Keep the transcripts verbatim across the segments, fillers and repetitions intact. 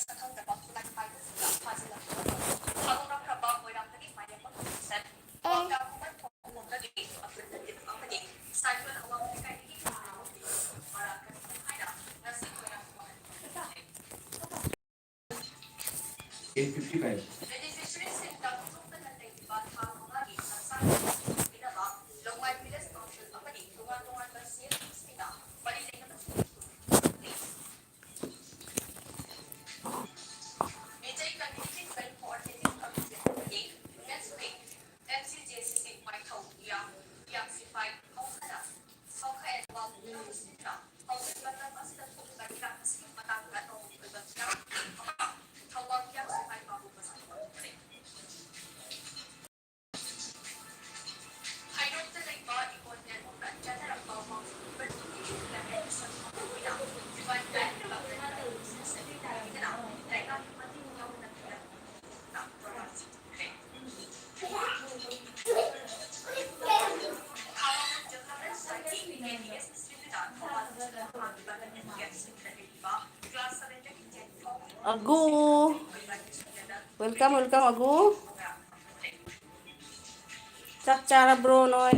ꯁꯛꯈꯪꯗꯕ ꯈꯨꯠꯂꯥꯏ ꯄꯥꯏꯕꯁꯤꯡꯅ ꯐꯥꯖꯤꯜꯂꯛꯄ ꯊꯥꯗꯣꯔꯛꯈ꯭ꯔꯕ ꯃꯣꯏꯔꯥꯡꯗꯒꯤ ꯃꯥꯂꯦꯝꯕꯝ ꯈꯨꯟꯁꯦ ꯀ꯭ꯋꯥꯛꯇꯥꯒꯨꯝꯕ ꯊꯣꯡꯂꯣꯝꯗꯒꯤ ꯑꯐ꯭ꯔꯤꯀꯥꯒꯤ ꯑꯃꯗꯤ ꯁꯥꯏꯀꯜ ꯑꯋꯥꯡ ꯂꯩꯀꯥꯏꯗꯒꯤ ꯃꯔꯥꯡ ꯀꯥꯏꯅ ꯍꯥꯏꯅ ꯉꯁꯤ ꯃꯣꯏꯔꯥꯡ ꯈꯨꯟ ꯕꯦꯅꯤꯐꯤꯁꯔꯤꯁꯤꯡꯗ ꯈꯨꯗꯣꯡꯊꯤꯅ ꯂꯩꯔꯤꯕ ꯊꯥ ꯃꯉꯥꯒꯤ ꯍꯛꯆꯥꯡ ꯄꯤꯅꯕ ꯂꯧꯃꯥꯏ ꯚꯤꯂꯦꯖ ꯀꯥꯎꯟꯁꯤꯜ ꯑꯃꯗꯤ ꯇꯣꯉꯥꯟ ꯇꯣꯉꯥꯟꯕ ꯁꯤ ꯑꯦꯝ ꯁꯤꯁꯤꯡꯅ ꯃꯔꯤ ꯂꯩꯅꯕ ꯃꯤꯇꯩ ꯀꯝꯃ꯭ꯌꯨꯅꯤꯇꯤ ꯋꯦꯜꯐꯤꯌꯔ ꯀꯝꯃꯤꯇꯤ ꯑꯃꯗꯤ women's wing, M C J ꯁꯤ ꯁꯤ ꯃꯥꯏꯊꯧ, ꯌꯥꯡ, ꯌꯥꯡ ꯁꯤꯐꯥꯏ ꯈꯣꯡꯁꯥꯟꯅ, ꯈꯣꯡꯈꯥꯏ ꯑꯗꯨꯒ ꯄꯨꯝꯅꯃꯛꯁꯤꯡꯅ ꯍꯧꯖꯤꯛ ꯃꯇꯝ ꯑꯁꯤꯗ ꯊꯣꯛꯂꯤꯕ ꯏꯔꯥꯡ ꯑꯁꯤꯒꯤ ꯃꯇꯥꯡꯗ ꯇꯧꯔꯤꯕ ꯊꯧꯔꯥꯡ ꯊꯧꯕꯥꯜ ꯌꯥꯡ ꯁꯤꯐꯥꯏ ꯃꯥꯕꯨ ꯃꯁꯛ ꯈꯪꯗꯣꯛꯈ꯭ꯔꯦ꯫ ꯍꯩꯔꯣꯛꯇ ꯂꯩꯕ ꯏꯀꯣꯟ ꯅꯦꯠꯋꯥꯛꯇ ꯆꯠꯅꯔꯛꯄ ꯄꯥꯎ ꯆꯦ ꯂꯤꯕꯔ ꯇꯤꯀꯦꯠ ꯂꯝꯕꯦꯟ ꯁꯟ ꯃꯈꯣꯏꯅ ꯗꯤꯋꯥꯟ ꯂꯥꯏꯟ ꯀꯝꯄꯅꯤꯒꯤ ꯕꯤꯖꯤꯅꯦꯁ ꯁꯦꯀ꯭ꯔꯦꯇꯔꯤꯗꯅ ꯂꯩꯉꯥꯛꯀꯤ ꯃꯇꯦꯡ ꯌꯥꯎꯗꯅ ꯄꯤꯔꯛꯄ ꯊꯧꯔꯥꯡꯁꯤꯡ ꯇꯧꯈ꯭ꯔꯦ꯫ ꯈꯥꯡꯉꯕꯣꯛ ꯖꯤꯂꯥ ꯄꯟꯆꯥꯌꯠꯀꯤ ꯀꯦ ꯗꯤ ꯑꯦꯁ ꯁꯤꯗꯅ ꯊꯧꯕꯥꯜ ꯗꯤꯁꯇ꯭ꯔꯤꯛꯇ ꯍꯥꯡꯂꯤꯕ ꯂꯝꯕꯦꯟ ꯒꯦꯠ ꯁꯦꯀ꯭ꯔꯦꯇꯔꯤꯒꯤ ꯀ꯭ꯂꯥꯁ ꯁꯚꯦꯟꯗꯒꯤ ꯇꯦꯟ ꯐꯥꯎꯕꯒꯤ ꯑꯒꯨ꯫ Welcome, welcome, ꯑꯒꯨ꯫ ꯆꯥꯛ ꯆꯥꯔꯕ꯭ꯔꯣ ꯅꯣꯏ?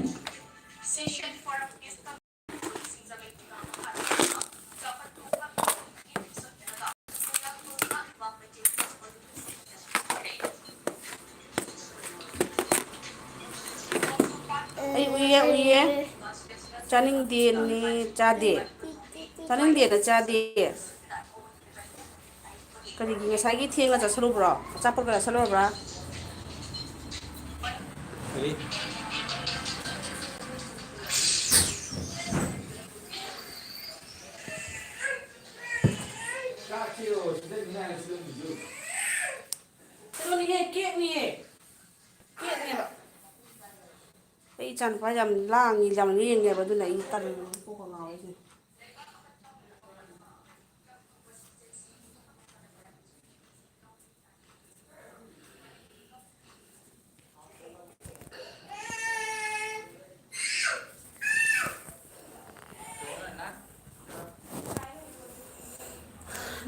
ꯑꯩ ꯎꯏꯌꯦ, ꯎꯏꯌꯦ꯫ ꯆꯥꯅꯤꯡꯗꯦꯅꯦ, ꯆꯥꯗꯦ꯫ ꯆꯥꯅꯤꯡꯗꯦꯅ ꯆꯥꯗꯦ꯫ ꯀꯔꯤꯒꯤ ꯉꯁꯥꯏꯒꯤ ꯊꯦꯡꯅ ꯆꯠꯁꯜꯂꯨꯕ꯭ꯔꯣ? ꯑꯆꯥꯄꯣꯠꯀ ꯆꯥꯁꯜꯂꯨꯔꯕ꯭ꯔꯥ? ꯀꯔꯤ? ꯆꯥꯛꯁꯤꯔꯣ, ꯁꯤꯗ ꯅꯤꯡꯉꯥꯏ ꯁꯤꯗ ꯁꯤꯗ꯫ ꯀꯩꯅꯣꯅꯤꯍꯦ, ꯀꯦꯛꯅꯤꯍꯦ꯫ ꯀꯦꯛꯅꯦꯕ꯫ ꯑꯩ ꯏꯆꯥꯅꯨꯄꯥ ꯌꯥꯝ ꯂꯥꯡꯉꯤ, ꯌꯥꯝ ꯂꯦꯡꯉꯦꯕ, ꯑꯗꯨꯅ ꯑꯩ ꯇꯜꯂꯦꯕ, ꯀꯣꯛꯀ ꯉꯥꯎꯋꯦ ꯑꯩꯁꯦ꯫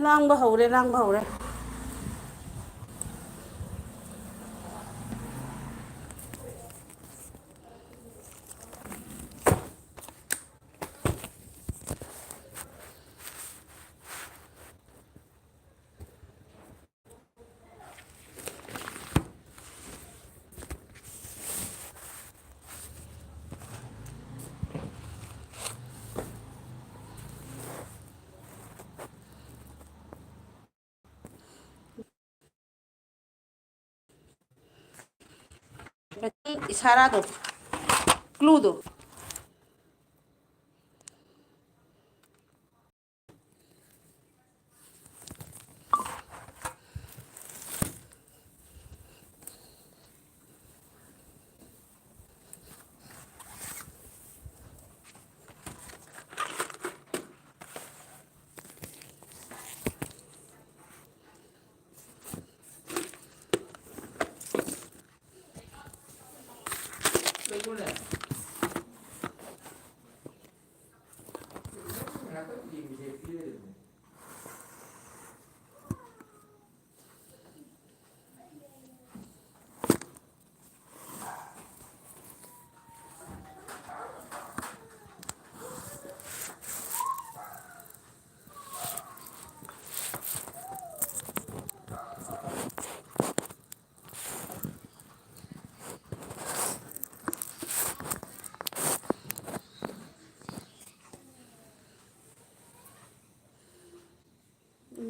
ꯂꯥꯡꯕ ꯍꯧꯔꯦ, ꯂꯥꯡꯕ ꯍꯧꯔꯦ꯫ ꯏꯁꯥꯔꯥꯗꯣ, clueꯗꯣ꯫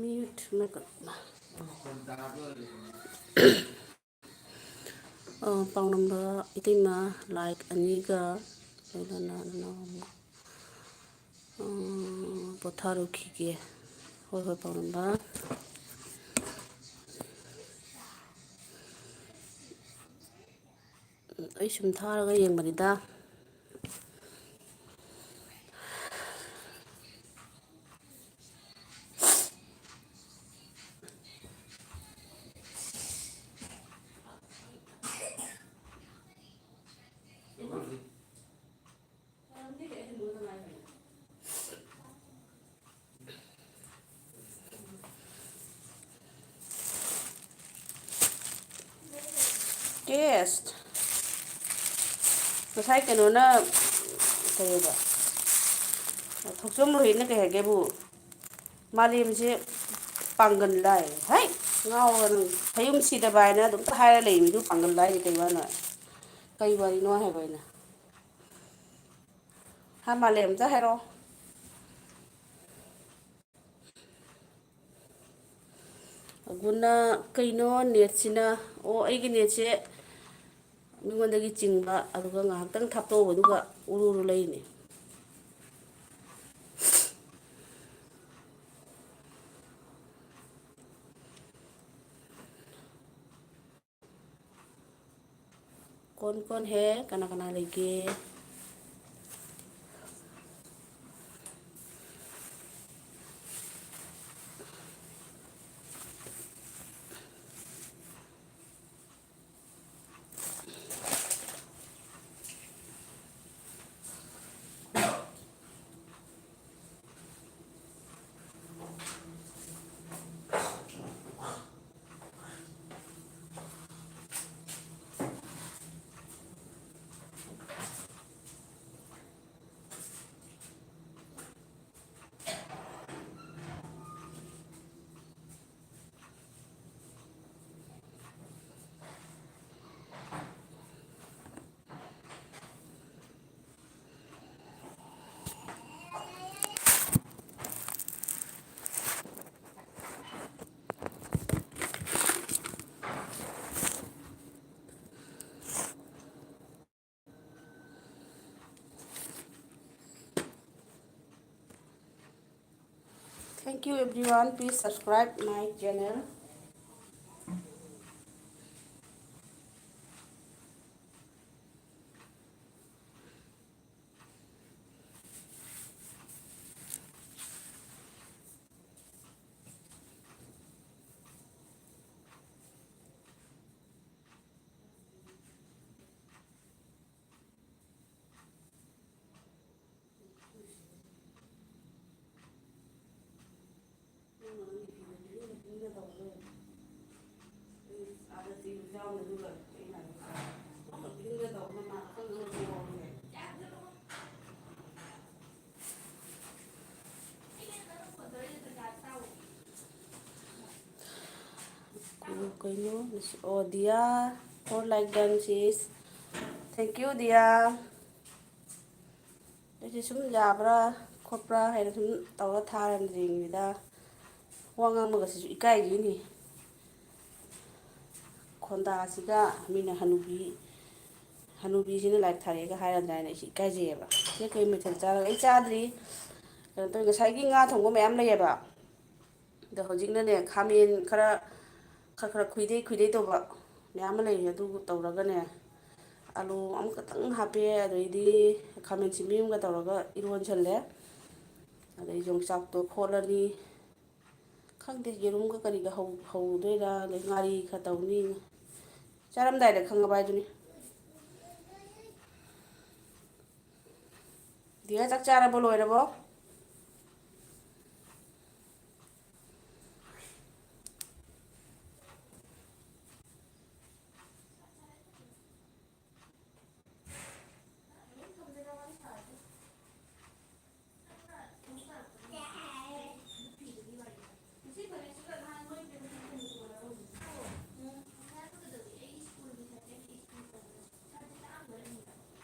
Mute ꯃ-, ꯑ, ꯄꯥꯎꯅꯝꯕ ꯏꯇꯩꯃ, like ꯑꯅꯤꯒ ꯂꯣꯏꯅꯅ ꯅꯅꯥꯎ ꯑꯃ, ꯑ, ꯄꯣꯊꯥꯔꯨꯈꯤꯒꯦ꯫ ꯍꯣꯏ, ꯍꯣꯏ, ꯄꯥꯎꯅꯝꯕ꯫ ꯑꯩ ꯁꯨꯝ ꯊꯥꯔꯒ ꯌꯦꯡꯕꯅꯤꯗ꯫ Yes. ꯉꯁꯥꯏ ꯀꯩꯅꯣꯅ, ꯀꯩꯑꯕ, ꯊꯣꯛꯆꯣꯝ ꯔꯣꯍꯤꯠꯅ ꯀꯩ ꯍꯥꯏꯒꯦꯕꯨ, ꯃꯥꯂꯦꯝꯁꯦ ꯄꯥꯡꯒꯜ ꯂꯥꯏ꯫ ꯍꯩ! ꯉꯥꯎꯔꯕ ꯅꯪ꯫ ꯍꯌꯨꯝ ꯁꯤꯗꯕ ꯍꯥꯏꯅ ꯑꯗꯨꯝ ꯍꯥꯏꯔ ꯂꯩ ꯃꯤꯗꯨ ꯄꯥꯡꯒꯜ ꯂꯥꯏꯅꯤ ꯀꯩ ꯋꯥꯅꯣ? ꯀꯩ ꯋꯥꯔꯤꯅꯣ ꯍꯥꯏꯕ ꯑꯩꯅ꯫ ꯍꯥ, ꯃꯥꯂꯦꯝ, ꯑꯝꯇ ꯍꯥꯏꯔꯛꯑꯣ꯫ ꯑꯒꯨꯅ ꯀꯩꯅꯣ ꯅꯦꯠꯁꯤꯅ? ꯑꯣ, ꯑꯩꯒꯤ ꯅꯦꯠꯁꯦ ꯃꯤꯉꯣꯟꯗꯒꯤ ꯆꯤꯡꯕ, ꯑꯗꯨꯒ ꯉꯥꯏꯍꯥꯛꯇꯪ ꯊꯥꯞꯇꯣꯛꯎꯕ, ꯑꯗꯨꯒ ꯎꯔꯨ ꯎꯔꯨ ꯂꯩꯅꯦ꯫ ꯀꯣꯟ ꯀꯣꯟ ꯍꯦ? ꯀꯅꯥ ꯀꯅꯥ ꯂꯩꯒꯦ? Thank you everyone. Please subscribe my channel. ꯀꯩꯅꯣ? ꯑꯣ, ꯗꯤꯌꯥ, four like done, sis. Thank you, ꯗꯤꯌꯥ꯫ ꯑꯩꯁꯦ ꯁꯨꯝ ꯌꯥꯕ꯭ꯔꯥ ꯈꯣꯠꯄ꯭ꯔꯥ ꯍꯥꯏꯅ ꯁꯨꯝ ꯇꯧꯔ ꯊꯥꯔꯝꯗ꯭ꯔꯤꯉꯩꯗ, ꯋꯥ ꯉꯥꯡꯕꯒꯁꯤꯁꯨ ꯏꯀꯥꯏꯈꯤꯅꯤ꯫ ꯈꯣꯟꯗꯥꯁꯤꯒ ꯃꯤꯅ ꯍꯅꯨꯕꯤ, ꯍꯅꯨꯕꯤꯁꯤꯅ ꯂꯥꯏꯔꯤꯛ ꯊꯥꯔꯛꯑꯦꯒ ꯍꯥꯏꯔꯝꯗꯥꯏꯅ ꯑꯩꯁꯦ ꯏꯀꯥꯏꯖꯩꯌꯦꯕ꯫ ꯏꯆꯦ, ꯀꯩ ꯃꯊꯦꯜ ꯆꯥꯔꯒꯦ? ꯑꯩ ꯆꯥꯗ꯭ꯔꯤ꯫ ꯀꯩꯅꯣ ꯇꯧꯋꯤ, ꯉꯁꯥꯏꯒꯤ ꯉꯥ ꯊꯣꯡꯕ ꯃꯌꯥꯝ ꯂꯩꯌꯦꯕ꯫ ꯑꯗꯣ ꯍꯧꯖꯤꯛꯅꯅꯦ, ꯈꯥꯃꯦꯟ ꯈꯔ, ꯈꯔ ꯈꯔ ꯈꯨꯏꯗꯩ ꯈꯨꯏꯗꯩ ꯇꯧꯕ ꯃꯌꯥꯝ ꯑꯃ ꯂꯩꯔꯤ, ꯑꯗꯨ ꯇꯧꯔꯒꯅꯦ, ꯑꯂꯨ ꯑꯃꯈꯛꯇꯪ ꯍꯥꯞꯄꯦ, ꯑꯗꯩꯗꯤ ꯈꯥꯃꯦꯟ ꯁꯤꯟꯕꯤ ꯑꯃꯒ ꯇꯧꯔꯒ ꯏꯔꯣꯟꯁꯜꯂꯦ꯫ ꯑꯗꯩ ꯌꯣꯡꯆꯥꯛꯇꯣ ꯈꯣꯠꯂꯅꯤ꯫ ꯈꯪꯗꯦ, ꯌꯦꯔꯨꯝꯒ ꯀꯔꯤꯒ ꯍꯧ-, ꯍꯧꯗꯣꯏꯔꯥ, ꯑꯗꯩ ꯉꯥꯔꯤ ꯈꯔ ꯇꯧꯅꯤ꯫ ꯆꯥꯔꯝꯗꯥꯏꯗ ꯈꯪꯉꯕ ꯍꯥꯏꯗꯨꯅꯤ꯫ ꯗꯤꯌꯥ, ꯆꯥꯛ ꯆꯥꯔꯕꯣ, ꯂꯣꯏꯔꯕꯣ?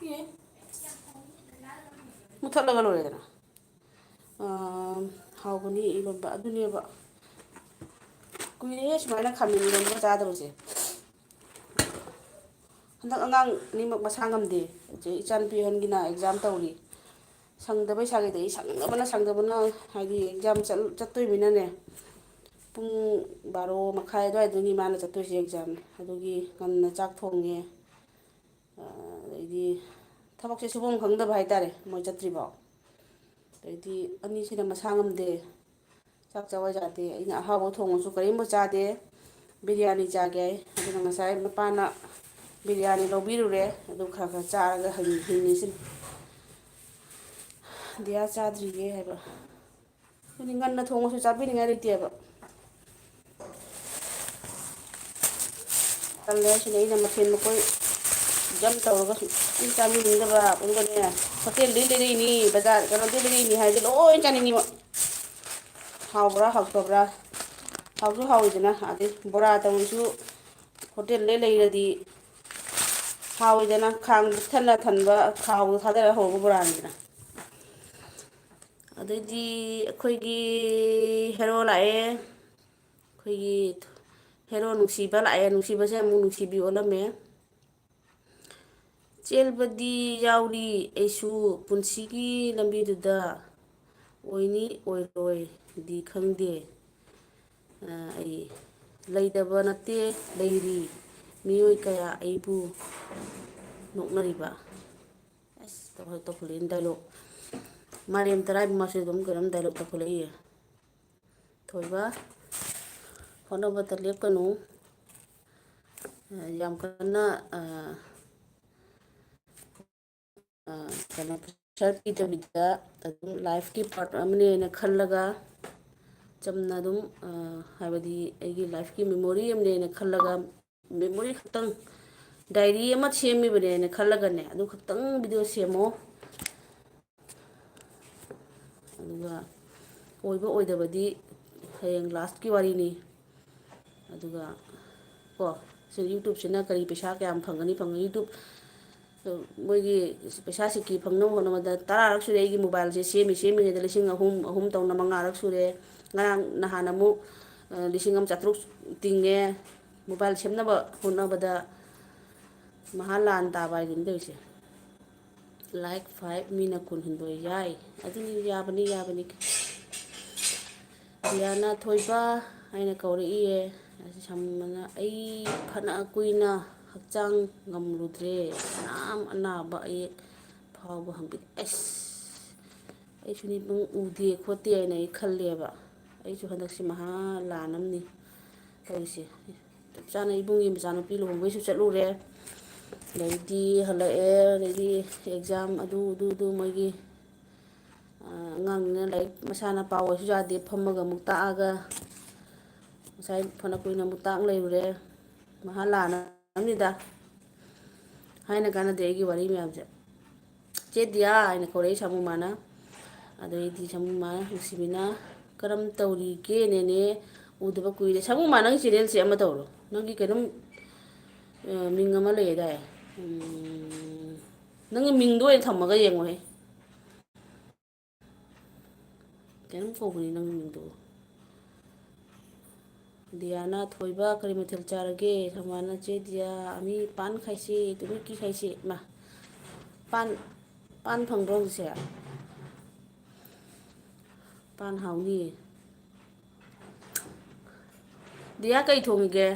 ꯑꯦ, ꯃꯨꯊꯠꯂꯒ ꯂꯣꯏꯔꯦꯗꯅ꯫ ꯑꯥ, ꯍꯥꯎꯕꯅꯤ ꯏꯔꯣꯟꯕ꯫ ꯑꯗꯨꯅꯦꯕ, ꯀꯨꯏꯔꯦꯍꯦ ꯁꯨꯃꯥꯏꯅ ꯈꯥꯃꯦꯟ ꯏꯔꯣꯟꯕ ꯆꯥꯗꯕꯁꯦ꯫ ꯍꯟꯗꯛ ꯑꯉꯥꯡ ꯑꯅꯤꯃꯛ ꯃꯁꯥ ꯉꯝꯗꯦ꯫ ꯍꯧꯖꯤꯛ ꯏꯆꯥꯅꯨꯄꯤ ꯑꯍꯟꯒꯤꯅ exam ꯇꯧꯔꯤ꯫ ꯁꯪꯗꯕꯩ ꯁꯥꯒꯩꯗꯤ ꯑꯩ ꯁꯪꯗꯕꯅ, ꯁꯪꯗꯕꯅ, ꯍꯥꯏꯗꯤ exam ꯆꯠ-, ꯆꯠꯇꯣꯏꯃꯤꯅꯅꯦ꯫ ꯄꯨꯡ ꯕꯥꯔꯣ ꯃꯈꯥꯏ ꯑꯗꯨꯋꯥꯏꯗꯅꯤ ꯃꯥꯅ ꯆꯠꯇꯣꯏꯁꯦ exam꯫ ꯑꯗꯨꯒꯤ ꯉꯟꯅ ꯆꯥꯛ ꯊꯣꯡꯉꯦ꯫ ꯑꯗꯩꯗꯤ ꯊꯕꯛꯁꯦ ꯁꯨꯐꯝ ꯈꯪꯗꯕ ꯍꯥꯏꯇꯥꯔꯦ, ꯃꯣꯏ ꯆꯠꯇ꯭ꯔꯤꯐꯥꯎ꯫ ꯑꯗꯩꯗꯤ ꯑꯅꯤꯁꯤꯅ ꯃꯁꯥ ꯉꯝꯗꯦ, ꯆꯥꯛ ꯆꯥꯕ ꯌꯥꯗꯦ꯫ ꯑꯩꯅ ꯑꯍꯥꯎꯕ ꯊꯣꯡꯉꯁꯨ ꯀꯔꯤꯝꯕꯨ ꯆꯥꯗꯦ꯫ ꯕꯤꯔꯌꯥꯅꯤ ꯆꯥꯒꯦ ꯍꯥꯏ꯫ ꯑꯗꯨꯅ ꯉꯁꯥꯏ ꯃꯄꯥꯅ ꯕꯤꯔꯌꯥꯅꯤ ꯂꯧꯕꯤꯔꯨꯔꯦ, ꯑꯗꯨ ꯈꯔ ꯈꯔ ꯆꯥꯔꯒ ꯍꯤꯡ-, ꯍꯤꯡꯉꯤꯁꯤꯅꯤ꯫ ꯗꯤꯌꯥ ꯆꯥꯗ꯭ꯔꯤꯌꯦ ꯍꯥꯏꯕ꯫ ꯑꯗꯨꯗꯤ ꯉꯟꯅ ꯊꯣꯡꯉꯁꯨ ꯆꯥꯕꯤꯅꯤꯡꯉꯥꯏ ꯂꯩꯇꯦꯕ꯫ ꯇꯜꯂꯦ ꯍꯥꯏꯁꯤꯅ ꯑꯩꯅ ꯃꯊꯦꯜ ꯃꯀꯣꯏ ꯖꯝ ꯇꯧꯔꯒ ꯁꯨꯡꯆꯥ ꯆꯥꯕꯤꯅꯤꯡꯗꯕ꯫ ꯑꯗꯨꯒꯅꯦ, ꯍꯣꯇꯦꯜꯗꯩ ꯂꯩꯔꯛꯏꯅꯤ, ꯕꯖꯥꯔ, ꯀꯩꯅꯣꯗꯩ ꯂꯩꯔꯛꯏꯅꯤ ꯍꯥꯏꯗꯤ ꯂꯣꯏ ꯆꯥꯅꯤꯡꯉꯤꯕ꯫ ꯍꯥꯎꯕ꯭ꯔꯥ ꯍꯥꯎꯇꯕ꯭ꯔꯥ? ꯍꯥꯎꯁꯨ ꯍꯥꯎꯋꯤꯗꯅ, ꯑꯗꯩ ꯕꯣꯔꯥ ꯇꯧꯔꯁꯨ ꯍꯣꯇꯦꯜꯗꯩ ꯂꯩꯔꯗꯤ ꯍꯥꯎꯋꯤꯗꯅ, ꯈꯥꯡ ꯄꯤꯛ ꯊꯟꯅ ꯊꯟꯕ ꯊꯥꯎꯗꯣ ꯊꯥꯗꯔꯒ ꯍꯧꯕ ꯕꯣꯔꯥꯅꯤꯗꯅ꯫ ꯑꯗꯩꯗꯤ ꯑꯩꯈꯣꯏꯒꯤ ꯍꯦꯔꯣ ꯂꯥꯛꯑꯦ꯫ ꯑꯩꯈꯣꯏꯒꯤ ꯍꯦꯔꯣ ꯅꯨꯡꯁꯤꯕ ꯂꯥꯛꯑꯦ꯫ ꯅꯨꯡꯁꯤꯕꯁꯦ ꯑꯃꯨꯛ ꯅꯨꯡꯁꯤꯕꯤ ꯑꯣꯜꯂꯝꯃꯦ꯫ ꯆꯦꯜꯕꯗꯤ ꯌꯥꯎꯔꯤ ꯑꯩꯁꯨ, ꯄꯨꯟꯁꯤꯒꯤ ꯂꯝꯕꯤꯗꯨꯗ ꯑꯣꯏꯅꯤ ꯑꯣꯏꯔꯣꯏꯗꯤ ꯈꯪꯗꯦ꯫ ꯑ, ꯑꯩ ꯂꯩꯇꯕ ꯅꯠꯇꯦ, ꯂꯩꯔꯤ꯫ ꯃꯤꯑꯣꯏ ꯀꯌꯥ ꯑꯩꯕꯨ ꯅꯣꯛꯅꯔꯤꯕ꯫ ꯑꯁ, ꯇꯧꯈꯠ-, ꯇꯧꯈꯠꯂꯛꯏꯅꯦ ꯗꯥꯏꯂꯣꯛ꯫ ꯃꯥꯂꯦꯝ ꯇꯔꯥꯏꯕ ꯃꯥꯁꯨ ꯑꯗꯨꯝ ꯀꯩꯅꯣꯝ ꯗꯥꯏꯂꯣꯛ ꯇꯧꯈꯠꯂꯛꯏꯌꯦ꯫ ꯊꯣꯏꯕ, ꯍꯣꯠꯅꯕꯗ ꯂꯦꯞꯀꯅꯨ꯫ ꯑ, ꯌꯥꯝ ꯀꯟꯅ, ꯑ, ꯑ, ꯀꯩꯅꯣ, ꯄ꯭ꯔꯦꯁꯔ ꯄꯤꯗꯕꯤꯗ ꯑꯗꯨꯝ ꯂꯥꯏꯐꯀꯤ ꯄꯥꯔꯠ ꯑꯃꯅꯦꯅ ꯈꯜꯂꯒ ꯆꯝꯅ ꯑꯗꯨꯝ, ꯑ, ꯍꯥꯏꯕꯗꯤ ꯑꯩꯒꯤ ꯂꯥꯏꯐꯀꯤ ꯃꯦꯃꯣꯔꯤ ꯑꯃꯅꯦꯅ ꯈꯜꯂꯒ, ꯃꯦꯃꯣꯔꯤ ꯈꯛꯇꯪ, ꯗꯥꯏꯔꯤ ꯑꯃ ꯁꯦꯝꯃꯤꯕꯅꯦꯅ ꯈꯜꯂꯒꯅꯦ, ꯑꯗꯨ ꯈꯛꯇꯪ ꯚꯤꯗꯤꯑꯣ ꯁꯦꯝꯃꯣ꯫ ꯑꯗꯨꯒ ꯑꯣꯏꯕ ꯑꯣꯏꯗꯕꯗꯤ ꯍꯌꯦꯡ ꯂꯥꯁꯀꯤ ꯋꯥꯔꯤꯅꯤ꯫ ꯑꯗꯨꯒ ꯀꯣ, ꯁꯤ YouTubeꯁꯤꯅ ꯀꯔꯤ ꯄꯩꯁꯥ ꯀꯌꯥꯝ ꯐꯪꯒꯅꯤ, ꯐꯪꯒꯅꯤ? YouTube, ꯃꯣꯏꯒꯤ ꯄꯩꯁꯥ ꯁꯤꯀꯤ ꯐꯪꯅꯕ ꯍꯣꯠꯅꯕꯗ ꯇꯔꯥꯔꯛ ꯁꯨꯔꯦ ꯑꯩꯒꯤ mobileꯁꯦ ꯁꯦꯝꯃꯤ, ꯁꯦꯝꯃꯤꯉꯩꯗ ꯂꯤꯁꯤꯡ ꯑꯍꯨꯝ, ꯑꯍꯨꯝ ꯇꯧꯅ ꯃꯉꯥꯔꯛ ꯁꯨꯔꯦ꯫ ꯉꯔꯥꯡ ꯅꯍꯥꯟ ꯑꯃꯨꯛ, ꯑ, ꯂꯤꯁꯤꯡ ꯑꯃ ꯆꯥꯇ꯭ꯔꯨꯛ ꯇꯤꯡꯉꯦ꯫ Mobile ꯁꯦꯝꯅꯕ ꯍꯣꯠꯅꯕꯗ ꯃꯍꯥ ꯂꯥꯟ ꯇꯥꯕ ꯍꯥꯏꯗꯨꯅꯤ ꯇꯧꯔꯤꯁꯦ꯫ Like five, ꯃꯤꯅ ꯀꯨꯟꯍꯨꯝꯗꯣꯏ ꯌꯥꯏ꯫ ꯑꯗꯨꯅꯤ, ꯌꯥꯕꯅꯤ, ꯌꯥꯕꯅꯤ꯫ ꯗꯤꯌꯥꯅ ꯊꯣꯏꯕ ꯍꯥꯏꯅ ꯀꯧꯔꯛꯏꯌꯦ꯫ ꯑꯁꯤ ꯁꯝꯕꯅ ꯑꯩ ꯐꯅ ꯀꯨꯏꯅ ꯍꯛꯆꯥꯡ ꯉꯝꯂꯨꯗ꯭ꯔꯦ꯫ ꯀꯅꯥꯝ ꯑꯅꯥꯕ ꯑꯌꯦꯛ ꯐꯥꯎꯕ ꯍꯪꯕꯤꯗꯦ꯫ ꯑꯁ, ꯑꯩꯁꯨ ꯅꯤꯄꯨꯡ ꯎꯗꯦ ꯈꯣꯠꯇꯦ ꯍꯥꯏꯅ ꯑꯩ ꯈꯜꯂꯦꯕ꯫ ꯑꯩꯁꯨ ꯍꯟꯗꯛꯁꯤ ꯃꯍꯥ ꯂꯥꯟ ꯑꯃꯅꯤ ꯇꯧꯔꯤꯁꯦ꯫ ꯆꯞ ꯆꯥꯅ ꯏꯕꯨꯡꯒꯤ ꯃꯆꯥꯅꯨꯄꯤ ꯂꯨꯍꯣꯡꯕꯩꯁꯨ ꯆꯠꯂꯨꯔꯦ꯫ ꯑꯗꯩꯗꯤ ꯍꯜꯂꯛꯑꯦ, ꯑꯗꯩꯗꯤ exam ꯑꯗꯨ, ꯑꯗꯨ, ꯑꯗꯨ ꯃꯣꯏꯒꯤ, ꯑ, ꯑꯉꯥꯡꯅꯤꯅ ꯂꯥꯏꯔꯤꯛ ꯃꯁꯥꯅ ꯄꯥꯎ ꯍꯥꯏꯁꯨ ꯌꯥꯗꯦ, ꯐꯝꯃꯒ ꯑꯃꯨꯛ ꯇꯥꯛꯑꯒ ꯉꯁꯥꯏ ꯐꯅ ꯀꯨꯏꯅ ꯑꯃꯨꯛ ꯇꯥꯛ ꯂꯩꯔꯨꯔꯦ꯫ ꯃꯍꯥ ꯂꯥꯟ ꯑꯃꯅꯤꯗ꯫ ꯍꯥꯏꯅ ꯀꯥꯟꯅꯗꯦ ꯑꯩꯒꯤ ꯋꯥꯔꯤ ꯃꯌꯥꯝꯁꯦ꯫ "ꯆꯦ ꯗꯤꯌꯥ" ꯍꯥꯏꯅ ꯀꯧꯔꯛꯏ ꯁꯥꯃꯨ ꯃꯥꯅ꯫ ꯑꯗꯩꯗꯤ ꯁꯥꯃꯨ ꯃꯥꯅ, ꯅꯨꯡꯁꯤꯕꯤꯅ, "ꯀꯔꯝ ꯇꯧꯔꯤꯒꯦ ꯅꯦꯅꯦ? ꯎꯗꯕ ꯀꯨꯏꯔꯦ꯫ ꯁꯥꯃꯨꯃ, ꯅꯪ ꯆꯦꯅꯦꯜꯁꯦ ꯑꯃ ꯇꯧꯔꯣ꯫ ꯅꯪꯒꯤ ꯀꯩꯅꯣꯝ, ꯑ, ꯃꯤꯡ ꯑꯃ ꯂꯩꯌꯦꯗꯥꯏ? ꯎꯝ, ꯅꯪꯒꯤ ꯃꯤꯡꯗꯣ ꯑꯣꯏꯅ ꯊꯝꯃꯒ ꯌꯦꯡꯉꯣꯍꯦ꯫ ꯀꯩꯅꯣꯝ ꯀꯧꯕꯅꯤ ꯅꯪꯒꯤ ꯃꯤꯡꯗꯣ꯫ ꯗꯤꯌꯥꯅ, ꯊꯣꯏꯕ, ꯀꯔꯤ ꯃꯊꯦꯜ ꯆꯥꯔꯒꯦ? ꯁꯃꯥꯅ, ꯆꯦ ꯗꯤꯌꯥ, ꯑꯃꯤ ꯄꯥꯟ ꯈꯥꯏꯁꯤ, ꯇꯨꯃꯤꯠꯀꯤ ꯈꯥꯏꯁꯤ꯫ ꯃꯥ, ꯄꯥꯟ, ꯄꯥꯟ ꯐꯪꯕ꯭ꯔꯣ ꯍꯧꯖꯤꯛꯁꯦ? ꯄꯥꯟ ꯍꯥꯎꯅꯤꯌꯦ꯫ ꯗꯤꯌꯥ, ꯀꯩ ꯊꯣꯡꯉꯤꯒꯦ?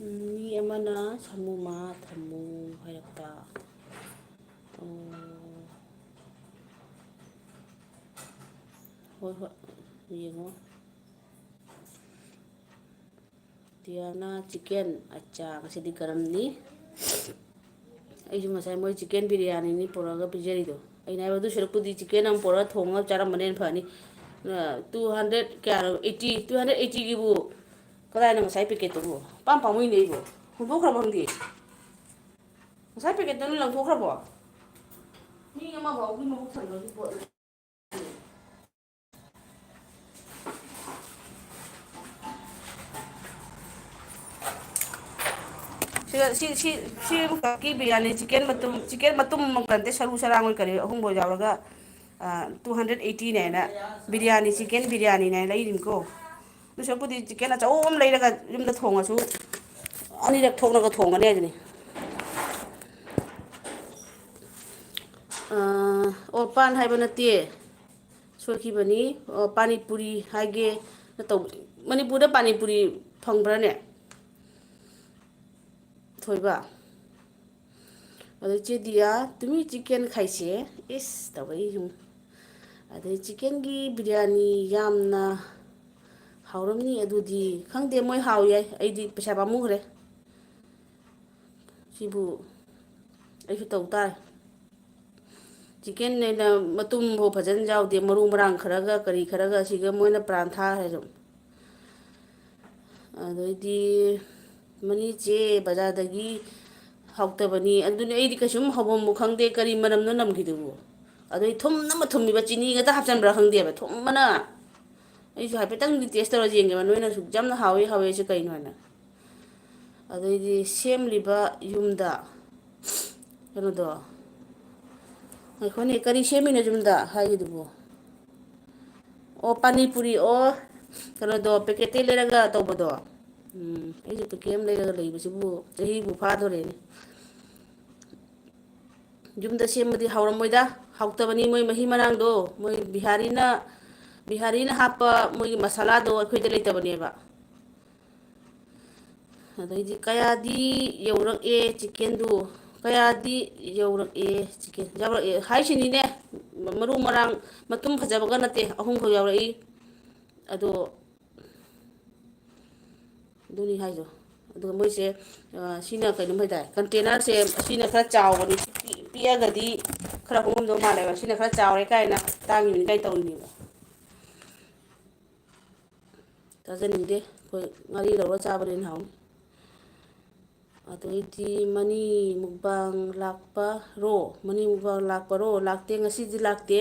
ꯎꯝ, ꯃꯤ ꯑꯃꯅ ꯁꯥꯃꯨꯃ ꯊꯝꯃꯨ ꯍꯥꯏꯔꯛꯄ꯫ ꯑꯣ꯫ ꯍꯣꯏ, ꯍꯣꯏ, ꯌꯦꯡꯉꯣ꯫ ꯗꯤꯌꯥꯅ ꯆꯤꯀꯦꯟ꯫ ꯑꯠꯆꯥ, ꯉꯁꯤꯗꯤ ꯀꯔꯝꯅꯤ? ꯑꯩꯁꯨ ꯉꯁꯥꯏ ꯃꯣꯏ ꯆꯤꯀꯦꯟ ꯕꯤꯔꯌꯥꯅꯤꯅꯤ ꯄꯨꯔꯛꯑꯒ ꯄꯤꯖꯔꯤꯗꯣ꯫ ꯑꯩꯅ ꯍꯥꯏꯕ, ꯑꯗꯨ ꯁꯔꯨꯛꯄꯨꯗꯤ ꯆꯤꯀꯦꯟ ꯑꯃ ꯄꯨꯔꯛꯑ ꯊꯣꯡꯉꯒ ꯆꯥꯔꯝꯕꯅ ꯍꯦꯟꯅ ꯐꯅꯤ꯫ ꯑ, two hundred ꯀꯌꯥꯅꯣ? Eighty, two hundred eightyꯒꯤꯕꯨ ꯀꯗꯥꯏꯅꯣ ꯉꯁꯥꯏ ꯄꯦꯀꯦꯠꯇꯨꯕꯨ? ꯄꯥꯝ ꯄꯥꯝꯃꯨꯏꯅꯦ ꯑꯩꯕꯨ꯫ ꯍꯨꯟꯗꯣꯛꯈ꯭ꯔꯕ ꯈꯪꯗꯦ꯫ ꯉꯁꯥꯏ ꯄꯦꯀꯦꯠꯇꯨ ꯅꯪ ꯂꯪꯊꯣꯛꯈ꯭ꯔꯕꯣ? ꯃꯤ ꯑꯃꯐꯥꯎꯒꯤ ꯃꯕꯨꯛ ꯊꯟꯕꯒꯤ ꯄꯣꯠꯅꯤ꯫ ꯁꯤꯗ, ꯁꯤ, ꯁꯤ, ꯁꯤ ꯑꯃꯈꯛꯀꯤ ꯕꯤꯔꯌꯥꯅꯤ ꯆꯤꯀꯦꯟ ꯃꯇꯨꯝ, ꯆꯤꯀꯦꯟ ꯃꯇꯨꯝ ꯑꯃꯈꯛ ꯅꯠꯇꯦ, ꯁꯔꯨ ꯁꯔꯥꯡ ꯑꯣꯏ ꯀꯔꯤ ꯑꯍꯨꯝꯕꯣꯏ ꯌꯥꯎꯔꯒ, ꯑ, two hundred eightyꯅꯦꯅ ꯕꯤꯔꯌꯥꯅꯤ, ꯆꯤꯀꯦꯟ ꯕꯤꯔꯌꯥꯅꯤꯅꯦ ꯂꯩꯔꯤꯅꯤꯀꯣ꯫ ꯑꯗꯨ ꯁꯔꯨꯛꯄꯨꯗꯤ ꯆꯤꯀꯦꯟ ꯑꯆꯧꯕ ꯑꯃ ꯂꯩꯔꯒ ꯌꯨꯝꯗ ꯊꯣꯡꯉꯁꯨ ꯑꯅꯤꯔꯛ ꯊꯣꯛꯅꯒ ꯊꯣꯡꯒꯅꯤ ꯍꯥꯏꯗꯨꯅꯤ꯫ ꯑ, ꯑꯣ, ꯄꯥꯟ ꯍꯥꯏꯕ ꯅꯠꯇꯦ꯫ ꯁꯣꯏꯈꯤꯕꯅꯤ꯫ ꯑꯣ, ꯄꯥꯅꯤꯄꯨꯔꯤ ꯍꯥꯏꯒꯦ ꯇꯧꯕ꯫ ꯃꯅꯤꯄꯨꯔꯗ ꯄꯥꯅꯤꯄꯨꯔꯤ ꯐꯪꯕ꯭ꯔꯥꯅꯦ? ꯊꯣꯏꯕ꯫ ꯑꯗꯩ ꯆꯦ ꯗꯤꯌꯥ, "ꯇꯨꯃꯤ ꯆꯤꯀꯦꯟ ꯈꯥꯏꯁꯦ?" ꯏꯁ, ꯇꯧꯔꯛꯏ ꯌꯦꯡꯉꯨ꯫ ꯑꯗꯩ ꯆꯤꯀꯦꯟꯒꯤ ꯕꯤꯔꯌꯥꯅꯤ ꯌꯥꯝꯅ ꯍꯥꯎꯔꯝꯅꯤ꯫ ꯑꯗꯨꯗꯤ ꯈꯪꯗꯦ, ꯃꯣꯏ ꯍꯥꯎ ꯌꯥꯏ, ꯑꯩꯗꯤ ꯄꯩꯁꯥ ꯄꯥꯝꯃꯨꯈ꯭ꯔꯦ꯫ ꯁꯤꯕꯨ ꯑꯩꯁꯨ ꯇꯧ ꯇꯥꯔꯦ꯫ ꯆꯤꯀꯦꯟꯅꯦꯅ ꯃꯇꯨꯝꯐꯥꯎ ꯐꯖꯅ ꯌꯥꯎꯗꯦ, ꯃꯔꯨ ꯃꯔꯥꯡ ꯈꯔꯒ ꯀꯔꯤ ꯈꯔꯒ, ꯑꯁꯤꯒ ꯃꯣꯏꯅ ꯄ꯭ꯔꯥꯟ ꯊꯥꯈ꯭ꯔꯦ ꯑꯗꯨꯝ꯫ ꯑꯗꯩꯗꯤ ꯃꯅꯤ ꯆꯦ, ꯕꯖꯥꯔꯗꯒꯤ ꯍꯥꯎꯇꯕꯅꯤ꯫ ꯑꯗꯨꯅꯤ, ꯑꯩꯗꯤ ꯀꯩꯁꯨꯝ ꯍꯧꯐꯝꯕꯨ ꯈꯪꯗꯦ, ꯀꯔꯤ ꯃꯅꯝꯅꯣ ꯅꯝꯈꯤꯗꯨꯕꯨ꯫ ꯑꯗꯩ ꯊꯨꯝꯅ ꯑꯃ ꯊꯨꯝꯃꯤꯕ, ꯆꯤꯅꯤ ꯈꯛꯇ ꯍꯥꯞꯆꯤꯟꯕ꯭ꯔꯥ ꯈꯪꯗꯦꯕ, ꯊꯨꯝꯕꯅ꯫ ꯑꯩꯁꯨ ꯍꯥꯏꯐꯦꯠꯇꯪꯗꯤ ꯇꯦꯁ ꯇꯧꯔ ꯌꯦꯡꯒꯦꯕ, ꯅꯣꯏꯅ ꯁꯨꯛ ꯌꯥꯝꯅ ꯍꯥꯎꯋꯤ ꯍꯥꯎꯋꯤ ꯍꯥꯏꯁꯦ ꯀꯩꯅꯣ ꯍꯥꯏꯅ꯫ ꯑꯗꯩꯗꯤ ꯁꯦꯝꯂꯤꯕ ꯌꯨꯝꯗ ꯀꯩꯅꯣꯗꯣ, ꯉꯥꯏꯈꯣꯅꯦ, ꯀꯔꯤ ꯁꯦꯝꯃꯤꯅꯣ ꯌꯨꯝꯗ ꯍꯥꯏꯒꯤꯗꯨꯕꯨ? ꯑꯣ, ꯄꯥꯅꯤꯄꯨꯔꯤ, ꯑꯣ, ꯀꯩꯅꯣꯗꯣ, ꯄꯦꯀꯦꯠꯇꯩ ꯂꯩꯔꯒ ꯇꯧꯕꯗꯣ꯫ ꯎꯝ, ꯑꯩꯁꯨ ꯄꯦꯀꯦꯠ ꯑꯃ ꯂꯩꯔꯒ ꯂꯩꯕꯁꯤꯕꯨ ꯆꯍꯤꯕꯨ ꯐꯥꯗꯣꯔꯦꯅꯦ꯫ ꯌꯨꯝꯗ ꯁꯦꯝꯕꯗꯤ ꯍꯥꯎꯔꯝꯃꯣꯏꯗ, ꯍꯥꯎꯇꯕꯅꯤ꯫ ꯃꯣꯏ ꯃꯍꯤ ꯃꯅꯥꯡꯗꯣ, ꯃꯣꯏ ꯕꯤꯍꯥꯔꯤꯅ, ꯕꯤꯍꯥꯔꯤꯅ ꯍꯥꯞꯄ ꯃꯣꯏꯒꯤ ꯃꯁꯥꯂꯥꯗꯣ ꯑꯩꯈꯣꯏꯗ ꯂꯩꯇꯕꯅꯦꯕ꯫ ꯑꯗꯩꯗꯤ ꯀꯌꯥꯗꯤ ꯌꯧꯔꯛꯑꯦ ꯆꯤꯛꯀꯦꯟꯗꯨ? ꯀꯌꯥꯗꯤ ꯌꯧꯔꯛꯑꯦ ꯆꯤꯛꯀꯦꯟ? ꯌꯧꯔꯛꯑꯦ ꯍꯥꯏꯁꯤꯅꯤꯅꯦ꯫ ꯃꯔꯨ ꯃꯔꯥꯡ ꯃꯇꯨꯝ ꯐꯖꯕꯒ ꯅꯠꯇꯦ, ꯑꯍꯨꯝꯈꯛ ꯌꯥꯎꯔꯛꯏ꯫ ꯑꯗꯣ ꯑꯗꯨꯅꯤ ꯍꯥꯏꯗꯣ꯫ ꯑꯗꯨꯒ ꯃꯣꯏꯁꯦ, ꯑ, ꯁꯤꯅ ꯀꯩꯅꯣꯝ ꯍꯥꯏꯇꯥꯔꯦ, ꯀꯟꯇꯦꯅꯔꯁꯦ ꯁꯤꯅ ꯈꯔ ꯆꯥꯎꯕꯅꯤ, ꯄꯤ-, ꯄꯤꯛꯑꯒꯗꯤ ꯈꯔ ꯍꯣꯡꯉꯝꯗꯧ ꯃꯥꯜꯂꯦꯕ꯫ ꯁꯤꯅ ꯈꯔ ꯆꯥꯎꯔꯦ ꯀꯥꯏꯅ ꯇꯥꯡꯉꯤꯕꯅꯤ ꯀꯥꯏꯅ ꯇꯧꯔꯤꯅꯦꯕ꯫ ꯆꯥꯖꯅꯤꯡꯗꯦ꯫ ꯑꯩꯈꯣꯏ ꯉꯥꯔꯤ ꯂꯧꯔ ꯆꯥꯕꯅ ꯍꯦꯟꯅ ꯍꯥꯎꯅꯤ꯫ ꯑꯗꯩꯗꯤ ꯃꯅꯤ ꯃꯨꯛꯕꯥꯡ ꯂꯥꯛꯄ ꯔꯣ, ꯃꯅꯤ ꯃꯨꯛꯕꯥꯡ ꯂꯥꯛꯄ ꯔꯣ, ꯂꯥꯛꯇꯦ, ꯉꯁꯤꯗꯤ ꯂꯥꯛꯇꯦ꯫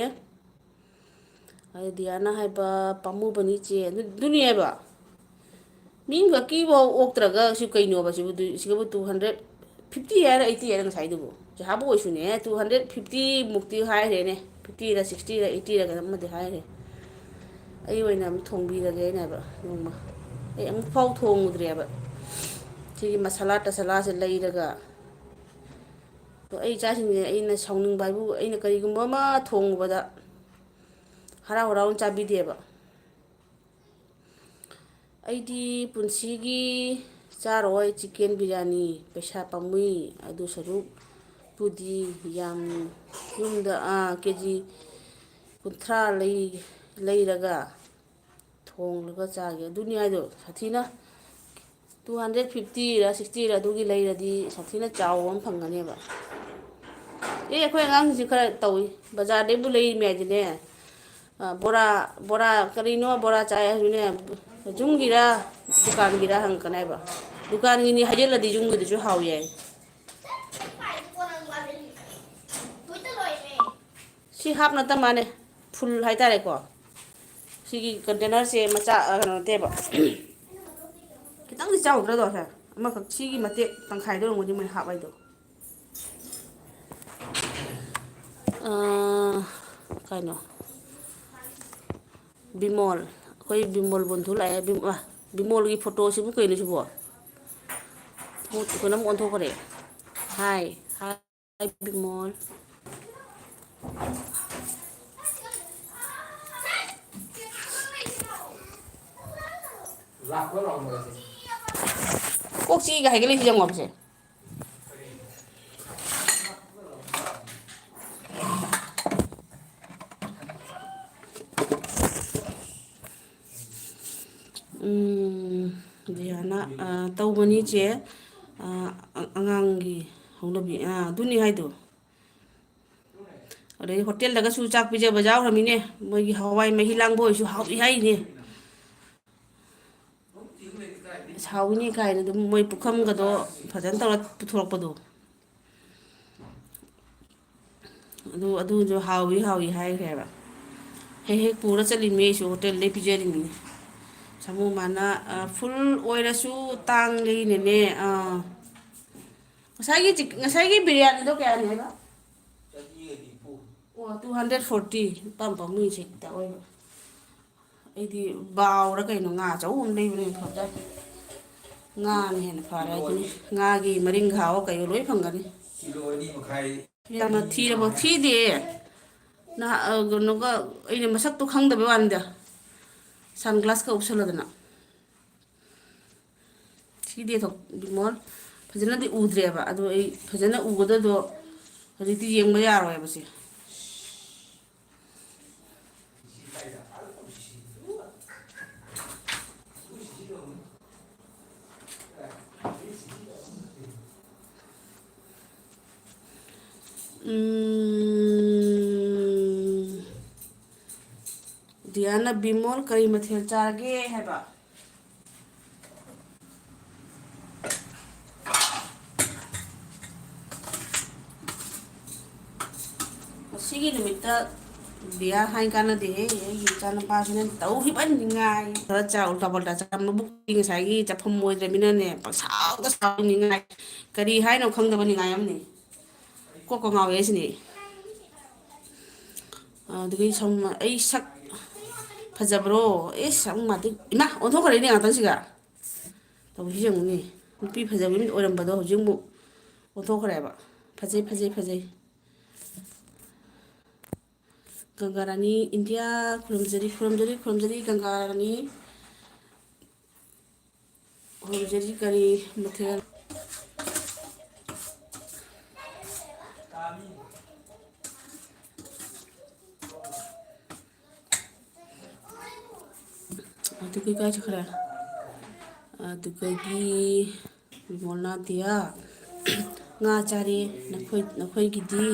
ꯑꯗꯩ ꯗꯤꯌꯥꯅ ꯍꯥꯏꯕ, "ꯄꯥꯝꯃꯨꯕꯅꯤ ꯆꯦ", ꯑꯗꯨ-, ꯑꯗꯨꯅꯦꯕ꯫ ꯃꯤ ꯑꯃꯈꯛꯀꯤꯐꯥꯎ ꯑꯣꯛꯇ꯭ꯔꯒ ꯁꯤ ꯀꯩꯅꯣꯕ ꯁꯤꯕꯨ, ꯁꯤꯒꯕꯨ two hundred fifty ꯍꯥꯏꯔ eighty ꯍꯥꯏꯔ ꯉꯁꯥꯏꯗꯨꯕꯨ? ꯖꯍꯥꯕꯨ ꯑꯣꯏꯁꯨꯅꯦ, two hundred fifty ꯃꯨꯛꯇꯤ ꯍꯥꯏꯈ꯭ꯔꯦꯅꯦ, fiftyꯔ sixtyꯔ eighttyꯔ ꯀꯩꯅꯣꯝꯃꯗꯤ ꯍꯥꯏꯈ꯭ꯔꯦ꯫ ꯑꯩ ꯑꯣꯏꯅ ꯑꯃ ꯊꯣꯡꯕꯤꯔꯒꯦ ꯍꯥꯏꯅ ꯍꯥꯏꯕ ꯅꯣꯡꯃ꯫ ꯑꯩ ꯑꯃꯨꯛꯐꯥꯎ ꯊꯣꯡꯉꯨꯗ꯭ꯔꯦꯕ꯫ ꯁꯤꯒꯤ ꯃꯁꯥꯂꯥ ꯇꯁꯥꯂꯥꯁꯦ ꯂꯩꯔꯒ꯫ ꯑꯗꯣ ꯑꯩ ꯏꯆꯥꯁꯤꯡꯁꯦ ꯑꯩꯅ ꯁꯥꯎꯅꯤꯡꯕ ꯍꯥꯏꯕꯨ, ꯑꯩꯅ ꯀꯔꯤꯒꯨꯝꯕ ꯑꯃ ꯊꯣꯡꯉꯨꯕꯗ ꯍꯔꯥꯎ ꯍꯔꯥꯎꯅ ꯆꯥꯕꯤꯗꯦꯕ꯫ ꯑꯩꯗꯤ ꯄꯨꯟꯁꯤꯒꯤ ꯆꯥꯔꯣꯏ ꯆꯤꯛꯀꯦꯟ ꯕꯤꯔꯌꯥꯅꯤ, ꯄꯩꯁꯥ ꯄꯥꯝꯃꯨꯏ꯫ ꯑꯗꯨ ꯁꯔꯨꯛꯄꯨꯗꯤ ꯌꯥꯝ ꯌꯨꯝꯗ, ꯑꯥ, ꯀꯦ ꯖꯤ ꯀꯨꯟꯊ꯭ꯔꯥ ꯂꯩ-, ꯂꯩꯔꯒ ꯊꯣꯡꯂꯒ ꯆꯥꯒꯦ꯫ ꯑꯗꯨꯅꯤ ꯍꯥꯏꯗꯣ, ꯁꯥꯊꯤꯅ two hundred fiftyꯔ sixtyꯔ ꯑꯗꯨꯒꯤ ꯂꯩꯔꯗꯤ ꯁꯥꯊꯤꯅ ꯆꯥꯎꯕ ꯑꯃ ꯐꯪꯒꯅꯦꯕ꯫ ꯑꯦ, ꯑꯩꯈꯣꯏ ꯑꯉꯥꯡꯁꯤꯡꯁꯤ ꯈꯔ ꯇꯧꯏ, ꯕꯖꯥꯔꯗꯩꯕꯨ ꯂꯩꯔꯤꯃꯤ ꯍꯥꯏꯗꯤꯅꯦ, ꯑ, ꯕꯣꯔꯥ, ꯕꯣꯔꯥ, ꯀꯔꯤꯅꯣ ꯕꯣꯔꯥ ꯆꯥꯏ ꯍꯥꯏꯁꯨꯅꯦ, ꯌꯨꯝꯒꯤꯔ ꯗꯨꯀꯥꯟꯒꯤꯔ ꯍꯪꯉꯛꯀꯅꯦꯕ꯫ ꯗꯨꯀꯥꯟꯒꯤꯅꯤ ꯍꯥꯏꯖꯤꯜꯂꯗꯤ ꯌꯨꯝꯒꯤꯗꯨꯁꯨ ꯍꯥꯎ ꯌꯥꯏ꯫ ꯁꯤ ꯍꯥꯞ ꯅꯠꯇ ꯃꯥꯅꯦ, ꯐꯨꯜ ꯍꯥꯏꯇꯥꯔꯦꯀꯣ꯫ ꯁꯤꯒꯤ ꯀꯟꯇꯦꯅꯔꯁꯦ ꯃꯆꯥ, ꯑ, ꯀꯩꯅꯣ ꯅꯠꯇꯦꯕ꯫ ꯈꯤꯇꯪꯗꯤ ꯆꯥꯎꯗ꯭ꯔꯗꯣ ꯁꯦ? ꯑꯃꯈꯛ ꯁꯤꯒꯤ ꯃꯇꯦꯛ ꯇꯪꯈꯥꯏꯗ ꯑꯣꯏꯔꯝꯒꯅꯤ ꯃꯣꯏ ꯍꯥꯞ ꯍꯥꯏꯗꯣ꯫ ꯑ, ꯀꯩꯅꯣ? ꯕꯤꯃꯣꯜ꯫ ꯑꯩꯈꯣꯏ ꯕꯤꯃꯣꯜ ꯕꯣꯟꯊꯨ ꯂꯥꯛꯑꯦ꯫ ꯕꯤꯝ-, ꯑ, ꯕꯤꯃꯣꯜꯒꯤ ꯐꯣꯇꯣꯁꯤꯕꯨ ꯀꯩꯅꯣ ꯁꯤꯕꯣ? ꯀꯩꯅꯣꯝ ꯑꯣꯟꯊꯣꯛꯈ꯭ꯔꯦ꯫ ꯍꯥꯏ, ꯍꯥꯏ ꯕꯤꯃꯣꯜ꯫ ꯀꯣꯛ ꯆꯤꯛꯏꯒ ꯍꯥꯏꯒꯠꯂꯛꯏꯁꯤ ꯌꯦꯡꯉꯣ ꯁꯦ꯫ ꯎꯝ, ꯗꯤꯌꯥꯅ, ꯑ, ꯇꯧꯕꯅꯤ ꯆꯦ, ꯑ, ꯑ-, ꯑꯉꯥꯡꯒꯤ ꯍꯧꯅꯕꯤ, ꯑ, ꯑꯗꯨꯅꯤ ꯍꯥꯏꯗꯣ꯫ ꯑꯗꯩ ꯍꯣꯇꯦꯜꯗꯒꯁꯨ ꯆꯥꯛ ꯄꯤꯖꯕ ꯌꯥꯎꯈ꯭ꯔꯃꯤꯅꯦ, ꯃꯣꯏꯒꯤ ꯍꯋꯥꯏ ꯃꯍꯤ ꯂꯥꯡꯕ ꯑꯣꯏꯔꯁꯨ ꯍꯥꯎꯏ ꯍꯥꯏꯅꯦ꯫ ꯑꯁ, ꯍꯥꯎꯏꯅꯦ ꯀꯥꯏꯅ ꯑꯗꯨꯝ ꯃꯣꯏ ꯄꯨꯈꯝꯒꯗꯣ ꯐꯖꯅ ꯇꯧꯔ ꯄꯨꯊꯣꯔꯛꯄꯗꯣ꯫ ꯑꯗꯨ, ꯑꯗꯨꯁꯨ ꯍꯥꯎꯏ, ꯍꯥꯎꯏ ꯍꯥꯏꯈ꯭ꯔꯦꯕ꯫ ꯍꯦꯛ ꯍꯦꯛ ꯄꯨꯔ ꯆꯠꯂꯤꯃꯤ ꯑꯩꯁꯨ, ꯍꯣꯇꯦꯜꯗꯩ ꯄꯤꯖꯔꯤꯃꯤꯅꯤ꯫ ꯁꯥꯃꯨ ꯃꯥꯅ, ꯑ, ꯐꯨꯜ ꯑꯣꯏꯔꯁꯨ ꯇꯥꯡꯂꯤꯅꯦꯅꯦ, ꯑꯥ꯫ ꯉꯁꯥꯏꯒꯤ ꯆꯤꯛ-, ꯉꯁꯥꯏꯒꯤ ꯕꯤꯔꯌꯥꯅꯤꯗꯣ ꯀꯌꯥꯅꯤ ꯍꯥꯏꯕ? ꯑꯣ, two hundred forty꯫ ꯏꯄꯥꯝ ꯄꯥꯝꯃꯨꯏ ꯁꯤꯗ ꯑꯣꯏꯕ꯫ ꯑꯩꯗꯤ ꯕꯥꯎꯔ ꯀꯩꯅꯣ ꯉꯥ ꯑꯆꯧꯕ ꯑꯃ ꯂꯩꯕꯅ ꯍꯦꯟꯅ ꯐꯕꯖꯥꯠꯅꯤ꯫ ꯉꯥꯅ ꯍꯦꯟꯅ ꯐꯔꯦ ꯍꯥꯏꯗꯨꯅꯤ꯫ ꯉꯥꯒꯤ ꯃꯔꯤꯡꯈꯥꯑꯣ ꯀꯩꯑꯣ ꯂꯣꯏ ꯐꯪꯒꯅꯤ꯫ ꯀꯤꯂꯣ ꯑꯅꯤ ꯃꯈꯥꯏ꯫ ꯌꯥꯝꯅ ꯊꯤꯔꯕꯣ? ꯊꯤꯗꯦ꯫ ꯅꯍꯥ-, ꯑ, ꯀꯩꯅꯣꯒ, ꯑꯩꯅ ꯃꯁꯛꯇꯣ ꯈꯪꯗꯕꯩ ꯋꯥꯅꯤꯗ꯫ ꯁꯟ ꯒ꯭ꯂꯥꯁꯀ ꯎꯞꯁꯜꯂꯗꯅ꯫ ꯊꯤꯗꯦ ꯊꯣ-, ꯕꯤꯃꯣꯜ꯫ ꯐꯖꯅꯗꯤ ꯎꯗ꯭ꯔꯦꯕ꯫ ꯑꯗꯣ ꯑꯩ ꯐꯖꯅ ꯎꯒꯗꯕꯗꯣ ꯍꯧꯖꯤꯛꯇꯤ ꯌꯦꯡꯕ ꯌꯥꯔꯣꯏꯕ ꯁꯦ꯫ ꯎꯝ, ꯗꯤꯌꯥꯅ, ꯕꯤꯃꯣꯜ ꯀꯔꯤ ꯃꯊꯦꯜ ꯆꯥꯔꯒꯦ ꯍꯥꯏꯕ? ꯉꯁꯤꯒꯤ ꯅꯨꯃꯤꯠꯇ ꯕꯤꯌꯥ ꯍꯥꯏ ꯀꯥꯟꯅꯗꯦꯍꯦ꯫ ꯑꯩꯒꯤ ꯏꯆꯥꯅꯨꯄꯥꯁꯤꯅ ꯇꯧꯈꯤꯕ ꯅꯤꯡꯉꯥꯏ꯫ ꯈꯔ ꯆꯥ ꯎꯜꯇꯥ ꯄꯜꯇꯥ ꯆꯥ, ꯃꯕꯨꯛꯇꯤ ꯉꯁꯥꯏꯒꯤ ꯆꯥꯐꯝ ꯑꯣꯏꯗ꯭ꯔꯃꯤꯅꯅꯦ, ꯄꯪꯁꯥꯎꯗ ꯁꯥꯎ ꯅꯤꯡꯉꯥꯏ꯫ ꯀꯔꯤ ꯍꯥꯏꯅꯣ ꯈꯪꯗꯕ ꯅꯤꯡꯉꯥꯏ ꯑꯃꯅꯤ꯫ ꯀꯣꯛꯀ ꯉꯥꯎꯋꯦ ꯑꯩꯁꯤꯅꯦ꯫ ꯑꯗꯨꯗꯒꯤ ꯁꯝ, ꯑꯩ ꯁꯛ ꯐꯖꯕ꯭ꯔꯣ? ꯑꯦ, ꯁꯛ ꯃꯥꯗꯤ, ꯏꯃꯥ, ꯑꯣꯟꯊꯣꯛꯈ꯭ꯔꯦꯅꯦ ꯉꯥꯛꯇꯪꯁꯤꯒ꯫ ꯇꯧꯕꯤꯁꯤ ꯌꯦꯡꯉꯨꯅꯦ꯫ ꯅꯨꯄꯤ ꯐꯖꯕꯤ ꯑꯃ ꯑꯣꯏꯔꯝꯕꯗꯣ ꯍꯧꯖꯤꯛ ꯑꯃꯨꯛ ꯑꯣꯟꯊꯣꯛꯈ꯭ꯔꯦꯕ꯫ ꯐꯖꯩ, ꯐꯖꯩ, ꯐꯖꯩ꯫ ꯒꯪꯒꯥ ꯔꯥꯅꯤ, ꯏꯟꯗꯤꯌꯥ, ꯈꯨꯔꯨꯝꯖꯔꯤ, ꯈꯨꯔꯨꯝꯖꯔꯤ, ꯈꯨꯔꯨꯝꯖꯔꯤ, ꯒꯪꯒꯥ ꯔꯥꯅꯤ꯫ ꯈꯨꯔꯨꯝꯖꯔꯤ꯫ ꯀꯔꯤ ꯃꯊꯦꯜ? ꯑꯗꯨꯒꯤ ꯀꯥꯏ ꯆꯠꯈ꯭ꯔꯦ? ꯑꯗꯨꯗꯒꯤ ꯕꯤꯃꯣꯜ ꯅꯥꯗꯤꯌꯥ, ꯉꯥ ꯆꯥꯔꯦ꯫ ꯅꯈꯣꯏ, ꯅꯈꯣꯏꯒꯤꯗꯤ?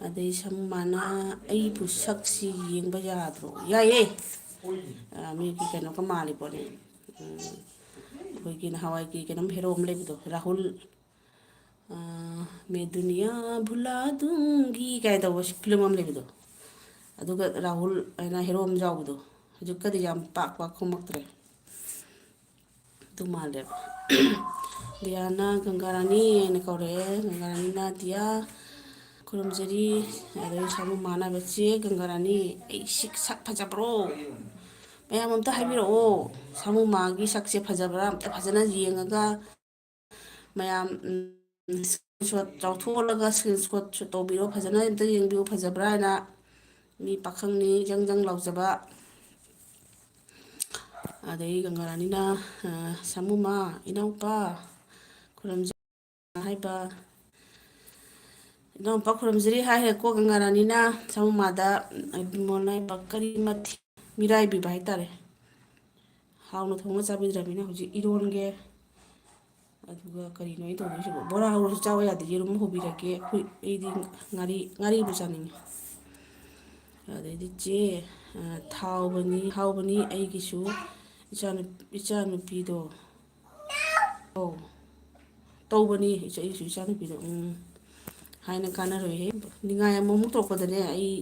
ꯑꯗꯩ ꯁꯃꯨꯃꯥꯅ, "ꯑꯩꯕꯨ ꯁꯛꯁꯤ ꯌꯦꯡꯕ ꯌꯥꯗ꯭ꯔꯣ?" ꯌꯥꯏꯌꯦ꯫ ꯑ, ꯃꯤꯒꯤ ꯀꯩꯅꯣꯒ ꯃꯥꯜꯂꯤ ꯄꯣꯠꯅꯤ꯫ ꯎꯝ, ꯑꯩꯈꯣꯏꯒꯤ ꯅꯍꯥꯟꯋꯥꯏꯒꯤ ꯀꯩꯅꯣꯝ ꯍꯦꯔꯣ ꯑꯃ ꯂꯩꯕꯗꯣ, ꯔꯥꯍꯨꯜ, ꯑ, "ꯃꯦ ꯗꯨꯅꯤꯌꯥ ꯚꯨꯂꯥ ꯗꯨꯡꯒꯤ" ꯀꯥꯏ ꯇꯧꯕ ꯐꯤꯂꯝ ꯑꯃ ꯂꯩꯕꯗꯣ, ꯑꯗꯨꯒ ꯔꯥꯍꯨꯜ ꯍꯥꯏꯅ ꯍꯦꯔꯣ ꯑꯃ ꯌꯥꯎꯕꯗꯣ, ꯍꯧꯖꯤꯛꯀꯗꯤ ꯌꯥꯝ ꯄꯥꯛ ꯄꯥꯛ ꯀꯨꯝꯃꯛꯇ꯭ꯔꯦ꯫ ꯑꯗꯨ ꯃꯥꯜꯂꯦꯕ꯫ ꯗꯤꯌꯥꯅ ꯒꯪꯒꯥꯔꯥꯅꯤ ꯍꯥꯏꯅ ꯀꯧꯔꯛꯑꯦ꯫ ꯒꯪꯒꯥꯔꯥꯅꯤꯅ, "ꯗꯤꯌꯥ, ꯈꯨꯔꯨꯝꯖꯔꯤ, ꯑꯗꯩ ꯁꯥꯃꯨ ꯃꯥꯟꯅꯕ ꯆꯦ ꯒꯪꯒꯥꯔꯥꯅꯤ, ꯑꯩ ꯁꯤ ꯁꯛ ꯐꯖꯕ꯭ꯔꯣ? ꯃꯌꯥꯝ ꯑꯝꯇ ꯍꯥꯏꯕꯤꯔꯛꯑꯣ, ꯁꯥꯃꯨ ꯃꯥꯒꯤ ꯁꯛꯁꯦ ꯐꯖꯕ꯭ꯔꯥ? ꯑꯝꯇ ꯐꯖꯅ ꯌꯦꯡꯉꯒ ꯃꯌꯥꯝ, ꯎꯝ, screenshot ꯆꯥꯎꯊꯣꯛꯍꯜꯂꯒ screenshot ꯇꯧꯕꯤꯔꯣ, ꯐꯖꯅ ꯑꯝꯇ ꯌꯦꯡꯕꯤꯌꯨ, ꯐꯖꯕ꯭ꯔꯥ ꯍꯥꯏꯅ꯫" ꯃꯤ ꯄꯥꯈꯪꯅꯤ ꯖꯪ ꯖꯪ ꯂꯥꯎꯖꯕ꯫ ꯑꯗꯩ ꯒꯪꯒꯥꯔꯥꯅꯤꯅ, ꯑ, "ꯁꯥꯃꯨꯃ, ꯏꯅꯥꯎꯄꯥ, ꯈꯨꯔꯨꯝꯖ-" ꯍꯥꯏꯕ, "ꯏꯅꯥꯎꯄꯥ ꯈꯨꯔꯨꯝꯖꯔꯤ" ꯍꯥꯏꯔꯦꯀꯣ ꯒꯪꯒꯥꯔꯥꯅꯤꯅ꯫ ꯁꯥꯃꯨꯃꯥꯗ ꯕꯤꯃꯣꯜꯅ ꯍꯥꯏꯕ ꯀꯔꯤ ꯃꯊꯦꯜ ꯃꯤꯔꯥꯏꯕꯤꯕ ꯍꯥꯏꯇꯥꯔꯦ꯫ ꯍꯥꯎꯅ ꯊꯣꯡꯅ ꯆꯥꯕꯤꯗ꯭ꯔꯕꯅꯤꯅ ꯍꯧꯖꯤꯛ ꯏꯔꯣꯟꯒꯦ꯫ ꯑꯗꯨꯒ ꯀꯔꯤꯅꯣ ꯑꯩ ꯇꯧꯗꯣꯏꯁꯤꯕꯣ? ꯕꯣꯔꯥ ꯍꯧꯔꯁꯨ ꯆꯥꯕ ꯌꯥꯗꯦ, ꯌꯦꯔꯨꯝ ꯍꯧꯕꯤꯔꯒꯦ꯫ ꯑꯩꯈꯣꯏ, ꯑꯩꯗꯤ ꯉꯥꯔꯤ, ꯉꯥꯔꯤꯕꯨ ꯆꯥꯅꯤꯡꯉꯤ꯫ ꯑꯗꯩꯗꯤ ꯆꯦ, ꯑ, ꯊꯥꯎꯕꯅꯤ, ꯍꯥꯎꯕꯅꯤ ꯑꯩꯒꯤꯁꯨ ꯏꯆꯥꯅꯨ-, ꯏꯆꯥꯅꯨꯄꯤꯗꯣ꯫ ꯑꯧ, ꯇꯧꯕꯅꯤ ꯏꯆꯥ-, ꯑꯩꯒꯤꯁꯨ ꯏꯆꯥꯅꯨꯄꯤꯗꯣ꯫ ꯎꯝ꯫ ꯍꯥꯏꯅ ꯀꯥꯟꯅꯔꯣꯏꯍꯦ꯫ ꯅꯤꯡꯉꯥꯏ ꯑꯃꯨꯛꯃꯨꯛ ꯇꯧꯔꯛꯄꯗꯅꯦ, ꯑꯩ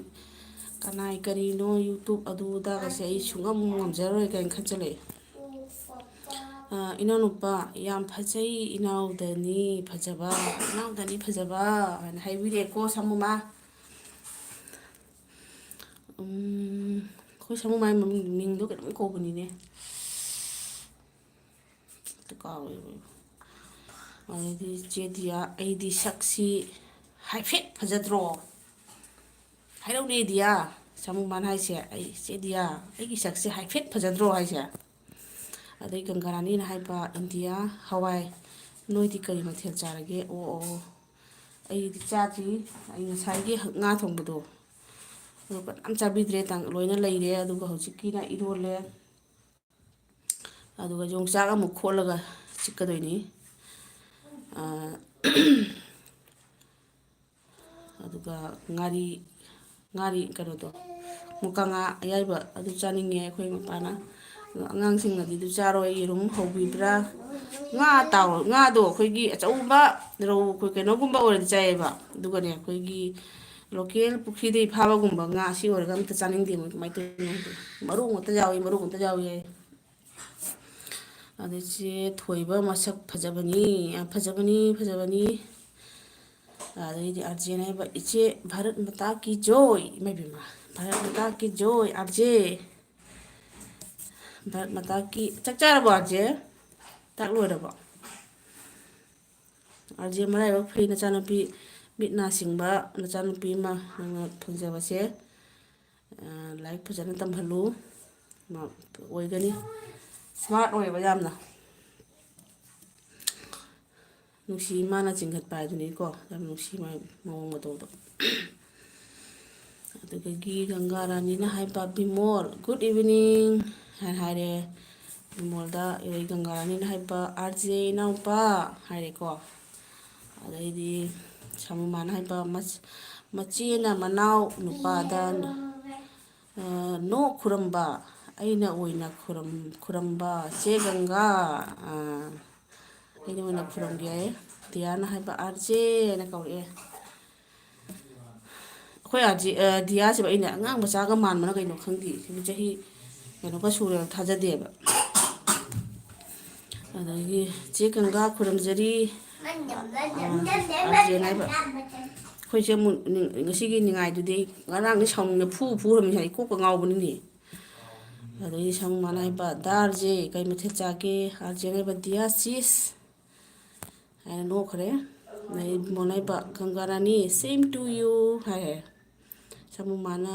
ꯀꯅꯥꯏ ꯀꯔꯤꯅꯣ, YouTube ꯑꯗꯨ ꯑꯗꯥꯒꯁꯦ ꯑꯩ ꯁꯨꯡꯉꯝ ꯉꯝꯖꯔꯔꯣꯏ ꯀꯥꯏꯅ ꯈꯟꯖꯜꯂꯛꯑꯦ꯫ ꯑ, ꯏꯅꯥꯎꯅꯨꯄꯥ, "ꯌꯥꯝ ꯐꯖꯩ, ꯏꯅꯥꯎꯗꯅꯤ ꯐꯖꯕ, ꯏꯅꯥꯎꯗꯅꯤ ꯐꯖꯕ" ꯍꯥꯏꯅ ꯍꯥꯏꯕꯤꯔꯛꯑꯦꯀꯣ, ꯁꯥꯃꯨꯃꯥ꯫ ꯎꯝ, ꯑꯩꯈꯣꯏ ꯁꯥꯃꯨꯃꯥꯒꯤ ꯃꯃꯤꯡ, ꯃꯤꯡꯗꯣ ꯀꯩꯅꯣꯝ ꯀꯧꯕꯅꯤꯅꯦ꯫ ꯍꯦꯛꯇ ꯀꯥꯎꯋꯦꯕ꯫ ꯑꯗꯩꯗꯤ ꯆꯦ ꯗꯤꯌꯥ, "ꯑꯩꯗꯤ ꯁꯛꯁꯤ ꯍꯥꯏꯐꯦꯠ ꯐꯖꯗ꯭ꯔꯣ?" ꯍꯥꯏꯔꯧꯅꯦ ꯗꯤꯌꯥ, ꯁꯥꯃꯨꯃꯥꯅ ꯍꯥꯏꯁꯦ, "ꯑꯩ, ꯆꯦ ꯗꯤꯌꯥ, ꯑꯩꯒꯤ ꯁꯛꯁꯦ ꯍꯥꯏꯐꯦꯠ ꯐꯖꯗ꯭ꯔꯣ?" ꯍꯥꯏꯁꯦ꯫ ꯑꯗꯩ ꯒꯪꯒꯥꯔꯥꯅꯤꯅ ꯍꯥꯏꯕ, "ꯏꯟꯗꯤꯌꯥ, ꯍꯋꯥꯏ, ꯅꯣꯏꯗꯤ ꯀꯔꯤ ꯃꯊꯦꯜ ꯆꯥꯔꯒꯦ?" "ꯑꯣ, ꯑꯣ, ꯑꯣ, ꯑꯩꯗꯤ ꯆꯥꯗ꯭ꯔꯤ꯫ ꯑꯩ ꯉꯁꯥꯏꯒꯤ ꯉꯥ ꯊꯣꯡꯕꯗꯣ, ꯑꯗꯨ ꯀꯅꯥꯝ ꯆꯥꯕꯤꯗ꯭ꯔꯦ, ꯇꯪ-, ꯂꯣꯏꯅ ꯂꯩꯔꯦ꯫ ꯑꯗꯨꯒ ꯍꯧꯖꯤꯛꯀꯤꯅ ꯏꯔꯣꯜꯂꯦ꯫ ꯑꯗꯨꯒ ꯌꯣꯡꯆꯥꯛ ꯑꯃꯨꯛ ꯈꯣꯠꯂꯒ ꯆꯤꯛꯀꯗꯣꯏꯅꯤ꯫ ꯑꯥ, ꯑꯗꯨꯒ ꯉꯥꯔꯤ, ꯉꯥꯔꯤ ꯀꯩꯅꯣꯗꯣ, ꯃꯨꯀꯥ ꯉꯥ ꯑꯌꯥꯏꯕ ꯑꯗꯨ ꯆꯥꯅꯤꯡꯉꯦ ꯑꯩꯈꯣꯏ ꯃꯄꯥꯅ꯫ ꯑꯗꯣ ꯑꯉꯥꯡꯁꯤꯡꯅꯗꯤ ꯑꯗꯨ ꯆꯥꯔꯣꯏ, ꯌꯦꯔꯨꯝ ꯍꯧꯕꯤꯕ꯭ꯔꯥ? ꯉꯥ ꯇꯥꯎ-, ꯉꯥꯗꯣ ꯑꯩꯈꯣꯏꯒꯤ ꯑꯆꯧꯕ ꯔꯧ, ꯑꯩꯈꯣꯏ ꯀꯩꯅꯣꯒꯨꯝꯕ ꯑꯣꯏꯔꯗꯤ ꯆꯥꯏꯌꯦꯕ꯫ ꯑꯗꯨꯒꯅꯦ, ꯑꯩꯈꯣꯏꯒꯤ ꯂꯣꯀꯦꯜ ꯄꯨꯈ꯭ꯔꯤꯗꯒꯤ ꯐꯥꯕꯒꯨꯝꯕ ꯉꯥ ꯑꯁꯤ ꯑꯣꯏꯔꯒ ꯑꯝꯇ ꯆꯥꯅꯤꯡꯗꯦ ꯃꯣꯏ꯫ ꯀꯃꯥꯏꯅ ꯇꯧꯔꯤꯅꯣ ꯈꯪꯗꯦ꯫ ꯃꯔꯨ ꯉꯥꯛꯇ ꯌꯥꯎꯏ, ꯃꯔꯨ ꯉꯥꯛꯇ ꯌꯥꯎꯏ ꯍꯥꯏ꯫ ꯑꯗꯩ ꯆꯦ ꯊꯣꯏꯕ ꯃꯁꯛ ꯐꯖꯕꯅꯤ, ꯌꯥꯝ ꯐꯖꯕꯅꯤ, ꯐꯖꯕꯅꯤ꯫ ꯑꯗꯩꯗꯤ ꯑꯥꯔꯖꯦꯅ ꯍꯥꯏꯕ, "ꯏꯆꯦ ꯚꯥꯔꯠ ꯃꯇꯥ ꯀꯤ ꯖꯣꯏ", ꯏꯃꯥ ꯏꯕꯦꯝꯃ, "ꯚꯥꯔꯠ ꯃꯇꯥ ꯀꯤ ꯖꯣꯏ ꯑꯥꯔꯖꯦ, ꯚꯥꯔꯠ ꯃꯇꯥ ꯀꯤ", ꯆꯥꯛ ꯆꯥꯔꯕꯣ ꯑꯥꯔꯖꯦ? ꯆꯥꯛ ꯂꯣꯏꯔꯕꯣ? ꯑꯥꯔꯖꯦ ꯃꯔꯥꯏꯕꯛ ꯐꯩ, ꯅꯆꯥꯅꯨꯄꯤ ꯃꯤꯠ ꯅꯥ ꯁꯤꯡꯕ ꯅꯆꯥꯅꯨꯄꯤ ꯑꯃ ꯅꯪꯅ ꯐꯪꯖꯕꯁꯦ꯫ ꯑ, ꯂꯥꯏꯔꯤꯛ ꯐꯖꯅ ꯇꯝꯍꯜꯂꯨ꯫ ꯃꯥ ꯑꯣꯏꯒꯅꯤ꯫ ꯁ꯭ꯃꯥꯔꯠ ꯑꯣꯏꯌꯦꯕ ꯌꯥꯝꯅ꯫ ꯅꯨꯡꯁꯤ ꯏꯃꯥꯅ ꯆꯤꯡꯈꯠꯄ ꯍꯥꯏꯗꯨꯅꯤꯀꯣ꯫ ꯌꯥꯝ ꯅꯨꯡꯁꯤ ꯃꯥꯏ ꯃꯑꯣꯡ ꯃꯇꯧꯗꯣ꯫ ꯑꯗꯨꯗꯒꯤ ꯒꯪꯒꯥ ꯔꯥꯅꯤꯅ ꯍꯥꯏꯕ, "ꯕꯤꯃꯣꯜ, good evening" ꯍꯥꯏꯅ ꯍꯥꯏꯔꯦ꯫ ꯕꯤꯃꯣꯜꯗ ꯑꯗꯩ ꯒꯪꯒꯥ ꯔꯥꯅꯤꯅ ꯍꯥꯏꯕ, "ꯑꯥꯔ ꯖꯦ ꯏꯅꯥꯎꯄꯥ" ꯍꯥꯏꯔꯦꯀꯣ꯫ ꯑꯗꯩꯗꯤ ꯁꯥꯃꯨꯃꯥꯅ ꯍꯥꯏꯕ, "ꯃꯆ-, ꯃꯆꯦꯅ ꯃꯅꯥꯎ ꯅꯨꯄꯥꯗ, ꯑ, ꯅꯣꯛ ꯈꯨꯔꯝꯕ, ꯑꯩꯅ ꯑꯣꯏꯅ ꯈꯨꯔꯝ-, ꯈꯨꯔꯝꯕ ꯆꯦ ꯒꯪꯒꯥ", ꯑ, "ꯑꯩꯅ ꯑꯣꯏꯅ ꯈꯨꯔꯝꯒꯦ" ꯍꯥꯏꯌꯦ꯫ ꯗꯤꯌꯥꯅ ꯍꯥꯏꯕ, "ꯑꯥꯔ ꯖꯦ" ꯍꯥꯏꯅ ꯀꯧꯔꯛꯑꯦ꯫ ꯑꯩꯈꯣꯏ ꯑꯥꯔꯖꯦ-, ꯑ, ꯗꯤꯌꯥꯁꯤꯕꯨ ꯑꯩꯅ ꯑꯉꯥꯡ ꯃꯆꯥꯒ ꯃꯥꯟꯕꯅ ꯀꯩꯅꯣ ꯈꯪꯗꯦ꯫ ꯁꯤꯕꯨ ꯆꯍꯤ ꯀꯩꯅꯣꯒ ꯁꯨꯔꯦꯕ, ꯊꯥꯖꯗꯦꯕ꯫ ꯑꯗꯒꯤ ꯆꯦ ꯒꯪꯒꯥ ꯈꯨꯔꯨꯝꯖꯔꯤ꯫ ꯑꯥꯔꯖꯦꯟ ꯍꯥꯏꯕ꯫ ꯑꯩꯈꯣꯏꯁꯦ ꯑꯃꯨꯛ ꯅꯤꯡ-, ꯉꯁꯤꯒꯤ ꯅꯤꯡꯉꯥꯏꯗꯨꯗꯤ ꯑꯩ ꯉꯔꯥꯡꯗꯤ ꯁꯥꯎꯅꯤꯡꯅ ꯐꯨ ꯐꯨꯔꯝꯃꯤ, ꯑꯩ ꯀꯣꯛꯀ ꯉꯥꯎꯕꯅꯤꯅꯦ꯫ ꯑꯗꯒꯤ ꯁꯥꯃꯨ ꯃꯥꯅ ꯍꯥꯏꯕ, "ꯗꯥ ꯑꯥꯔꯖꯦ, ꯀꯩ ꯃꯊꯦꯜ ꯆꯥꯒꯦ?" ꯑꯥꯔꯖꯦꯟ ꯍꯥꯏꯕ, "ꯗꯤꯌꯥ ꯆꯤꯁ" ꯍꯥꯏꯅ ꯅꯣꯛꯈ꯭ꯔꯦ꯫ ꯑꯗꯩ ꯃꯣꯅ ꯍꯥꯏꯕ, "ꯒꯪꯒꯥ ꯔꯥꯅꯤ, same to you" ꯍꯥꯏꯔꯦ꯫ ꯁꯥꯃꯨ ꯃꯥꯅ,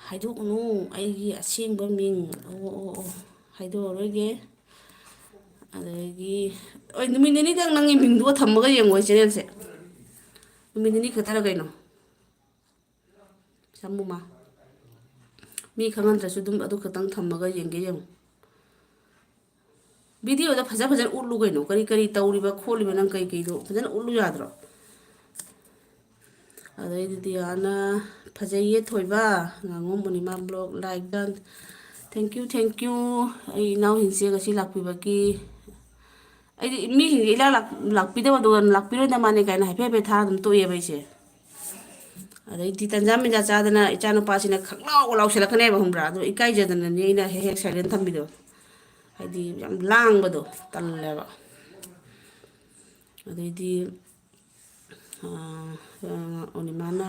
"ꯍꯥꯏꯗꯣꯛꯎꯅꯨ ꯑꯩꯒꯤ ꯑꯁꯦꯡꯕ ꯃꯤꯡ"꯫ "ꯑꯣ, ꯑꯣ, ꯑꯣ, ꯍꯥꯏꯗꯣꯛꯑꯔꯣꯏꯒꯦ"꯫ ꯑꯗꯒꯤ, "ꯍꯣꯏ, ꯅꯨꯃꯤꯠ ꯅꯤꯅꯤꯗꯪ ꯅꯪꯒꯤ ꯃꯤꯡꯗꯨꯒ ꯊꯝꯃꯒ ꯌꯦꯡꯉꯣ ꯑꯩ ꯆꯦꯅꯦꯜꯁꯦ꯫ ꯅꯨꯃꯤꯠ ꯅꯤꯅꯤ ꯈꯛꯇꯔ ꯀꯩꯅꯣ?" ꯁꯥꯃꯨꯃ꯫ ꯃꯤ ꯈꯪꯍꯟꯗ꯭ꯔꯁꯨ ꯑꯗꯨꯝ ꯑꯗꯨ ꯈꯛꯇꯪ ꯊꯝꯃꯒ ꯌꯦꯡꯒꯦ ꯌꯦꯡꯉꯨ꯫ ꯚꯤꯗꯤꯑꯣꯗ ꯐꯖ ꯐꯖꯅ ꯎꯠꯂꯨ ꯀꯩꯅꯣ꯫ ꯀꯔꯤ ꯀꯔꯤ ꯇꯧꯔꯤꯕ ꯈꯣꯠꯂꯤꯕ ꯅꯪ ꯀꯩ ꯀꯩꯗꯣ ꯐꯖꯅ ꯎꯠꯂꯨ ꯌꯥꯗ꯭ꯔꯣ? ꯑꯗꯩꯗꯤ ꯗꯤꯌꯥꯅ, "ꯐꯖꯩꯌꯦ ꯊꯣꯏꯕ, ꯉꯥꯉꯣꯝ ꯎꯅꯤꯃꯥ vlog like done꯫ Thank you, thank you꯫ ꯑꯩ ꯏꯅꯥꯎꯁꯤꯡꯁꯦ ꯉꯁꯤ ꯂꯥꯛꯄꯤꯕꯒꯤ ꯑꯩꯗꯤ ꯃꯤꯁꯤꯡꯁꯦ ꯏꯂꯥꯛ ꯂꯥꯛ-, ꯂꯥꯛꯄꯤꯗꯕꯗꯣ, ꯂꯥꯛꯄꯤꯔꯣꯏꯗ ꯃꯥꯅꯦ ꯀꯥꯏꯅ ꯍꯥꯏꯐꯦꯠ ꯍꯥꯏꯐꯦꯠ ꯊꯥꯔ ꯑꯗꯨꯝ ꯇꯣꯛꯑꯦꯕ ꯑꯩꯁꯦ꯫ ꯑꯗꯩꯗꯤ ꯇꯟꯖꯥ ꯃꯦꯟꯖꯥ ꯆꯥꯗꯅ ꯏꯆꯥꯅꯨꯄꯥꯁꯤꯅ ꯈꯪꯂꯥꯎ ꯂꯥꯎꯁꯜꯂꯛꯀꯅꯦꯕ, ꯈꯪꯕ꯭ꯔꯥ? ꯑꯗꯣ ꯏꯀꯥꯏꯖꯗꯅꯅꯦ ꯑꯩꯅ ꯍꯦꯛ ꯍꯦꯛ silent ꯊꯝꯕꯤꯗꯣ꯫ ꯍꯥꯏꯗꯤ ꯌꯥꯝ ꯂꯥꯡꯕꯗꯣ ꯇꯜꯂꯦꯕ꯫ ꯑꯗꯩꯗꯤ ꯑꯥ, ꯑꯥ, ꯑꯣꯅꯤꯃꯥꯅ,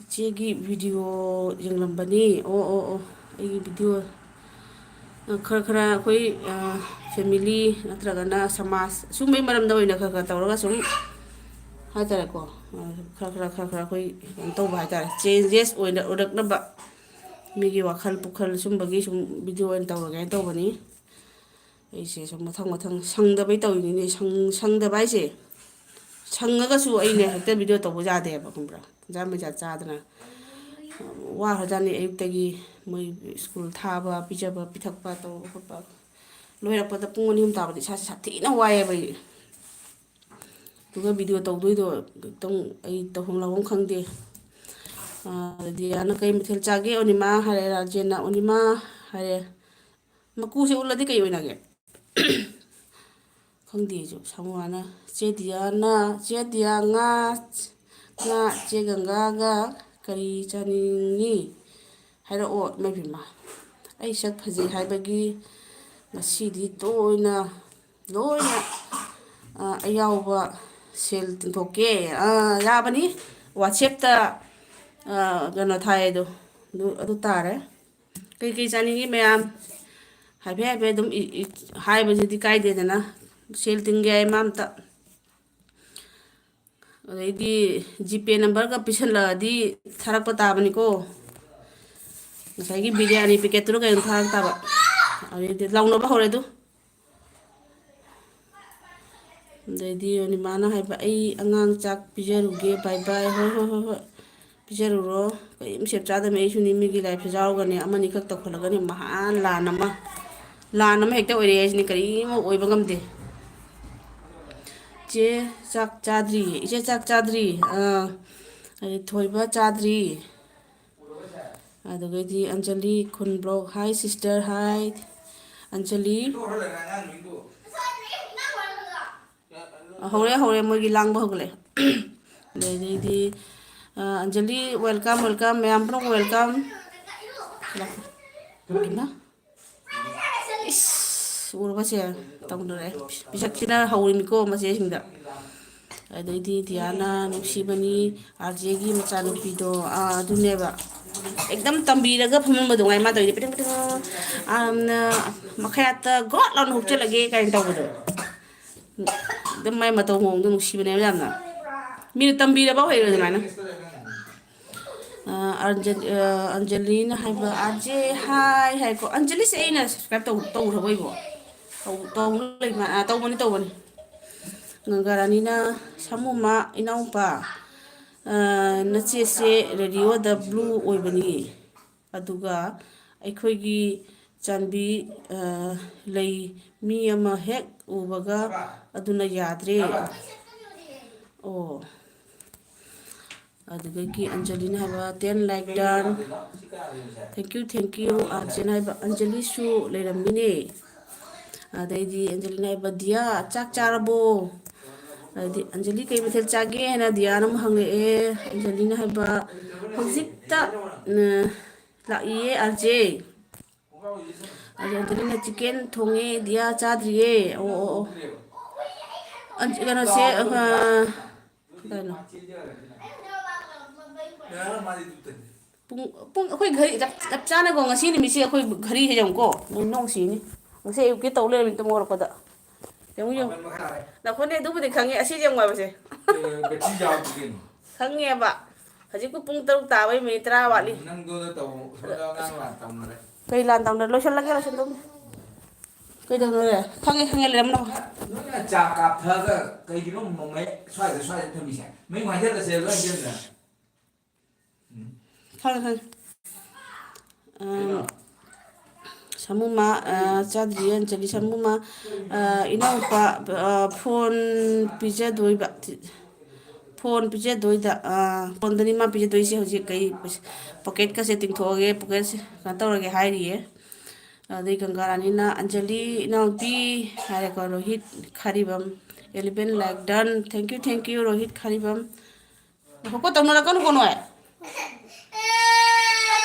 "ꯏꯆꯦꯒꯤ ꯚꯤꯗꯤꯑꯣ ꯌꯦꯡꯂꯝꯕꯅꯤ"꯫ ꯑꯣ, ꯑꯣ, ꯑꯣ, ꯑꯩꯒꯤ ꯚꯤꯗꯤꯑꯣ, ꯑ, ꯈꯔ ꯈꯔ ꯑꯩꯈꯣꯏ, ꯑ, family ꯅꯠꯇ꯭ꯔꯒꯅ ꯁꯃꯥꯖ ꯁꯨꯝꯕꯩ ꯃꯔꯝꯗ ꯑꯣꯏꯅ ꯈꯔ ꯈꯔ ꯇꯧꯔꯒ ꯁꯨꯝ ꯍꯥꯏꯇꯥꯔꯦꯀꯣ, ꯑ, ꯈꯔ ꯈꯔ ꯈꯔ ꯈꯔ ꯑꯩꯈꯣꯏ ꯀꯩꯅꯣ ꯇꯧꯕ ꯍꯥꯏꯇꯥꯔꯦ, changes ꯑꯣꯏꯅ ꯑꯣꯏꯔꯛꯅꯕ ꯃꯤꯒꯤ ꯋꯥꯈꯜ ꯄꯨꯈꯜ ꯁꯨꯝꯕꯒꯤ ꯁꯨꯝ ꯚꯤꯗꯤꯑꯣ ꯑꯣꯏꯅ ꯇꯧꯔꯒꯦ ꯍꯥꯏꯅ ꯇꯧꯕꯅꯤ꯫ ꯑꯩꯁꯦ ꯁꯨꯝ ꯃꯊꯪ ꯃꯊꯪ ꯁꯪꯗꯕꯩ ꯇꯧꯔꯤꯅꯤꯅꯦ꯫ ꯁꯪ-, ꯁꯪꯗꯕ ꯍꯥꯏꯁꯦ, ꯁꯪꯉꯒꯁꯨ ꯑꯩꯅ ꯍꯦꯛꯇ ꯚꯤꯗꯤꯑꯣ ꯇꯧꯕ ꯌꯥꯗꯦꯕ, ꯈꯪꯕ꯭ꯔꯥ? ꯇꯟꯖꯥ ꯃꯦꯟꯖꯥ ꯆꯥꯗꯅ꯫ ꯋꯥꯈ꯭ꯔꯖꯥꯠꯅꯤ ꯑꯌꯨꯛꯇꯒꯤ ꯃꯣꯏ ꯁ꯭ꯀꯨꯜ ꯊꯥꯕ, ꯄꯤꯖꯕ, ꯄꯤꯊꯛꯄ, ꯇꯧꯕ ꯈꯣꯠꯄ꯫ ꯂꯣꯏꯔꯛꯄꯗ ꯄꯨꯡ ꯑꯅꯤ ꯑꯍꯨꯝ ꯇꯥꯕꯗ ꯏꯁꯥꯁꯦ ꯁꯥꯊꯤꯅ ꯋꯥꯏꯑꯦꯕ ꯑꯩ꯫ ꯑꯗꯨꯒ ꯚꯤꯗꯤꯑꯣ ꯇꯧꯗꯣꯏꯗꯣ ꯑꯗꯨꯝ ꯑꯩ ꯇꯧꯐꯝ ꯂꯥꯛꯐꯝ ꯈꯪꯗꯦ꯫ ꯑꯥ, ꯗꯤꯌꯥꯅ, "ꯀꯩ ꯃꯊꯦꯜ ꯆꯥꯒꯦ, ꯑꯣꯅꯤꯃꯥ?" ꯍꯥꯏꯔꯦ, ꯔꯥꯖꯦꯟꯅ, "ꯑꯣꯅꯤꯃꯥ" ꯍꯥꯏꯔꯦ꯫ ꯃꯀꯨꯁꯦ ꯎꯠꯂꯗꯤ ꯀꯩ ꯑꯣꯏꯅꯒꯦ? ꯈꯪꯗꯦ ꯑꯩꯁꯨ꯫ ꯁꯥꯃꯨ ꯃꯥꯅ, "ꯆꯦ ꯗꯤꯌꯥꯅ, ꯆꯦ ꯗꯤꯌꯥ, ꯉꯥ ꯏꯆꯦ ꯒꯪꯒꯥꯒ ꯀꯔꯤ ꯆꯥꯅꯤꯡꯉꯤ? ꯍꯥꯏꯔꯛꯑꯣ꯫ ꯏꯃꯥ ꯏꯕꯦꯝꯃ, ꯑꯩ ꯁꯛ ꯐꯖꯩ ꯍꯥꯏꯕꯒꯤ ꯉꯁꯤꯗꯤ ꯇꯣꯏꯅ ꯂꯣꯏꯅ, ꯑ, ꯑꯌꯥꯎꯕ ꯁꯦꯜ ꯇꯤꯡꯊꯣꯛꯀꯦ꯫ ꯑ, ꯌꯥꯕꯅꯤ꯫ WhatsApp-ꯇ, ꯑ, ꯀꯩꯅꯣ ꯊꯥꯏ ꯑꯗꯣ, ꯑꯗꯨ, ꯑꯗꯨ ꯇꯥꯔꯦ꯫ ꯀꯩꯀꯩ ꯆꯥꯅꯤꯡꯉꯤ ꯃꯌꯥꯝ ꯍꯥꯏꯐꯦꯠ ꯍꯥꯏꯐꯦꯠ ꯑꯗꯨꯝ ꯏ-, ꯏ-, ꯍꯥꯏꯕꯁꯤꯗꯤ ꯀꯥꯏꯗꯦꯗꯅ꯫ ꯁꯦꯜ ꯇꯤꯡꯒꯦ ꯍꯥꯏ ꯃꯥ ꯑꯝꯇ꯫ ꯑꯗꯩꯗꯤ GPay number-ꯒ ꯄꯤꯁꯜꯂꯛꯑꯗꯤ ꯊꯥꯔꯛꯄ ꯇꯥꯕꯅꯤꯀꯣ꯫ ꯉꯁꯥꯏꯒꯤ ꯕꯤꯔꯌꯥꯅꯤ packet-ꯇꯨꯅ ꯀꯩꯅꯣ ꯊꯥꯔꯛ ꯇꯥꯕ꯫ ꯑꯗꯩꯗꯤ ꯂꯥꯎꯅꯕ ꯍꯧꯔꯦ ꯑꯗꯨ꯫ ꯑꯗꯩꯗꯤ ꯔꯣꯅꯤꯃꯥꯅ ꯍꯥꯏꯕ, "ꯑꯩ ꯑꯉꯥꯡ ꯆꯥꯛ ꯄꯤꯖꯔꯨꯒꯦ, bye bye꯫ ꯍꯣꯏ, ꯍꯣꯏ, ꯍꯣꯏ, ꯍꯣꯏ, ꯄꯤꯖꯔꯨꯔꯣ꯫ ꯀꯔꯤꯝ ꯁꯦꯞ ꯆꯥꯗꯕꯅꯤ, ꯑꯩꯁꯨꯅꯤ ꯃꯤꯒꯤ life-ꯁꯦ ꯌꯥꯎꯔꯒꯅꯦ, ꯑꯃꯅꯤꯈꯛ ꯇꯧꯈꯠꯂꯒꯅꯤ ꯃꯍꯥ ꯂꯥꯟ ꯑꯃ, ꯂꯥꯟ ꯑꯃ ꯍꯦꯛꯇ ꯑꯣꯏꯔꯛꯑꯦ ꯍꯥꯏꯁꯤꯅꯤ, ꯀꯔꯤꯝ ꯑꯣꯏꯕ ꯉꯝꯗꯦ꯫" ꯏꯆꯦ ꯆꯥꯛ ꯆꯥꯗ꯭ꯔꯤ, ꯏꯆꯦ ꯆꯥꯛ ꯆꯥꯗ꯭ꯔꯤ꯫ ꯑꯥ, ꯑꯗꯩ ꯊꯣꯏꯕ ꯆꯥꯗ꯭ꯔꯤ꯫ ꯑꯗꯨꯒꯩꯗꯤ ꯑꯟꯖꯂꯤ ꯈꯨꯟ vlog, hi sister, hi Anjali. ꯑ, ꯍꯧꯔꯦ, ꯍꯧꯔꯦ, ꯃꯣꯏꯒꯤ ꯂꯥꯡꯕ ꯍꯧꯒꯠꯂꯛꯑꯦ꯫ ꯑꯗꯩꯗꯤ, ꯑ, ꯑꯟꯖꯂꯤ, welcome, welcome, ꯃꯌꯥꯝ ꯄꯨꯝꯅꯃꯛ welcome꯫ ꯏꯃꯥ꯫ ꯏꯁ, ꯎꯔꯕꯁꯦ? ꯇꯧꯗꯣꯔꯦ꯫ ꯄꯤꯁꯛꯁꯤꯅ ꯍꯧꯔꯤꯃꯤꯀꯣ ꯃꯆꯦꯁꯤꯡꯗ꯫ ꯑꯗꯩꯗꯤ ꯗꯤꯌꯥꯅ ꯅꯨꯡꯁꯤꯕꯅꯤ, RJ-ꯒꯤ ꯃꯆꯥꯅꯨꯄꯤꯗꯣ, ꯑꯥ, ꯑꯗꯨꯅꯦꯕ꯫ ꯑꯦꯛꯗꯝ ꯇꯝꯕꯤꯔꯒ ꯐꯝꯃꯝꯕꯗꯣ ꯉꯥꯏ ꯃꯥ ꯇꯧꯔꯤꯁꯦ, ꯄꯤꯇꯪ ꯄꯤꯇꯪ, ꯌꯥꯝꯅ ꯃꯈꯌꯥꯠꯇ ꯒꯣꯠ ꯂꯥꯎꯅ ꯍꯨꯛꯆꯜꯂꯒꯦ ꯀꯥꯏꯅ ꯇꯧꯕꯗꯣ꯫ ꯑꯗꯨꯝ ꯃꯥꯏ ꯃꯇꯧ ꯃꯑꯣꯡꯗꯣ ꯅꯨꯡꯁꯤꯕꯅꯦꯕ ꯌꯥꯝꯅ꯫ ꯃꯤꯅ ꯇꯝꯕꯤꯔꯕ ꯍꯩꯔꯣꯏ ꯑꯗꯨꯃꯥꯏꯅ꯫ ꯑ, ꯑꯟꯖ-, ꯑ, ꯑꯟꯖꯂꯤꯅ ꯍꯥꯏꯕ, "RJ hi" ꯍꯥꯏꯀꯣ꯫ ꯑꯟꯖꯂꯤꯁꯦ ꯑꯩꯅ subscribe ꯇꯧ-, ꯇꯧꯈ꯭ꯔꯕꯣ ꯑꯩꯕꯣ? ꯇꯧ-, ꯇꯧ-, ꯂꯩ-, ꯑ, ꯇꯧꯕꯅꯤ, ꯇꯧꯕꯅꯤ꯫ ꯒꯪꯒꯥꯔꯥꯅꯤꯅ, "ꯁꯥꯃꯨꯃ ꯏꯅꯥꯎꯄꯥ, ꯑ, ꯅꯆꯦꯁꯦ radio-ꯗ blue ꯑꯣꯏꯕꯅꯤ꯫ ꯑꯗꯨꯒ ꯑꯩꯈꯣꯏꯒꯤ ꯆꯥꯟꯕꯤ, ꯑ, ꯂꯩ ꯃꯤ ꯑꯃ ꯍꯦꯛ ꯎꯕꯒ ꯑꯗꯨꯅ ꯌꯥꯗ꯭ꯔꯦ꯫" ꯑꯣ꯫ ꯑꯗꯨꯗꯒꯤ ꯑꯟꯖꯂꯤꯅ ꯍꯥꯏꯕ, "ten like done꯫ Thank you, thank you, RJ-ꯅ ꯍꯥꯏꯕ, "ꯑꯟꯖꯂꯤꯁꯨ ꯂꯩꯔꯝꯃꯤꯅꯦ꯫" ꯑꯗꯩꯗꯤ ꯑꯟꯖꯂꯤꯅ ꯍꯥꯏꯕ, "ꯗꯤꯌꯥ, ꯆꯥꯛ ꯆꯥꯔꯕꯣ?" ꯍꯥꯏꯗꯤ ꯑꯟꯖꯂꯤ ꯀꯩ ꯃꯊꯦꯜ ꯆꯥꯒꯦ ꯍꯥꯏꯅ ꯗꯤꯌꯥꯅ ꯑꯃꯨꯛ ꯍꯪꯂꯛꯑꯦ꯫ ꯑꯟꯖꯂꯤꯅ ꯍꯥꯏꯕ, ꯍꯧꯖꯤꯛꯇ, ꯑ, ꯂꯥꯛꯏꯌꯦ ꯑꯥꯔꯖꯦ꯫ ꯑꯗꯣ ꯑꯟꯖꯂꯤꯅ ꯆꯤꯀꯦꯟ ꯊꯣꯡꯉꯦ, ꯗꯤꯌꯥ ꯆꯥꯗ꯭ꯔꯤꯌꯦ꯫ ꯑꯣ, ꯑꯣ, ꯑꯣ꯫ ꯑꯟ-, ꯀꯩꯅꯣꯁꯦ, ꯑ, ꯀꯩꯅꯣ? ꯄꯨꯡ, ꯄꯨꯡ, ꯑꯩꯈꯣꯏ ꯘꯔꯤ ꯆꯞ, ꯆꯞ ꯆꯥꯅꯀꯣ, ꯉꯁꯤ ꯅꯨꯃꯤꯠꯁꯦ ꯑꯩꯈꯣꯏ ꯘꯔꯤꯁꯦ ꯌꯦꯡꯉꯨꯀꯣ, ꯅꯣꯡ ꯁꯤꯅꯤ꯫ ꯉꯁꯤ ꯑꯌꯨꯛꯀꯤ ꯇꯧ ꯂꯩꯔꯝꯃꯤ ꯇꯨꯝ ꯍꯧꯔꯛꯄꯗ꯫ ꯌꯦꯡꯉꯨ, ꯌꯦꯡꯉꯨ꯫ ꯅꯈꯣꯏꯅꯦ ꯑꯗꯨꯕꯨꯗꯤ ꯈꯪꯉꯦ, ꯑꯁꯤꯁꯦ ꯌꯦꯡꯉꯨ ꯍꯥꯏꯕꯁꯦ꯫ ꯑꯦ, ꯕꯦꯇ꯭ꯔꯤ ꯌꯥꯎꯗꯦ ꯀꯩꯅꯣ꯫ ꯈꯪꯉꯦꯕ꯫ ꯍꯧꯖꯤꯛꯄꯨ ꯄꯨꯡ ꯇꯔꯨꯛ ꯇꯥꯕꯩ ꯃꯤꯅꯤꯠ ꯇꯔꯥ ꯋꯥꯠꯂꯤ꯫ ꯅꯪꯗꯣ ꯅꯠꯇꯧ, ꯁꯣꯝꯗ ꯑꯉꯥꯡ ꯂꯥꯟ ꯇꯧꯅꯔꯦ꯫ ꯀꯩ ꯂꯥꯟ ꯇꯧꯅꯔꯦ? ꯂꯣꯏꯁꯤꯜꯂꯒꯦ, ꯂꯣꯏꯁꯤꯜꯂꯒꯦ꯫ ꯀꯩꯗꯧꯅꯔꯦ? ꯈꯪꯉꯦ, ꯈꯪꯉꯦ, ꯂꯩꯔꯝꯅꯕ꯫ ꯅꯣꯏꯅ ꯆꯥ ꯀꯥꯞꯊꯛꯑꯒ ꯀꯩꯒꯤꯅꯣ ꯃꯃꯩ ꯁ꯭ꯋꯥꯏꯗ, ꯁ꯭ꯋꯥꯏꯗ ꯊꯝꯃꯤꯁꯦ? ꯃꯌꯨꯝ ꯍꯥꯏꯖꯜꯂꯁꯦ, ꯂꯣꯏ ꯍꯥꯏꯖꯜꯂꯦ꯫ ꯎꯝ꯫ ꯈꯪꯉꯦ, ꯈꯪꯉꯦ꯫ ꯑꯥ, ꯀꯩꯅꯣ? ꯁꯥꯃꯨꯃ, ꯑꯥ, ꯆꯥꯗ꯭ꯔꯤꯌꯦ ꯑꯟꯖꯂꯤ꯫ ꯁꯥꯃꯨꯃ, ꯑꯥ, ꯏꯅꯥꯎꯄꯥ, ꯑꯥ, ꯐꯣꯟ ꯄꯤꯖꯗꯣꯏꯕ꯫ ꯐꯣꯟ ꯄꯤꯖꯗꯣꯏꯗ, ꯑꯥ, ꯐꯣꯟꯗꯅꯤ ꯃꯥ ꯄꯤꯖꯗꯣꯏꯁꯦ ꯍꯧꯖꯤꯛ꯫ ꯀꯩ, ꯄꯣꯀꯦꯠꯀꯁꯦ ꯇꯤꯡꯊꯣꯛꯑꯒꯦ, ꯄꯣꯀꯦꯠꯁꯦ ꯀꯩꯅꯣ ꯇꯧꯔꯒꯦ ꯍꯥꯏꯔꯤꯌꯦ꯫ ꯑꯗꯩ ꯒꯪꯒꯥ ꯔꯥꯅꯤꯅ Anjali ꯏꯅꯥꯎꯄꯤ ꯍꯥꯏꯔꯦꯀꯣ, Rohit ꯈꯥꯔꯤꯕꯝ, eleven like done, thank you, thank you, Rohit ꯈꯥꯔꯤꯕꯝ꯫ ꯉꯥꯏꯈꯣꯀꯣ, ꯇꯧꯅꯔꯛꯀꯅꯨꯀꯣ ꯅꯣꯏ꯫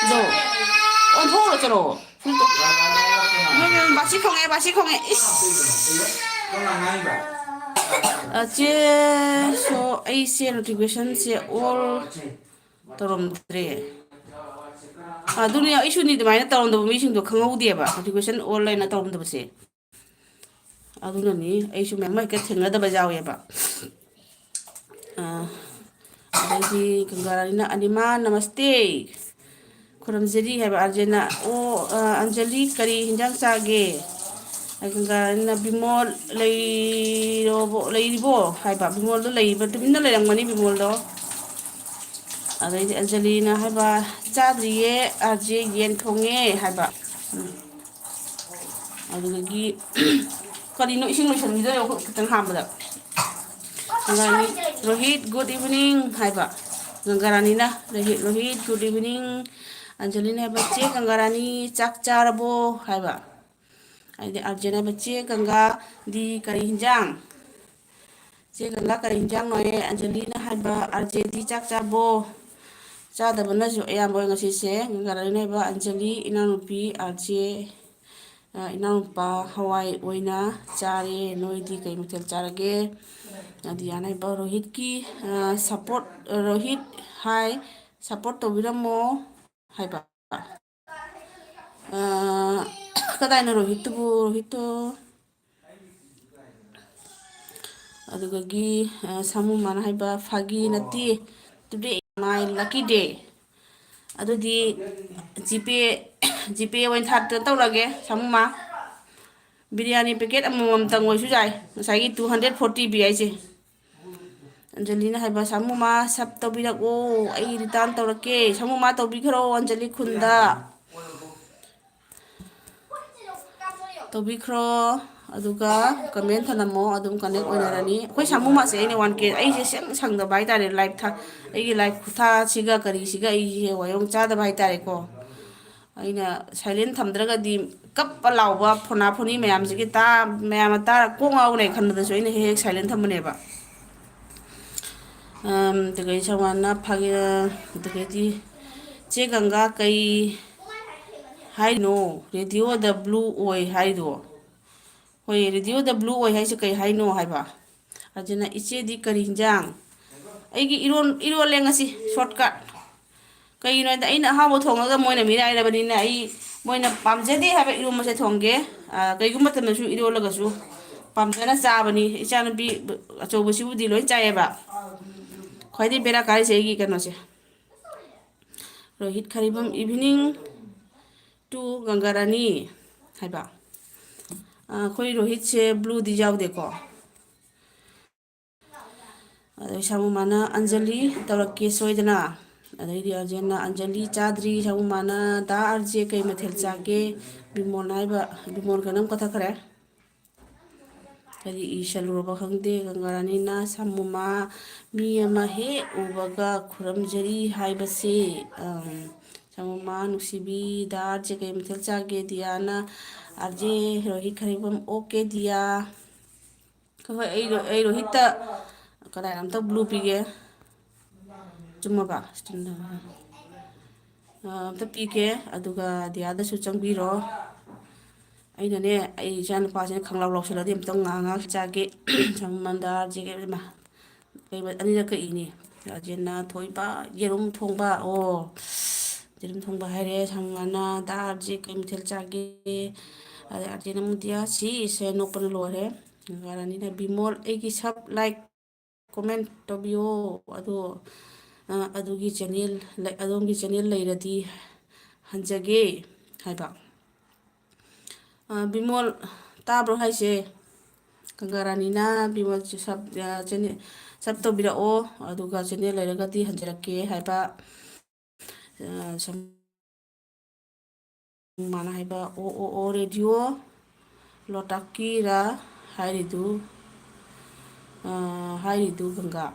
ꯑꯗꯣ, ꯑꯣꯟꯊꯣꯛꯎꯔꯣ, ꯆꯠꯂꯣ꯫ ꯅꯣꯏ, ꯅꯣꯏ, ꯕꯥꯁꯤ ꯈꯣꯡꯉꯦ, ꯕꯥꯁꯤ ꯈꯣꯡꯉꯦ꯫ ꯏꯁ꯫ ꯑ, ꯆꯦ, ꯁꯣ, ꯑꯩꯁꯦ notificationꯁꯦ all ꯇꯧꯔꯝꯗ꯭ꯔꯦ꯫ ꯑꯗꯨꯅꯦ, ꯑꯩꯁꯨꯅꯤ ꯑꯗꯨꯃꯥꯏꯅ ꯇꯧꯔꯝꯗꯕ ꯃꯤꯁꯤꯡꯗꯣ ꯈꯪꯍꯧꯗꯦꯕ, notification all ꯍꯥꯏꯅ ꯇꯧꯔꯝꯗꯕꯁꯦ꯫ ꯑꯗꯨꯅꯅꯤ ꯑꯩꯁꯨ ꯃꯌꯥꯝ ꯑꯃ ꯍꯦꯛꯇ ꯊꯦꯡꯅꯗꯕ ꯌꯥꯎꯋꯦꯕ꯫ ꯑꯥ, ꯑꯗꯩꯗꯤ ꯒꯪꯒꯥꯔꯥꯅꯤꯅ "ꯑꯅꯤꯃꯥ ꯅꯃꯁꯇꯦ, ꯈꯨꯔꯨꯝꯖꯔꯤ" ꯍꯥꯏꯕ꯫ ꯑꯥꯔꯖꯦꯅ, "ꯑꯣ, ꯑꯥ, ꯑꯟꯖꯂꯤ ꯀꯔꯤ ꯍꯤꯟꯖꯥꯡ ꯆꯥꯒꯦ?" ꯑꯗꯩ ꯒꯪꯒꯥꯔꯥꯅꯤꯅ "ꯕꯤꯃꯣꯜ ꯂꯩꯔꯣꯕꯣ, ꯂꯩꯔꯤꯕꯣ?" ꯍꯥꯏꯕ꯫ ꯕꯤꯃꯣꯜꯗꯣ ꯂꯩꯔꯤꯕ, ꯇꯨꯃꯤꯟꯅ ꯂꯩꯔꯝꯒꯅꯤ ꯕꯤꯃꯣꯜꯗꯣ꯫ ꯑꯗꯩꯗꯤ ꯑꯟꯖꯂꯤꯅ ꯍꯥꯏꯕ, "ꯆꯥꯗ꯭ꯔꯤꯌꯦ ꯑꯥꯔꯖꯦ, ꯌꯦꯟ ꯊꯣꯡꯉꯦ" ꯍꯥꯏꯕ꯫ ꯎꯝ꯫ ꯑꯗꯨꯗꯒꯤ ꯀꯔꯤꯅꯣ ꯏꯁꯤꯡ ꯂꯣꯏꯁꯟꯈꯤꯗꯣꯏꯔꯣ ꯑꯩꯈꯣꯏ ꯈꯤꯇꯪ ꯍꯥꯟꯕꯗ? ꯒꯪꯒꯥꯔꯥꯅꯤ, "ꯔꯣꯍꯤꯠ, good evening" ꯍꯥꯏꯕ꯫ ꯒꯪꯒꯥꯔꯥꯅꯤꯅ, "ꯔꯣꯍꯤꯠ, ꯔꯣꯍꯤꯠ, good evening"꯫ ꯑꯟꯖꯂꯤꯅ ꯍꯥꯏꯕ, "ꯆꯦ ꯒꯪꯒꯥꯔꯥꯅꯤ, ꯆꯥꯛ ꯆꯥꯔꯕꯣ?" ꯍꯥꯏꯕ꯫ ꯑꯗꯩꯗꯤ ꯑꯥꯔꯖꯦꯅ ꯍꯥꯏꯕ, "ꯆꯦ ꯒꯪꯒꯥꯗꯤ ꯀꯔꯤ ꯍꯤꯟꯖꯥꯡ?" ꯆꯦ ꯒꯪꯒꯥ, ꯀꯔꯤ ꯏꯟꯖꯥꯡꯅꯣꯌꯦ? ꯑꯟꯖꯂꯤꯅ ꯍꯥꯏꯕ, "ꯑꯥꯔ ꯖꯦꯗꯤ ꯆꯥꯛ ꯆꯥꯕꯣ?" ꯆꯥꯗꯕꯅꯁꯨ ꯑꯌꯥꯝꯕ ꯑꯣꯏ ꯉꯁꯤꯁꯦ꯫ ꯒꯪꯒꯥꯔꯥꯅꯤꯅ ꯍꯥꯏꯕ, "ꯑꯟꯖꯂꯤ, ꯏꯅꯥꯎꯅꯨꯄꯤ ꯑꯥꯔ ꯖꯦ, ꯑ, ꯏꯅꯥꯎꯅꯨꯄꯥ ꯍꯋꯥꯏ ꯑꯣꯏꯅ ꯆꯥꯔꯦ꯫ ꯅꯣꯏꯗꯤ ꯀꯩ ꯃꯊꯦꯜ ꯆꯥꯔꯒꯦ?" ꯑꯗꯤꯌꯥꯅ ꯍꯥꯏꯕ, "ꯔꯣꯍꯤꯠꯀꯤ, ꯑ, ꯁꯞꯄꯣꯔꯠ, ꯔꯣꯍꯤꯠ ꯍꯥꯏ, ꯁꯞꯄꯣꯔꯠ ꯇꯧꯕꯤꯔꯝꯃꯣ" ꯍꯥꯏꯕ꯫ ꯑ, ꯀꯗꯥꯏꯅꯣ ꯔꯣꯍꯤꯠꯇꯨꯕꯨ? ꯔꯣꯍꯤꯠꯇꯣ꯫ ꯑꯗꯨꯗꯒꯤ, ꯑ, ꯁꯥꯃꯨ ꯃꯥꯅ ꯍꯥꯏꯕ, "ꯐꯥꯒꯤ ꯅꯠꯇꯦ, today is my lucky day." ꯑꯗꯨꯗꯤ ꯖꯤꯄꯦ, ꯖꯤꯄꯦ ꯑꯣꯏꯅ ꯊꯥ-, ꯇꯧꯔꯒꯦ, ꯁꯥꯃꯨ ꯃꯥ꯫ ꯕꯤꯔꯌꯥꯅꯤ ꯄꯦꯀꯦꯠ ꯑꯃꯃꯝꯇꯪ ꯑꯣꯏꯁꯨ ꯌꯥꯏ, ꯉꯁꯥꯏꯒꯤ two hundred forty ꯄꯤ ꯍꯥꯏꯁꯦ꯫ ꯑꯟꯖꯂꯤꯅ ꯍꯥꯏꯕ, "ꯁꯥꯃꯨ ꯃꯥ, ꯁꯞ ꯇꯧꯕꯤꯔꯛꯑꯣ, ꯑꯩ ꯔꯤꯇꯔꯟ ꯇꯧꯔꯛꯀꯦ꯫" ꯁꯥꯃꯨ ꯃꯥ ꯇꯧꯕꯤꯈ꯭ꯔꯣ, ꯑꯟꯖꯂꯤ ꯈꯨꯟꯗ꯫ ꯇꯧꯕꯤꯈ꯭ꯔꯣ, ꯑꯗꯨꯒ ꯀꯃꯦꯟ ꯊꯅꯝꯃꯣ, ꯑꯗꯨꯝ ꯀꯅꯦꯛ ꯑꯣꯏꯅꯔꯅꯤ꯫ ꯑꯩꯈꯣꯏ ꯁꯥꯃꯨ ꯃꯥꯁꯦ ꯑꯩꯅ ꯋꯥꯟ ꯀꯦ, ꯑꯩꯁꯦ ꯁꯦꯡ ꯁꯪꯗꯕ ꯍꯥꯏꯇꯥꯔꯦ, ꯂꯥꯏꯞ ꯊꯥ-, ꯑꯩꯒꯤ ꯂꯥꯏꯞ ꯈꯨꯊꯥꯁꯤꯒ ꯀꯔꯤꯁꯤꯒ ꯑꯩꯁꯦ ꯋꯥꯌꯣꯡ ꯆꯥꯗꯕ ꯍꯥꯏꯇꯥꯔꯦꯀꯣ꯫ ꯑꯩꯅ ꯁꯥꯏꯂꯦꯟ ꯊꯝꯗ꯭ꯔꯒꯗꯤ ꯀꯞꯄ ꯂꯥꯎꯕ ꯐꯣꯅꯥ ꯐꯣꯅꯤ ꯃꯌꯥꯝꯁꯤꯒꯤ ꯇꯥ-, ꯃꯌꯥꯝꯅ ꯇꯥꯔ ꯀꯣꯛ ꯉꯥꯎꯒꯅꯤ ꯈꯟꯕꯗꯁꯨ ꯑꯩꯅ ꯍꯦꯛ ꯍꯦꯛ ꯁꯥꯏꯂꯦꯟ ꯊꯝꯕꯅꯦꯕ꯫ ꯑꯝ, ꯑꯗꯨꯒ ꯏꯆꯥ ꯋꯥꯅ ꯐꯥꯒꯦ, ꯑꯗꯨꯒꯗꯤ ꯆꯦ ꯒꯪꯒꯥ, ꯀꯩ ꯍꯥꯏꯅꯣ? ꯔꯦꯗꯤꯑꯣꯗ ꯕ꯭ꯂꯨ ꯑꯣꯏ ꯍꯥꯏꯗꯣ? ꯍꯣꯏ, ꯔꯦꯗꯤꯑꯣꯗ ꯕ꯭ꯂꯨ ꯑꯣꯏ ꯍꯥꯏꯁꯦ ꯀꯩ ꯍꯥꯏꯅꯣ ꯍꯥꯏꯕ? ꯑꯗꯨꯅ ꯏꯆꯦꯗꯤ ꯀꯔꯤ ꯍꯤꯟꯖꯥꯡ? ꯑꯩꯒꯤ ꯏꯔꯣꯟ-, ꯏꯔꯣꯜꯂꯦ ꯉꯁꯤ, ꯁꯣꯔꯠꯀꯠ꯫ ꯀꯩꯒꯤꯅꯣ ꯍꯥꯏꯗꯤ ꯑꯩꯅ ꯑꯍꯥꯎꯕ ꯊꯣꯡꯉꯒ ꯃꯣꯏꯅ ꯃꯤꯔꯥꯏꯔꯕꯅꯤꯅ ꯑꯩ, ꯃꯣꯏꯅ ꯄꯥꯝꯖꯗꯦ ꯍꯥꯏꯕ ꯏꯔꯣꯝꯕꯁꯦ ꯊꯣꯡꯒꯦ꯫ ꯑ, ꯀꯩꯒꯨꯝꯕ ꯃꯇꯝꯗꯁꯨ ꯏꯔꯣꯜꯂꯒꯁꯨ ꯄꯥꯝꯖꯅ ꯆꯥꯕꯅꯤ꯫ ꯏꯆꯥꯅꯨꯄꯤ ꯑꯆꯧꯕꯁꯤꯕꯨꯗꯤ ꯂꯣꯏ ꯆꯥꯏꯌꯦꯕ꯫ ꯈ꯭ꯋꯥꯏꯗꯩ ꯕꯦꯔꯥ ꯀꯥꯔꯤꯁꯦ ꯑꯩꯒꯤ ꯀꯩꯅꯣꯁꯦ꯫ ꯔꯣꯍꯤꯠ ꯈꯔꯤꯕꯝ, evening to ꯒꯪꯒꯥꯔꯥꯅꯤ ꯍꯥꯏꯕ꯫ ꯑ, ꯑꯩꯈꯣꯏ ꯔꯣꯍꯤꯠꯁꯦ ꯕ꯭ꯂꯨꯗꯤ ꯌꯥꯎꯗꯦꯀꯣ꯫ ꯑꯗꯩ ꯁꯥꯃꯨ ꯃꯥꯅ, "ꯑꯟꯖꯂꯤ, ꯇꯧꯔꯛꯀꯦ ꯁꯣꯏꯗꯅ"꯫ ꯑꯗꯩꯗꯤ ꯑꯥꯔ ꯖꯦꯅ, "ꯑꯟꯖꯂꯤ ꯆꯥꯗ꯭ꯔꯤ"꯫ ꯁꯥꯃꯨ ꯃꯥꯅ, "ꯗꯥ ꯑꯥꯔ ꯖꯦ, ꯀꯩ ꯃꯊꯦꯜ ꯆꯥꯒꯦ?" ꯕꯤꯃꯣꯜ ꯍꯥꯏꯕ, ꯕꯤꯃꯣꯜ ꯀꯩꯅꯣꯝ ꯀꯛꯊꯠꯈ꯭ꯔꯦ꯫ ꯀꯔꯤ ꯏꯁꯜꯂꯨꯔꯕ ꯈꯪꯗꯦ꯫ ꯒꯪꯒꯥꯔꯥꯅꯤꯅ, "ꯁꯥꯃꯨ ꯃꯥ, ꯃꯤ ꯑꯃ ꯍꯦꯛ ꯎꯕꯒ ꯈꯨꯔꯨꯝꯖꯔꯤ ꯍꯥꯏꯕꯁꯦ"꯫ ꯑꯝ, ꯁꯥꯃꯨ ꯃꯥ, "ꯅꯨꯡꯁꯤꯕꯤ, ꯗꯥ ꯑꯥꯔ ꯖꯦ ꯀꯩ ꯃꯊꯦꯜ ꯆꯥꯒꯦ?" ꯗꯤꯌꯥꯅ, "ꯑꯥꯔ ꯖꯦ ꯔꯣꯍꯤꯠ ꯈꯔꯤꯕꯝ, ꯑꯣꯀꯦ ꯗꯤꯌꯥ"꯫ ꯍꯣꯏ, ꯑꯩ ꯔꯣ-, ꯑꯩ ꯔꯣꯍꯤꯠꯇ ꯀꯗꯥꯏꯅꯣ ꯑꯝꯇ blue ꯄꯤꯒꯦ꯫ ꯆꯨꯝꯃꯕ? ꯑ, ꯑꯝꯇ ꯄꯤꯒꯦ, ꯑꯗꯨꯒ ꯗꯤꯌꯥꯗꯁꯨ ꯆꯪꯕꯤꯔꯣ꯫ ꯑꯩꯅꯅꯦ, ꯑꯩ ꯏꯆꯥ ꯅꯨꯄꯥꯁꯤꯅ ꯈꯪꯂꯥꯎ ꯂꯥꯎꯁꯜꯂꯗꯤ ꯑꯝꯇꯪ ꯉꯥꯏꯍꯥꯛ ꯉꯥꯏꯍꯥꯛ ꯆꯥꯒꯦ꯫ ꯁꯃꯟꯗꯥꯔꯁꯤꯒ ꯏꯃꯥ, ꯀꯩ ꯑꯅꯤꯔꯛ ꯀꯛꯏꯅꯤ꯫ ꯔꯥꯖꯦꯟꯅ ꯊꯣꯏꯕ ꯌꯦꯔꯨꯝ ꯊꯣꯡꯕ꯫ ꯑꯣ, ꯌꯦꯔꯨꯝ ꯊꯣꯡꯕ ꯍꯥꯏꯔꯦ꯫ ꯁꯃꯟꯅ ꯗꯥꯜꯁꯦ ꯀꯩ ꯃꯊꯦꯜ ꯆꯥꯒꯦ? ꯑꯗꯩ ꯑꯥꯔꯖꯦꯟ ꯑꯃꯨꯛ ꯗꯤꯌꯥ ꯁꯤ ꯏꯁꯦ ꯅꯣꯛꯄꯅ ꯂꯣꯏꯔꯦ꯫ ꯔꯥꯅꯤꯅ ꯕꯤꯃꯣꯜ ꯑꯩꯒꯤ sub like comment ꯇꯧꯕꯤꯌꯣ꯫ ꯑꯗꯣ, ꯑ, ꯑꯗꯨꯒꯤ channel ꯂꯩ-, ꯑꯗꯣꯝꯒꯤ channel ꯂꯩꯔꯗꯤ ꯍꯟꯖꯒꯦ ꯍꯥꯏꯕ꯫ ꯑ, ꯕꯤꯃꯣꯜ ꯇꯥꯕ꯭ꯔꯣ ꯍꯥꯏꯁꯦ? ꯒꯪꯒꯥꯔꯥꯅꯤꯅ ꯕꯤꯃꯣꯜ sub, ꯑ, channel sub ꯇꯧꯕꯤꯔꯛꯑꯣ, ꯑꯗꯨꯒ channel ꯂꯩꯔꯒꯗꯤ ꯍꯟꯖꯔꯛꯀꯦ ꯍꯥꯏꯕ꯫ ꯑ, ꯁꯝ-, ꯃꯥꯅ ꯍꯥꯏꯕ, "ꯑꯣ, ꯑꯣ, ꯑꯣ, ꯔꯦꯗꯤꯑꯣ ꯂꯣꯇꯥꯛꯀꯤꯔꯥ ꯍꯥꯏꯔꯤꯗꯨ?" ꯑ, ꯍꯥꯏꯔꯤꯗꯨ ꯒꯪꯒꯥ꯫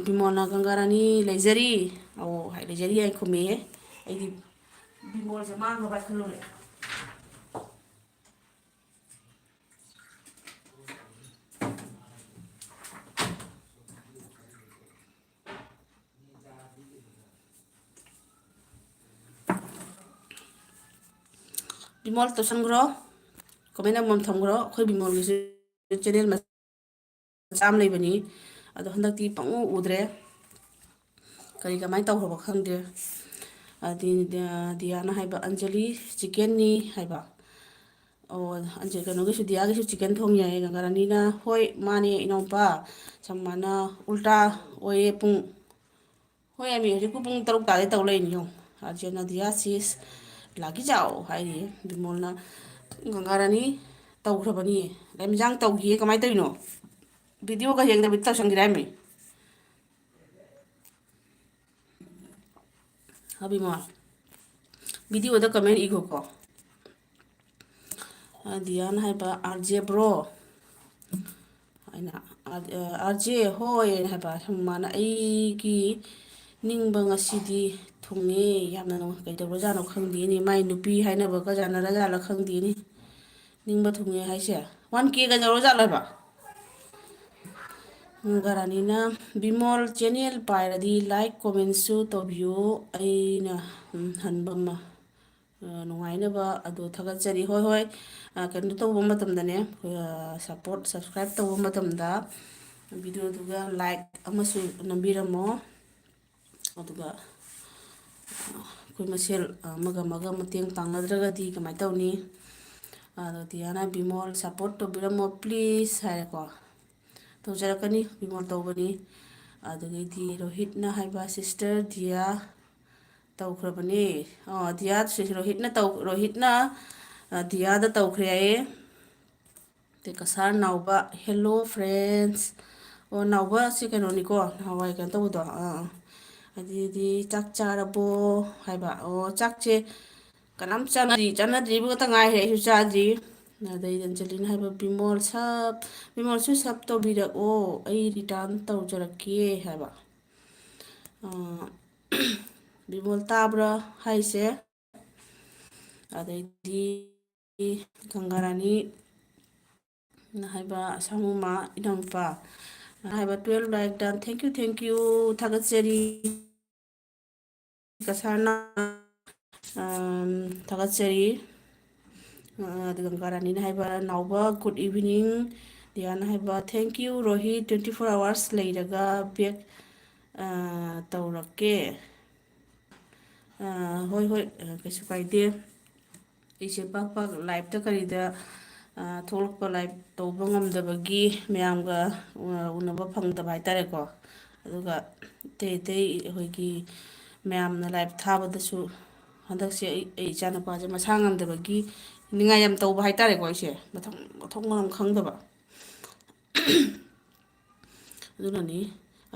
ꯕꯤꯃꯣꯜꯅ, "ꯒꯪꯒꯥꯔꯥꯅꯤ ꯂꯩꯖꯔꯤ, ꯑꯧ ꯍꯥꯏ, ꯂꯩꯖꯔꯤ" ꯍꯥꯏꯅ ꯈꯨꯝꯃꯦꯌꯦ꯫ ꯑꯩꯗꯤ ꯕꯤꯃꯣꯜꯁꯦ ꯃꯥꯡꯉꯕ ꯈꯜꯂꯨꯔꯦ꯫ ꯕꯤꯃꯣꯜ ꯇꯧꯁꯟꯈ꯭ꯔꯣ, comment ꯑꯃꯃꯝ ꯊꯝꯈ꯭ꯔꯣ꯫ ꯑꯩꯈꯣꯏ ꯕꯤꯃꯣꯜꯒꯤꯁꯨ channel ꯃꯆꯥ ꯑꯃ ꯂꯩꯕꯅꯤ, ꯑꯗꯣ ꯍꯟꯗꯛꯇꯤ ꯄꯪꯎ ꯎꯗ꯭ꯔꯦ꯫ ꯀꯔꯤ ꯀꯃꯥꯏꯅ ꯇꯧꯈ꯭ꯔꯕ ꯈꯪꯗꯦ꯫ ꯑꯗꯤ-, ꯗꯤꯌꯥꯅ ꯍꯥꯏꯕ, "ꯑꯟꯖꯂꯤ, chickenꯅꯤ" ꯍꯥꯏꯕ꯫ ꯑꯣ, ꯑꯟꯖ-, ꯀꯩꯅꯣꯒꯤꯁꯨ, ꯗꯤꯌꯥꯒꯤꯁꯨ chicken ꯊꯣꯡꯉꯤ ꯍꯥꯏꯌꯦ꯫ ꯒꯪꯒꯥꯔꯥꯅꯤꯅ, "ꯍꯣꯏ, ꯃꯥꯅꯦ, ꯏꯅꯥꯎꯄꯥ, ꯁꯃꯥꯅ ꯎꯜꯇꯥ ꯑꯣꯏꯌꯦ ꯄꯨꯡ"꯫ "ꯍꯣꯏ, ꯑꯃꯤ, ꯍꯧꯖꯤꯛꯄꯨ ꯄꯨꯡ ꯇꯔꯨꯛ ꯇꯥꯔꯦ ꯇꯧ ꯂꯩꯔꯤꯅꯤ ꯌꯦꯡꯉꯨ"꯫ ꯑꯥꯔꯖꯦꯅ, "ꯗꯤꯌꯥ ꯁꯤꯁ ꯂꯥꯛꯀꯤ ꯆꯥꯎ" ꯍꯥꯏꯔꯤꯌꯦ꯫ ꯕꯤꯃꯣꯜꯅ, "ꯒꯪꯒꯥꯔꯥꯅꯤ ꯇꯧꯈ꯭ꯔꯕꯅꯤ, ꯂꯥꯏꯃꯤꯖꯥꯡ ꯇꯧꯈꯤꯌꯦ, ꯀꯃꯥꯏꯅ ꯇꯧꯔꯤꯅꯣ? Videoꯒ ꯌꯦꯡꯗꯕꯤꯗ ꯇꯧꯁꯟꯈꯤꯔꯦ ꯍꯥꯏꯃꯤ"꯫ ꯍꯥ ꯕꯤꯃꯣꯜ, videoꯗ comment ꯏꯈꯣꯀꯣ꯫ ꯑ, ꯗꯤꯌꯥꯅ ꯍꯥꯏꯕ, "ꯑꯥꯔ ꯖꯦ bro?" ꯑꯩꯅ, "ꯑꯥꯔ-, ꯑꯥꯔ ꯖꯦ ꯍꯣꯏ" ꯍꯥꯏꯅ ꯍꯥꯏꯕ꯫ ꯃꯥꯅ, "ꯑꯩꯒꯤ ꯅꯤꯡꯕ ꯉꯁꯤꯗꯤ ꯊꯨꯡꯉꯦ ꯌꯥꯝꯅ, ꯀꯩꯗꯧꯔꯖꯥꯠꯅꯣ ꯈꯪꯗꯦꯅꯦ, ꯃꯥꯏ ꯅꯨꯄꯤ ꯍꯥꯏꯅꯕꯒ ꯌꯥꯅꯔꯖꯥꯠꯂ ꯈꯪꯗꯦꯅꯦ, ꯅꯤꯡꯕ ꯊꯨꯡꯉꯦ ꯍꯥꯏꯁꯦ꯫ One K ꯀꯩꯗꯧꯔꯖꯥꯠꯂꯣ ꯍꯥꯏꯕ?" ꯒꯪꯒꯥꯔꯥꯅꯤꯅ, "ꯕꯤꯃꯣꯜ ꯆꯦꯅꯦꯜ ꯄꯥꯏꯔꯗꯤ ꯂꯥꯏꯛ ꯀꯣꯃꯦꯟꯁꯨ ꯇꯧꯕꯤꯌꯨ, ꯑꯩꯅ, ꯎꯝ, ꯍꯟꯕ ꯑꯃ, ꯑ, ꯅꯨꯡꯉꯥꯏꯅꯕ ꯑꯗꯣ ꯊꯥꯒꯠꯆꯔꯤ"꯫ ꯍꯣꯏ, ꯍꯣꯏ, ꯑ, ꯀꯩꯅꯣ ꯇꯧꯕ ꯃꯇꯝꯗꯅꯦ, ꯑ, ꯁꯞꯄꯣꯔꯠ, ꯁꯞꯁꯀ꯭ꯔꯥꯏꯞ ꯇꯧꯕ ꯃꯇꯝꯗ ꯚꯤꯗꯤꯑꯣꯗꯨꯒ ꯂꯥꯏꯛ ꯑꯃꯁꯨ ꯅꯝꯕꯤꯔꯝꯃꯣ꯫ ꯑꯗꯨꯒ ꯑꯩꯈꯣꯏ ꯃꯁꯦꯜ ꯑꯃꯒ ꯑꯃꯒ ꯃꯇꯦꯡ ꯄꯥꯡꯅꯗ꯭ꯔꯒꯗꯤ ꯀꯃꯥꯏꯅ ꯇꯧꯅꯤ? ꯑꯗꯣ ꯗꯤꯌꯥꯅ, "ꯕꯤꯃꯣꯜ ꯁꯞꯄꯣꯔꯠ ꯇꯧꯕꯤꯔꯝꯃꯣ ꯄ꯭ꯂꯤꯁ" ꯍꯥꯏꯔꯦꯀꯣ꯫ ꯇꯧꯖꯔꯛꯀꯅꯤ, ꯕꯤꯃꯣꯜ ꯇꯧꯕꯅꯤ꯫ ꯑꯗꯨꯗꯒꯤꯗꯤ ꯔꯣꯍꯤꯠꯅ ꯍꯥꯏꯕ, "ꯁꯤꯁꯇꯔ ꯗꯤꯌꯥ ꯇꯧꯈ꯭ꯔꯕꯅꯦ"꯫ ꯑꯣ, ꯗꯤꯌꯥ, ꯁꯤ ꯔꯣꯍꯤꯠꯅ ꯇꯧ-, ꯔꯣꯍꯤꯠꯅ, ꯑ, ꯗꯤꯌꯥꯗ ꯇꯧꯈ꯭ꯔꯦ ꯍꯥꯏꯌꯦ꯫ ꯑꯗꯩ ꯀꯁꯥꯔ ꯅꯥꯎꯕ, "Hello friends"꯫ ꯑꯣ, ꯅꯥꯎꯕꯁꯦ ꯀꯩꯅꯣꯅꯤꯀꯣ, ꯅꯍꯥꯟꯋꯥꯏ ꯀꯩꯅꯣ ꯇꯧꯕꯗꯣ꯫ ꯑꯥ, ꯑꯥ꯫ ꯑꯗꯨꯗꯤ, "ꯆꯥꯛ ꯆꯥꯔꯕꯣ?" ꯍꯥꯏꯕ꯫ ꯑꯣ, ꯆꯥꯛꯁꯦ ꯀꯅꯥꯝ ꯆꯥꯅꯗ꯭ꯔꯤ, ꯆꯥꯅꯗ꯭ꯔꯤꯕ ꯈꯛꯇ ꯉꯥꯏꯔꯦ, ꯑꯩꯁꯨ ꯆꯥꯗ꯭ꯔꯤ꯫ ꯑꯗꯩꯗꯤ ꯑꯟꯖꯂꯤꯅ ꯍꯥꯏꯕ, "ꯕꯤꯃꯣꯜ ꯁꯞ-, ꯕꯤꯃꯣꯜꯁꯨ ꯁꯞ ꯇꯧꯕꯤꯔꯛꯑꯣ, ꯑꯩ ꯔꯤꯇꯔꯟ ꯇꯧꯖꯔꯛꯀꯦ" ꯍꯥꯏꯕ꯫ ꯑꯥ, ꯕꯤꯃꯣꯜ ꯇꯥꯕ꯭ꯔꯥ ꯍꯥꯏꯁꯦ? ꯑꯗꯩꯗꯤ ꯒꯪꯒꯥꯔꯥꯅꯤ ꯍꯥꯏꯕ, ꯑꯁꯥꯡꯕꯃ ꯏꯅꯥꯎꯅꯨꯄꯥ ꯍꯥꯏꯕ, "Twelve like done, thank you, thank you, ꯊꯥꯒꯠꯆꯔꯤ"꯫ ꯀꯁꯥꯔꯅ, ꯑꯝ, ꯊꯥꯒꯠꯆꯔꯤ꯫ ꯑ, ꯑꯗꯨꯒ ꯒꯪꯒꯥꯔꯥꯅꯤꯅ ꯍꯥꯏꯕ, "ꯅꯥꯎꯕ, good evening"꯫ ꯗꯤꯌꯥꯅ ꯍꯥꯏꯕ, "Thank you, Rohit, twenty four hours ꯂꯩꯔꯒ back, ꯑ, ꯇꯧꯔꯛꯀꯦ"꯫ ꯑ, ꯍꯣꯏ, ꯍꯣꯏ, ꯑ, ꯀꯩꯁꯨ ꯀꯥꯏꯗꯦ꯫ ꯑꯩꯁꯦ ꯄꯥꯛ ꯄꯥꯛ ꯂꯥꯏꯞꯇ ꯀꯔꯤꯗ, ꯑ, ꯊꯣꯛꯂꯛꯄ, ꯂꯥꯏꯞ ꯇꯧꯕ ꯉꯝꯗꯕꯒꯤ, ꯃꯌꯥꯝꯒ, ꯑ, ꯎꯅꯕ ꯐꯪꯗꯕ ꯍꯥꯏꯇꯥꯔꯦꯀꯣ꯫ ꯑꯗꯨꯒ ꯑꯇꯩ ꯑꯇꯩ ꯑꯩꯈꯣꯏꯒꯤ ꯃꯌꯥꯝꯅ ꯂꯥꯏꯞ ꯊꯥꯕꯗꯁꯨ ꯍꯟꯗꯛꯁꯦ ꯑꯩ, ꯑꯩ ꯏꯆꯥꯅꯨꯄꯥꯁꯦ ꯃꯁꯥ ꯉꯝꯗꯕꯒꯤ ꯅꯤꯡꯉꯥꯏ ꯌꯥꯝ ꯇꯧꯕ ꯍꯥꯏꯇꯥꯔꯦꯀꯣ꯫ ꯑꯩꯁꯦ ꯃꯊꯣꯡ, ꯃꯊꯣꯡ ꯃꯔꯝ ꯈꯪꯗꯕ꯫ ꯑꯗꯨꯅꯅꯤ꯫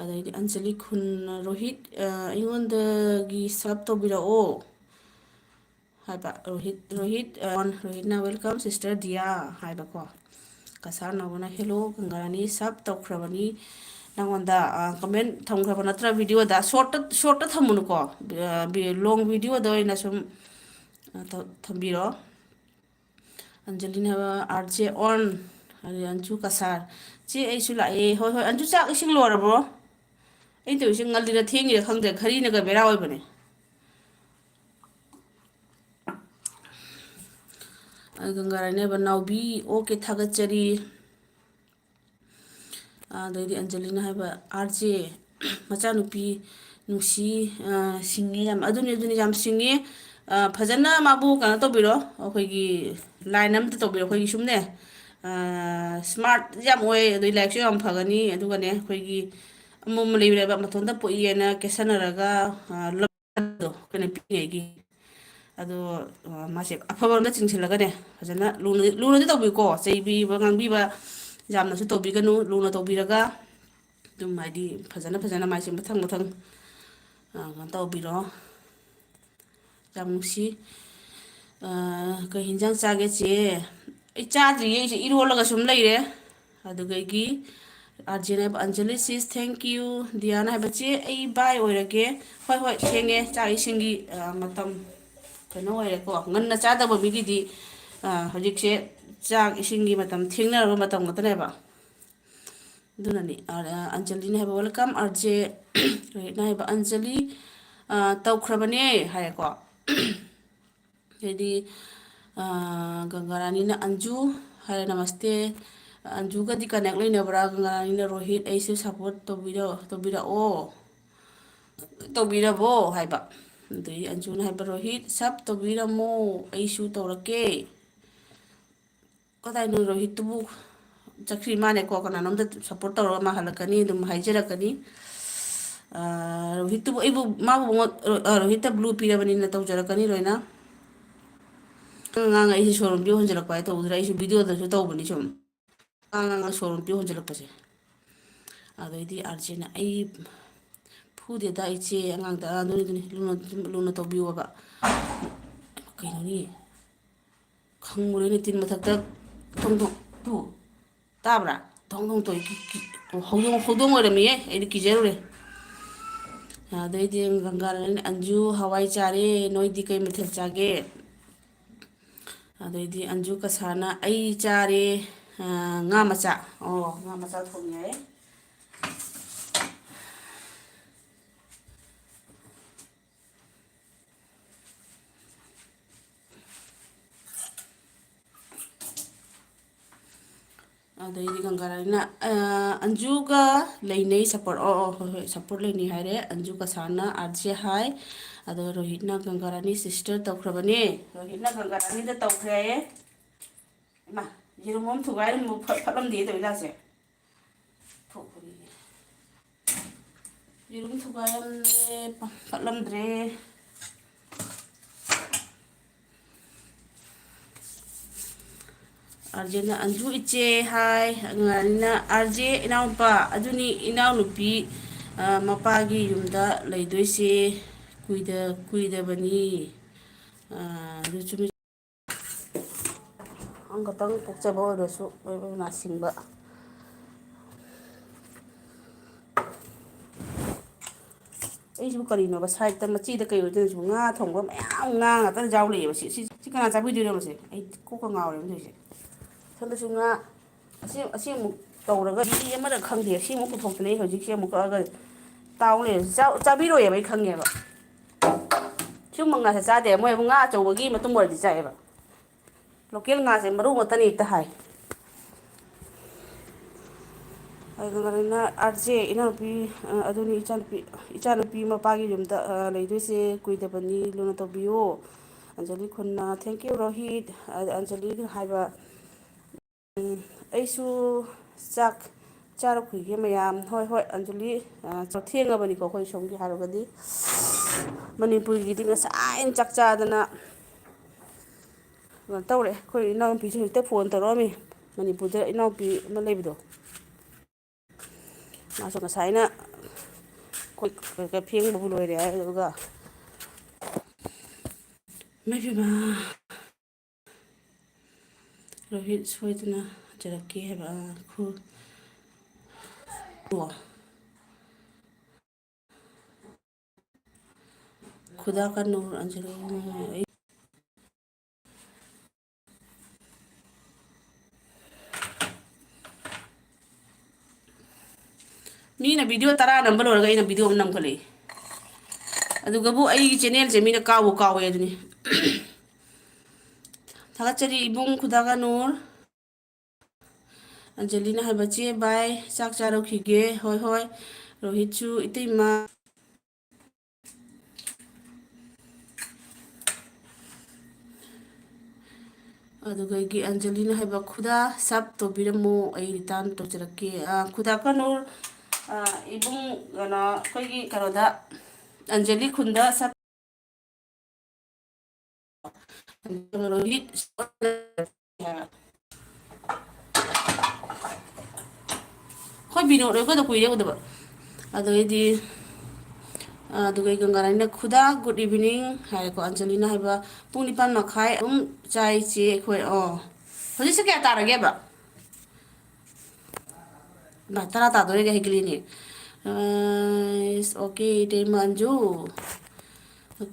ꯑꯗꯩꯗꯤ ꯑꯟꯖꯂꯤ ꯈꯨꯟꯅ, "ꯔꯣꯍꯤꯠ, ꯑ, ꯑꯩꯉꯣꯟꯗꯒꯤ ꯁꯞ ꯇꯧꯕꯤꯔꯛꯑꯣ" ꯍꯥꯏꯕ꯫ ꯔꯣꯍꯤꯠ, ꯔꯣꯍꯤꯠ, ꯑ, ꯔꯣꯍꯤꯠꯅ, "Welcome sister ꯗꯤꯌꯥ" ꯍꯥꯏꯕꯀꯣ꯫ ꯀꯁꯥꯔ ꯅꯥꯎꯕꯅ, "Hello ꯒꯪꯒꯥꯔꯥꯅꯤ, ꯁꯞ ꯇꯧꯈ꯭ꯔꯕꯅꯤ ꯅꯪꯉꯣꯟꯗ"꯫ ꯑ, ꯀꯃꯦꯟ ꯊꯝꯈ꯭ꯔꯕ ꯅꯠꯇ꯭ꯔꯥ ꯚꯤꯗꯤꯑꯣꯗ? ꯁꯣꯔꯠꯇ, ꯁꯣꯔꯠꯇ ꯊꯝꯃꯨꯅꯨꯀꯣ꯫ ꯑ, ꯚꯤ-, ꯂꯣꯡ ꯚꯤꯗꯤꯑꯣꯗ ꯑꯣꯏꯅ ꯁꯨꯝ, ꯑ, ꯊ-, ꯊꯝꯕꯤꯔꯣ꯫ ꯑꯟꯖꯂꯤꯅ, "ꯑꯥꯔ ꯖꯦ ꯑꯣꯟ", ꯑꯗꯩ ꯑꯟꯖꯨ ꯀꯁꯥꯔ, ꯆꯦ, ꯑꯩꯁꯨ ꯂꯥꯛꯑꯦ꯫ ꯍꯣꯏ, ꯍꯣꯏ꯫ ꯑꯟꯖꯨ, ꯆꯥꯛ ꯏꯁꯤꯡ ꯂꯣꯏꯔꯕ꯭ꯔꯣ? ꯑꯩꯅ ꯇꯧꯔꯤꯁꯦ ꯉꯜꯂꯤꯔ ꯊꯦꯡꯉꯤꯔ ꯈꯪꯗ꯭ꯔꯦ, ꯘꯔꯤꯅꯒ ꯕꯦꯔꯥ ꯑꯣꯏꯕꯅꯦ꯫ ꯑ, ꯒꯪꯒꯥꯔꯥꯅꯤ ꯍꯥꯏꯕ, "ꯅꯥꯎꯕꯤ, ꯑꯣꯀꯦ, ꯊꯥꯒꯠꯆꯔꯤ"꯫ ꯑꯗꯩꯗꯤ ꯑꯟꯖꯂꯤꯅ ꯍꯥꯏꯕ, "ꯑꯥꯔ ꯖꯦ, ꯃꯆꯥꯅꯨꯄꯤ ꯅꯨꯡꯁꯤ, ꯑ, ꯁꯤꯡꯉꯤ ꯌꯥꯝ"꯫ ꯑꯗꯨꯅꯤ, ꯑꯗꯨꯅꯤ, ꯌꯥꯝ ꯁꯤꯡꯉꯤ꯫ ꯑ, ꯐꯖꯅ ꯃꯥꯕꯨ ꯀꯩꯅꯣ ꯇꯧꯕꯤꯔꯣ, ꯑꯩꯈꯣꯏꯒꯤ ꯂꯥꯏꯟ ꯑꯃꯗ ꯇꯧꯕꯤꯔꯣ꯫ ꯑꯩꯈꯣꯏꯒꯤ ꯁꯨꯝꯅꯦ, ꯑ, ꯁ꯭ꯃꯥꯔꯠ ꯌꯥꯝ ꯑꯣꯏ, ꯑꯗꯩ ꯂꯥꯏꯔꯤꯛꯁꯨ ꯌꯥꯝ ꯐꯒꯅꯤ꯫ ꯑꯗꯨꯒꯅꯦ, ꯑꯩꯈꯣꯏꯒꯤ ꯑꯃꯣꯝ ꯂꯩꯕꯅꯦꯕ, ꯃꯇꯣꯟꯗ ꯄꯣꯛꯏꯅ ꯀꯦꯠꯁꯟꯅꯔꯒ, ꯑ, ꯂꯞ-, ꯑꯩꯈꯣꯏꯅ ꯄꯤꯛꯏꯉꯩꯒꯤ꯫ ꯑꯗꯣ, ꯑ, ꯃꯥꯁꯦ ꯑꯐꯕꯔꯣꯝꯗ ꯆꯤꯡꯁꯤꯜꯂꯒꯅꯦ, ꯐꯖꯅ ꯂꯨꯅ, ꯂꯨꯅꯗꯤ ꯇꯧꯕꯤꯌꯨꯀꯣ꯫ ꯆꯩꯕꯤꯕ, ꯉꯥꯡꯕꯤꯕ ꯌꯥꯝꯅꯁꯨ ꯇꯧꯕꯤꯒꯅꯨ꯫ ꯂꯨꯅ ꯇꯧꯕꯤꯔꯒ ꯑꯗꯨꯝ, ꯍꯥꯏꯗꯤ, ꯐꯖꯅ, ꯐꯖꯅ ꯃꯥꯏꯁꯦ ꯃꯊꯪ, ꯃꯊꯪ, ꯑ, ꯀꯩꯅꯣ ꯇꯧꯕꯤꯔꯣ꯫ ꯌꯥꯝ ꯅꯨꯡꯁꯤ꯫ ꯑ, ꯀꯩ ꯍꯤꯟꯖꯥꯡ ꯆꯥꯒꯦ, ꯆꯦ? ꯑꯩ ꯆꯥꯗ꯭ꯔꯤꯌꯦ, ꯑꯩꯁꯦ ꯏꯔꯣꯜꯂꯒ ꯁꯨꯝ ꯂꯩꯔꯦ꯫ ꯑꯗꯨꯗꯒꯤ ꯑꯥꯔꯖꯦꯅ ꯍꯥꯏꯕ, "ꯑꯟꯖꯂꯤ sis, thank you." ꯗꯤꯌꯥꯅ ꯍꯥꯏꯕ, "ꯆꯦ, ꯑꯩ bye ꯑꯣꯏꯔꯒꯦ"꯫ ꯍꯣꯏ, ꯍꯣꯏ, ꯊꯦꯡꯉꯦ, ꯆꯥꯛ ꯏꯁꯤꯡꯒꯤ, ꯑ, ꯃꯇꯝ ꯀꯩꯅꯣ ꯑꯣꯏꯔꯦꯀꯣ꯫ ꯉꯟꯅ ꯆꯥꯗꯕ ꯃꯤꯒꯤꯗꯤ, ꯑ, ꯍꯧꯖꯤꯛꯁꯦ ꯆꯥꯛ ꯏꯁꯤꯡꯒꯤ ꯃꯇꯝ, ꯊꯦꯡꯅꯔꯕ ꯃꯇꯝ ꯉꯥꯛꯇꯅꯦꯕ꯫ ꯑꯗꯨꯅꯅꯤ꯫ ꯑ, ꯑꯟꯖꯂꯤꯅ ꯍꯥꯏꯕ, "Welcome, ꯑꯥꯔ ꯖꯦ"꯫ ꯔꯣꯍꯤꯠꯅ ꯍꯥꯏꯕ, "ꯑꯟꯖꯂꯤ, ꯑ, ꯇꯧꯈ꯭ꯔꯕꯅꯦ" ꯍꯥꯏꯔꯦꯀꯣ꯫ ꯑꯗꯩꯗꯤ, ꯑ, ꯒꯪꯒꯥꯔꯥꯅꯤꯅ "ꯑꯟꯖꯨ" ꯍꯥꯏꯔꯦ, "ꯅꯃꯁꯇꯦ"꯫ ꯑꯟꯖꯨꯒꯗꯤ ꯀꯅꯦꯛ ꯂꯩꯅꯕ꯭ꯔꯥ? ꯒꯪꯒꯥꯔꯥꯅꯤꯅ, "ꯔꯣꯍꯤꯠ, ꯑꯩꯁꯨ ꯁꯞꯄꯣꯔꯠ ꯇꯧꯕꯤꯔꯣ, ꯇꯧꯕꯤꯔꯛꯑꯣ, ꯇꯧꯕꯤꯔꯕꯣ?" ꯍꯥꯏꯕ꯫ ꯑꯗꯩ ꯑꯟꯖꯨꯅ ꯍꯥꯏꯕ, "ꯔꯣꯍꯤꯠ, ꯁꯞ ꯇꯧꯕꯤꯔꯝꯃꯣ, ꯑꯩꯁꯨ ꯇꯧꯔꯛꯀꯦ"꯫ ꯀꯗꯥꯏꯅꯣ ꯔꯣꯍꯤꯠꯇꯨꯕꯨ? ꯆꯠꯈ꯭ꯔꯤ ꯃꯥꯅꯦꯀꯣ, ꯀꯅꯥꯅꯣꯝꯗ ꯁꯞꯄꯣꯔꯠ ꯇꯧꯔꯒ ꯃꯥ ꯍꯜꯂꯛꯀꯅꯤ, ꯑꯗꯨꯝ ꯍꯥꯏꯖꯔꯛꯀꯅꯤ꯫ ꯑ, ꯔꯣꯍꯤꯠꯇꯨꯕꯨ, ꯑꯩꯕꯨ, ꯃꯥꯕꯨ ꯃꯉꯣꯟ-, ꯑ, ꯔꯣꯍꯤꯠꯇ ꯕ꯭ꯂꯨ ꯄꯤꯔꯕꯅꯤꯅ ꯇꯧꯖꯔꯛꯀꯅꯤ ꯂꯣꯏꯅ꯫ ꯑꯉꯥꯡ ꯑꯩꯁꯦ ꯁꯣꯔꯨꯝ ꯄꯤꯌꯨ ꯍꯟꯖꯤꯜꯂꯛꯄ ꯍꯥꯏ ꯇꯧꯗ꯭ꯔꯥ? ꯑꯩꯁꯨ ꯚꯤꯗꯤꯑꯣꯗꯁꯨ ꯇꯧꯕꯅꯤ ꯁꯨꯝ꯫ ꯑꯉꯥꯡ ꯁꯣꯔꯨꯝ ꯄꯤꯌꯨ ꯍꯟꯖꯤꯜꯂꯛꯄꯁꯦ꯫ ꯑꯗꯩꯗꯤ ꯑꯥꯔꯖꯦꯅ, "ꯑꯩ ꯐꯨꯗꯦꯗ ꯏꯆꯦ ꯑꯉꯥꯡꯗ", ꯑꯗꯨꯅꯤ, ꯑꯗꯨꯅꯤ, ꯂꯨꯅ, ꯂꯨꯅ ꯇꯧꯕꯤꯌꯣꯕ꯫ ꯀꯩꯅꯣꯅꯦ? ꯈꯪꯉꯨꯔꯦꯅꯦ, ꯇꯤꯟ ꯃꯊꯛꯇ ꯊꯣꯡ ꯊꯣꯡ ꯇꯨ ꯇꯥꯕ꯭ꯔꯥ? ꯊꯣꯡ ꯊꯣꯡ ꯇꯣꯏ ꯀꯤ-, ꯀꯤ-, ꯍꯧꯗꯣꯡ, ꯍꯧꯗꯣꯡ ꯑꯣꯏꯔꯝꯃꯤꯌꯦ, ꯑꯩꯗꯤ ꯀꯤꯖꯔꯨꯔꯦ꯫ ꯑꯗꯩꯗꯤ ꯒꯪꯒꯥꯅ, "ꯑꯟꯖꯨ, ꯍꯋꯥꯏ ꯆꯥꯔꯦ, ꯅꯣꯏꯗꯤ ꯀꯩ ꯃꯊꯦꯜ ꯆꯥꯒꯦ?" ꯑꯗꯩꯗꯤ ꯑꯟꯖꯨ ꯀꯁꯥꯅ, "ꯑꯩ ꯆꯥꯔꯦ, ꯑ, ꯉꯥ ꯃꯆꯥ꯫ ꯑꯣ, ꯉꯥ ꯃꯆꯥ ꯊꯣꯡꯉꯦ꯫ ꯑꯗꯩꯗꯤ ꯒꯪꯒꯥꯔꯥꯅꯤꯅ, ꯑ, ꯑꯟꯖꯨꯒ ꯂꯩꯅꯩ ꯁꯞꯄꯣꯔꯠ꯫ ꯑꯣ, ꯑꯣ, ꯍꯣꯏ, ꯍꯣꯏ, ꯁꯞꯄꯣꯔꯠ ꯂꯩꯅꯩ ꯍꯥꯏꯔꯦ꯫ ꯑꯟꯖꯨ ꯀꯁꯥꯅ ꯑꯥꯔ ꯖꯦ ꯍꯥꯏ꯫ ꯑꯗꯣ ꯔꯣꯍꯤꯠꯅ ꯒꯪꯒꯥꯔꯥꯅꯤ ꯁꯤꯁꯇꯔ ꯇꯧꯈ꯭ꯔꯕꯅꯦ꯫ ꯔꯣꯍꯤꯠꯅ ꯒꯪꯒꯥꯔꯥꯅꯤꯗ ꯇꯧꯈ꯭ꯔꯦ꯫ ꯏꯃꯥ, ꯌꯦꯔꯨꯝ ꯑꯃ ꯊꯨꯒꯥꯏꯔꯝꯃꯨ, ꯐꯠ-, ꯐꯠꯂꯝꯗꯦ ꯇꯧꯔꯤꯀꯥꯟꯁꯦ꯫ ꯊꯣꯛꯄꯅꯤꯅꯦ꯫ ꯌꯦꯔꯨꯝ ꯊꯨꯒꯥꯏꯔꯝꯗ꯭ꯔꯦ, ꯐꯠꯂꯝꯗ꯭ꯔꯦ꯫ ꯑꯥꯔꯖꯦꯅ ꯑꯟꯖꯨ ꯏꯆꯦ ꯍꯥꯏ, ꯑꯉꯥꯡꯅ ꯑꯥꯔꯖꯦ ꯏꯅꯥꯎꯄꯥ, ꯑꯗꯨꯅꯤ ꯏꯅꯥꯎꯅꯨꯄꯤ, ꯑ, ꯃꯄꯥꯒꯤ ꯌꯨꯝꯗ ꯂꯩꯗꯣꯏꯁꯦ ꯀꯨꯏꯗ-, ꯀꯨꯏꯗꯕꯅꯤ꯫ ꯑ, ꯑꯗꯨ ꯆꯨꯝꯃꯤ꯫ ꯑꯃꯈꯛꯇꯪ ꯄꯣꯛꯆꯕ ꯑꯣꯏꯔꯁꯨ ꯂꯣꯏꯅ ꯅꯥꯁꯤꯡꯕ꯫ ꯑꯩꯁꯤꯕꯨ ꯀꯔꯤꯅꯣꯕ, ꯁꯥꯏꯠꯇ ꯃꯆꯤꯗ ꯀꯩ ꯑꯣꯏꯗꯣꯏꯅꯣ? ꯁꯤꯕꯨ ꯉꯥ ꯊꯣꯡꯕ ꯃꯌꯥꯝ, ꯉꯥ ꯉꯥꯛꯇꯅ ꯌꯥꯎ ꯂꯩꯌꯦꯕ꯫ ꯁꯤ, ꯁꯤ, ꯁꯤ ꯀꯅꯥ ꯆꯥꯕꯤꯗꯣꯏꯅꯣꯕ? ꯁꯦ ꯑꯩ ꯀꯣꯛꯀ ꯉꯥꯎꯔꯦꯕ ꯇꯧꯔꯤꯁꯦ꯫ ꯁꯣꯝꯗꯁꯨ ꯉꯥ, ꯑꯁꯤ, ꯑꯁꯤ ꯑꯃꯨꯛ ꯇꯧꯔꯒ ꯃꯤ ꯑꯃꯅ ꯈꯪꯗꯦ꯫ ꯑꯁꯤ ꯑꯃꯨꯛ ꯄꯨꯊꯣꯛꯇꯅ ꯑꯩ ꯍꯧꯖꯤꯛꯁꯦ ꯑꯃꯨꯛ ꯀꯛꯑꯒ ꯇꯥꯎ ꯂꯩꯔꯦ꯫ ꯆꯥ-, ꯆꯥꯕꯤꯔꯣꯏꯌꯦꯕ, ꯑꯩ ꯈꯪꯉꯦꯕ꯫ ꯁꯤꯒꯨꯝꯕ ꯉꯥꯁꯦ ꯆꯥꯗꯦ꯫ ꯃꯣꯏ ꯉꯥ ꯑꯆꯧꯕꯒꯤ ꯃꯇꯨꯝ ꯑꯣꯏꯔꯗꯤ ꯆꯥꯏꯌꯦꯕ꯫ ꯂꯣꯀꯦꯜ ꯉꯥꯁꯦ ꯃꯔꯨ ꯉꯥꯛꯇꯅꯤ ꯍꯦꯛꯇ ꯍꯥꯏ꯫ ꯑꯗꯨꯒ ꯀꯩꯅꯣꯅ, "ꯑꯥꯔ ꯖꯦ, ꯏꯅꯥꯎꯅꯨꯄꯤ, ꯑ, ꯑꯗꯨꯅꯤ ꯏꯆꯥꯅꯨꯄꯤ, ꯏꯆꯥꯅꯨꯄꯤ ꯃꯄꯥꯒꯤ ꯌꯨꯝꯗ, ꯑ, ꯂꯩꯗꯣꯏꯁꯦ ꯀꯨꯏꯗꯕꯅꯤ, ꯂꯨꯅ ꯇꯧꯕꯤꯌꯨ꯫ ꯑꯟꯖꯂꯤ ꯈꯨꯟꯅ", thank you ꯔꯣꯍꯤꯠ꯫ ꯑ, ꯑꯟꯖꯂꯤꯅ ꯍꯥꯏꯕ, "ꯎꯝ, ꯑꯩꯁꯨ ꯆꯥꯛ ꯆꯥꯔꯛꯈꯤꯒꯦ ꯃꯌꯥꯝ"꯫ ꯍꯣꯏ, ꯍꯣꯏ, ꯑꯟꯖꯂꯤ, ꯑ, ꯆꯥꯛ ꯊꯦꯡꯉꯕꯅꯤꯀꯣ ꯑꯩꯈꯣꯏ ꯁꯣꯝꯒꯤ ꯍꯥꯏꯔꯒꯗꯤ꯫ ꯃꯅꯤꯄꯨꯔꯒꯤꯗꯤ ꯉꯁꯥꯏꯅ ꯆꯥꯛ ꯆꯥꯗꯅ ꯀꯩꯅꯣ ꯇꯧꯔꯦ꯫ ꯑꯩꯈꯣꯏ ꯏꯅꯥꯎꯅꯨꯄꯤꯁꯨ ꯍꯧꯖꯤꯛꯇ ꯐꯣꯟ ꯇꯧꯔꯛꯑꯝꯃꯤ, ꯃꯅꯤꯄꯨꯔꯗ ꯏꯅꯥꯎꯄꯤ ꯑꯃ ꯂꯩꯕꯗꯣ꯫ ꯃꯥꯁꯨ ꯉꯁꯥꯏꯅ ꯑꯩꯈꯣꯏ ꯀꯩꯀꯩ ꯐꯦꯡꯕꯕꯨ ꯂꯣꯏꯔꯦ ꯍꯥꯏ, ꯑꯗꯨꯒ ꯏꯃꯥꯏ ꯄꯦꯝꯃ, ꯔꯣꯍꯤꯠ ꯁꯣꯏꯗꯅ ꯍꯟꯖꯔꯛꯀꯦ ꯍꯥꯏꯕ, ꯑ, ꯈꯨ-, ꯑꯣ꯫ ꯈꯨꯗꯥ ꯀ ꯅꯨꯔ ꯑꯟꯖꯂꯤ, ꯑꯩ ꯃꯤꯅ video ꯇꯔꯥ ꯅꯝꯕ ꯂꯣꯏꯔꯒ ꯑꯩꯅ video ꯑꯃ ꯅꯝꯈꯠꯂꯛꯏ꯫ ꯑꯗꯨꯒꯕꯨ ꯑꯩꯒꯤ channelꯁꯦ ꯃꯤꯅ ꯀꯥꯎꯕꯨ ꯀꯥꯎꯋꯦ ꯑꯗꯨꯅꯤ꯫ ꯊꯥꯒꯠꯆꯔꯤ ꯏꯕꯨꯡ ꯈꯨꯗꯥꯒ ꯅꯨꯔ꯫ ꯑꯟꯖꯂꯤꯅ ꯍꯥꯏꯕ, "ꯆꯦ, bye, ꯆꯥꯛ ꯆꯥꯔꯨꯈꯤꯒꯦ꯫" "ꯍꯣꯏ, ꯍꯣꯏ꯫" ꯔꯣꯍꯤꯠꯁꯨ, "ꯏꯇꯩꯃ"꯫ ꯑꯗꯨꯗꯒꯤ ꯑꯟꯖꯂꯤꯅ ꯍꯥꯏꯕ, "ꯈꯨꯗꯥ sub ꯇꯧꯕꯤꯔꯝꯃꯣ, ꯑꯩ return ꯇꯧꯖꯔꯛꯀꯦ꯫" ꯑ, ꯈꯨꯗꯥ ꯀꯅꯨꯔ, ꯑ, ꯏꯕꯨꯡ, ꯀꯩꯅꯣ, ꯑꯩꯈꯣꯏꯒꯤ ꯀꯩꯅꯣꯗ, ꯑꯟꯖꯂꯤ ꯈꯨꯟꯗ sub ꯑꯩꯈꯣꯏ ꯕꯤꯅꯣꯗ ꯑꯩꯈꯣꯏꯗ ꯀꯨꯏꯔꯦ ꯎꯗꯕ꯫ ꯑꯗꯩꯗꯤ, ꯑꯗꯨꯒ ꯒꯪꯒꯥꯔꯥꯅꯤꯅ, "ꯈꯨꯗꯥ, good evening" ꯍꯥꯏꯔꯦꯀꯣ꯫ ꯑꯟꯖꯂꯤꯅ ꯍꯥꯏꯕ, "ꯄꯨꯡ ꯅꯤꯄꯥꯟ ꯃꯈꯥꯏ ꯑꯗꯨꯝ ꯆꯥꯏ ꯆꯦ ꯑꯩꯈꯣꯏ꯫" ꯑꯣ, ꯍꯧꯖꯤꯛꯁꯦ ꯀꯌꯥ ꯇꯥꯔꯒꯦꯕ? ꯏꯃꯥ, ꯇꯔꯥ ꯇꯥꯗꯣꯔꯦꯒ ꯍꯥꯏꯒꯠꯂꯤꯅꯦ꯫ ꯑꯁ, okay, ꯏꯇꯩꯃ ꯑꯟꯖꯨ꯫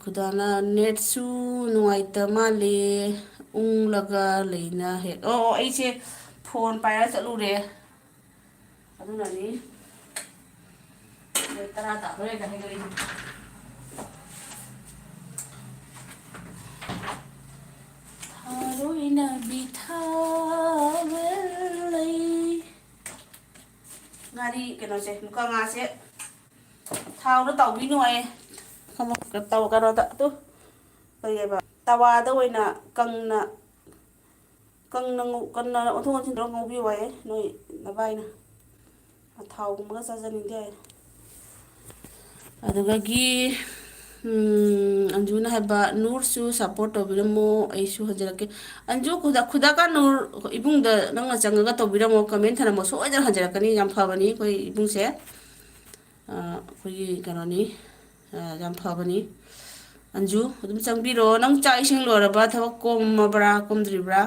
ꯈꯨꯗꯥꯅ, "ꯅꯦꯠꯁꯨ ꯅꯨꯡꯉꯥꯏꯇ ꯃꯥꯜꯂꯦ, ꯎꯪꯂꯒ ꯂꯩꯅ ꯍꯦꯛ꯫" ꯑꯣ, ꯑꯣ, ꯑꯩꯁꯦ ꯐꯣꯟ ꯄꯥꯏꯔ ꯆꯠꯂꯨꯔꯦ, ꯑꯗꯨꯅꯅꯤ꯫ ꯃꯣꯏ ꯇꯔꯥ ꯇꯥꯗꯣꯔꯦꯒ ꯍꯥꯏꯒꯠꯂꯛꯏꯅꯦ꯫ ꯊꯥꯔꯣꯏꯅꯕꯤ ꯊꯥꯕ ꯂꯩ꯫ ꯉꯥꯔꯤ ꯀꯩꯅꯣꯁꯦ, ꯃꯨꯀꯥ ꯉꯥꯁꯦ ꯊꯥꯎꯗ ꯇꯥꯎꯕꯤꯅꯨ ꯍꯥꯏꯌꯦ꯫ ꯀꯩꯅꯣꯗ ꯑꯗꯨ ꯀꯩꯑꯕ, ꯇꯋꯥꯗ ꯑꯣꯏꯅ ꯀꯪꯅ, ꯀꯪꯅ ꯉꯧ-, ꯀꯪꯅ ꯑꯣꯟꯊꯣꯛ ꯑꯣꯟꯁꯤꯟ ꯇꯧꯔ ꯉꯧꯕꯤꯌꯨ ꯍꯥꯏꯌꯦ ꯅꯣꯏ ꯅꯕꯥꯏꯅ꯫ ꯊꯥꯎꯒꯨꯝꯕꯒ ꯆꯥꯖꯅꯤꯡꯗꯦ ꯍꯥꯏꯌꯦ꯫ ꯑꯗꯨꯗꯒꯤ, ꯎꯝ, ꯑꯟꯖꯨꯅ ꯍꯥꯏꯕ, "ꯅꯨꯔꯁꯨ support ꯇꯧꯕꯤꯔꯝꯃꯣ, ꯑꯩꯁꯨ ꯍꯟꯖꯔꯛꯀꯦ꯫" ꯑꯟꯖꯨ, ꯈꯨꯗꯥ, ꯈꯨꯗꯥꯀꯥ ꯅꯨꯔ ꯏꯕꯨꯡꯗ ꯅꯪꯅ ꯆꯪꯉꯒ ꯇꯧꯕꯤꯔꯝꯃꯣ, comment ꯊꯅꯝꯃꯣ, ꯁꯣꯏꯗꯅ ꯍꯟꯖꯔꯛꯀꯅꯤ꯫ ꯌꯥꯝ ꯐꯕꯅꯤ ꯑꯩꯈꯣꯏ ꯏꯕꯨꯡꯁꯦ꯫ ꯑ, ꯑꯩꯈꯣꯏꯒꯤ ꯀꯩꯅꯣꯅꯤ, ꯑ, ꯌꯥꯝ ꯐꯕꯅꯤ꯫ ꯑꯟꯖꯨ, ꯑꯗꯨꯝ ꯆꯪꯕꯤꯔꯣ꯫ ꯅꯪ ꯆꯥꯛ ꯏꯁꯤꯡ ꯂꯣꯏꯔꯕ? ꯊꯕꯛ ꯀꯣꯝꯃꯕ꯭ꯔꯥ, ꯀꯣꯝꯗ꯭ꯔꯤꯕ꯭ꯔꯥ?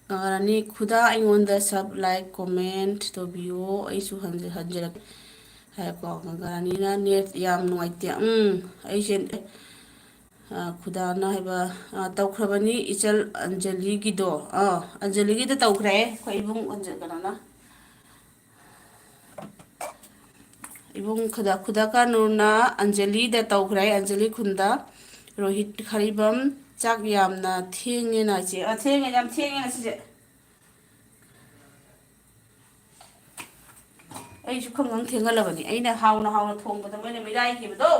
ꯒꯪꯒꯥꯔꯥꯅꯤ, "ꯈꯨꯗꯥ, ꯑꯩꯉꯣꯟꯗ sub, like, comment ꯇꯧꯕꯤꯌꯣ, ꯑꯩꯁꯨ ꯍꯟꯖ-, ꯍꯟꯖꯔꯛꯀꯦ" ꯍꯥꯏꯀꯣ꯫ ꯒꯪꯒꯥꯔꯥꯅꯤꯅ, "ꯅꯦꯠ ꯌꯥꯝ ꯅꯨꯡꯉꯥꯏꯇꯦ꯫" ꯎꯝ, ꯑꯩꯁꯦ, ꯑ, ꯈꯨꯗꯥꯅ ꯍꯥꯏꯕ, ꯑ, ꯇꯧꯈ꯭ꯔꯕꯅꯤ, ꯏꯆꯜ ꯑꯟꯖꯂꯤꯒꯤꯗꯣ꯫ ꯑ, ꯑꯟꯖꯂꯤꯒꯤꯗ ꯇꯧꯈ꯭ꯔꯦ, ꯑꯩꯈꯣꯏ ꯏꯕꯨꯡ ꯑꯟꯖ-, ꯀꯩꯅꯣꯅ꯫ ꯏꯕꯨꯡ ꯈꯨꯗ-, ꯈꯨꯗꯀꯥꯅꯨꯅ ꯑꯟꯖꯂꯤꯗ ꯇꯧꯈ꯭ꯔꯦ, ꯑꯟꯖꯂꯤ ꯈꯨꯟꯗ꯫ ꯔꯣꯍꯤꯠ ꯈꯔꯤꯕꯝ, ꯆꯥꯛ ꯌꯥꯝꯅ ꯊꯦꯡꯉꯦꯅ ꯏꯆꯦ꯫ ꯑ, ꯊꯦꯡꯉꯦ, ꯌꯥꯝ ꯊꯦꯡꯉꯦ ꯉꯁꯤꯁꯦ꯫ ꯑꯩꯁꯨ ꯈꯪ ꯈꯪ ꯊꯦꯡꯍꯜꯂꯕꯅꯤ꯫ ꯑꯩꯅ ꯍꯥꯎꯅ ꯍꯥꯎꯅ ꯊꯣꯡꯕꯗ ꯃꯣꯏꯅ ꯃꯤꯔꯥꯏꯈꯤꯕꯗꯣ꯫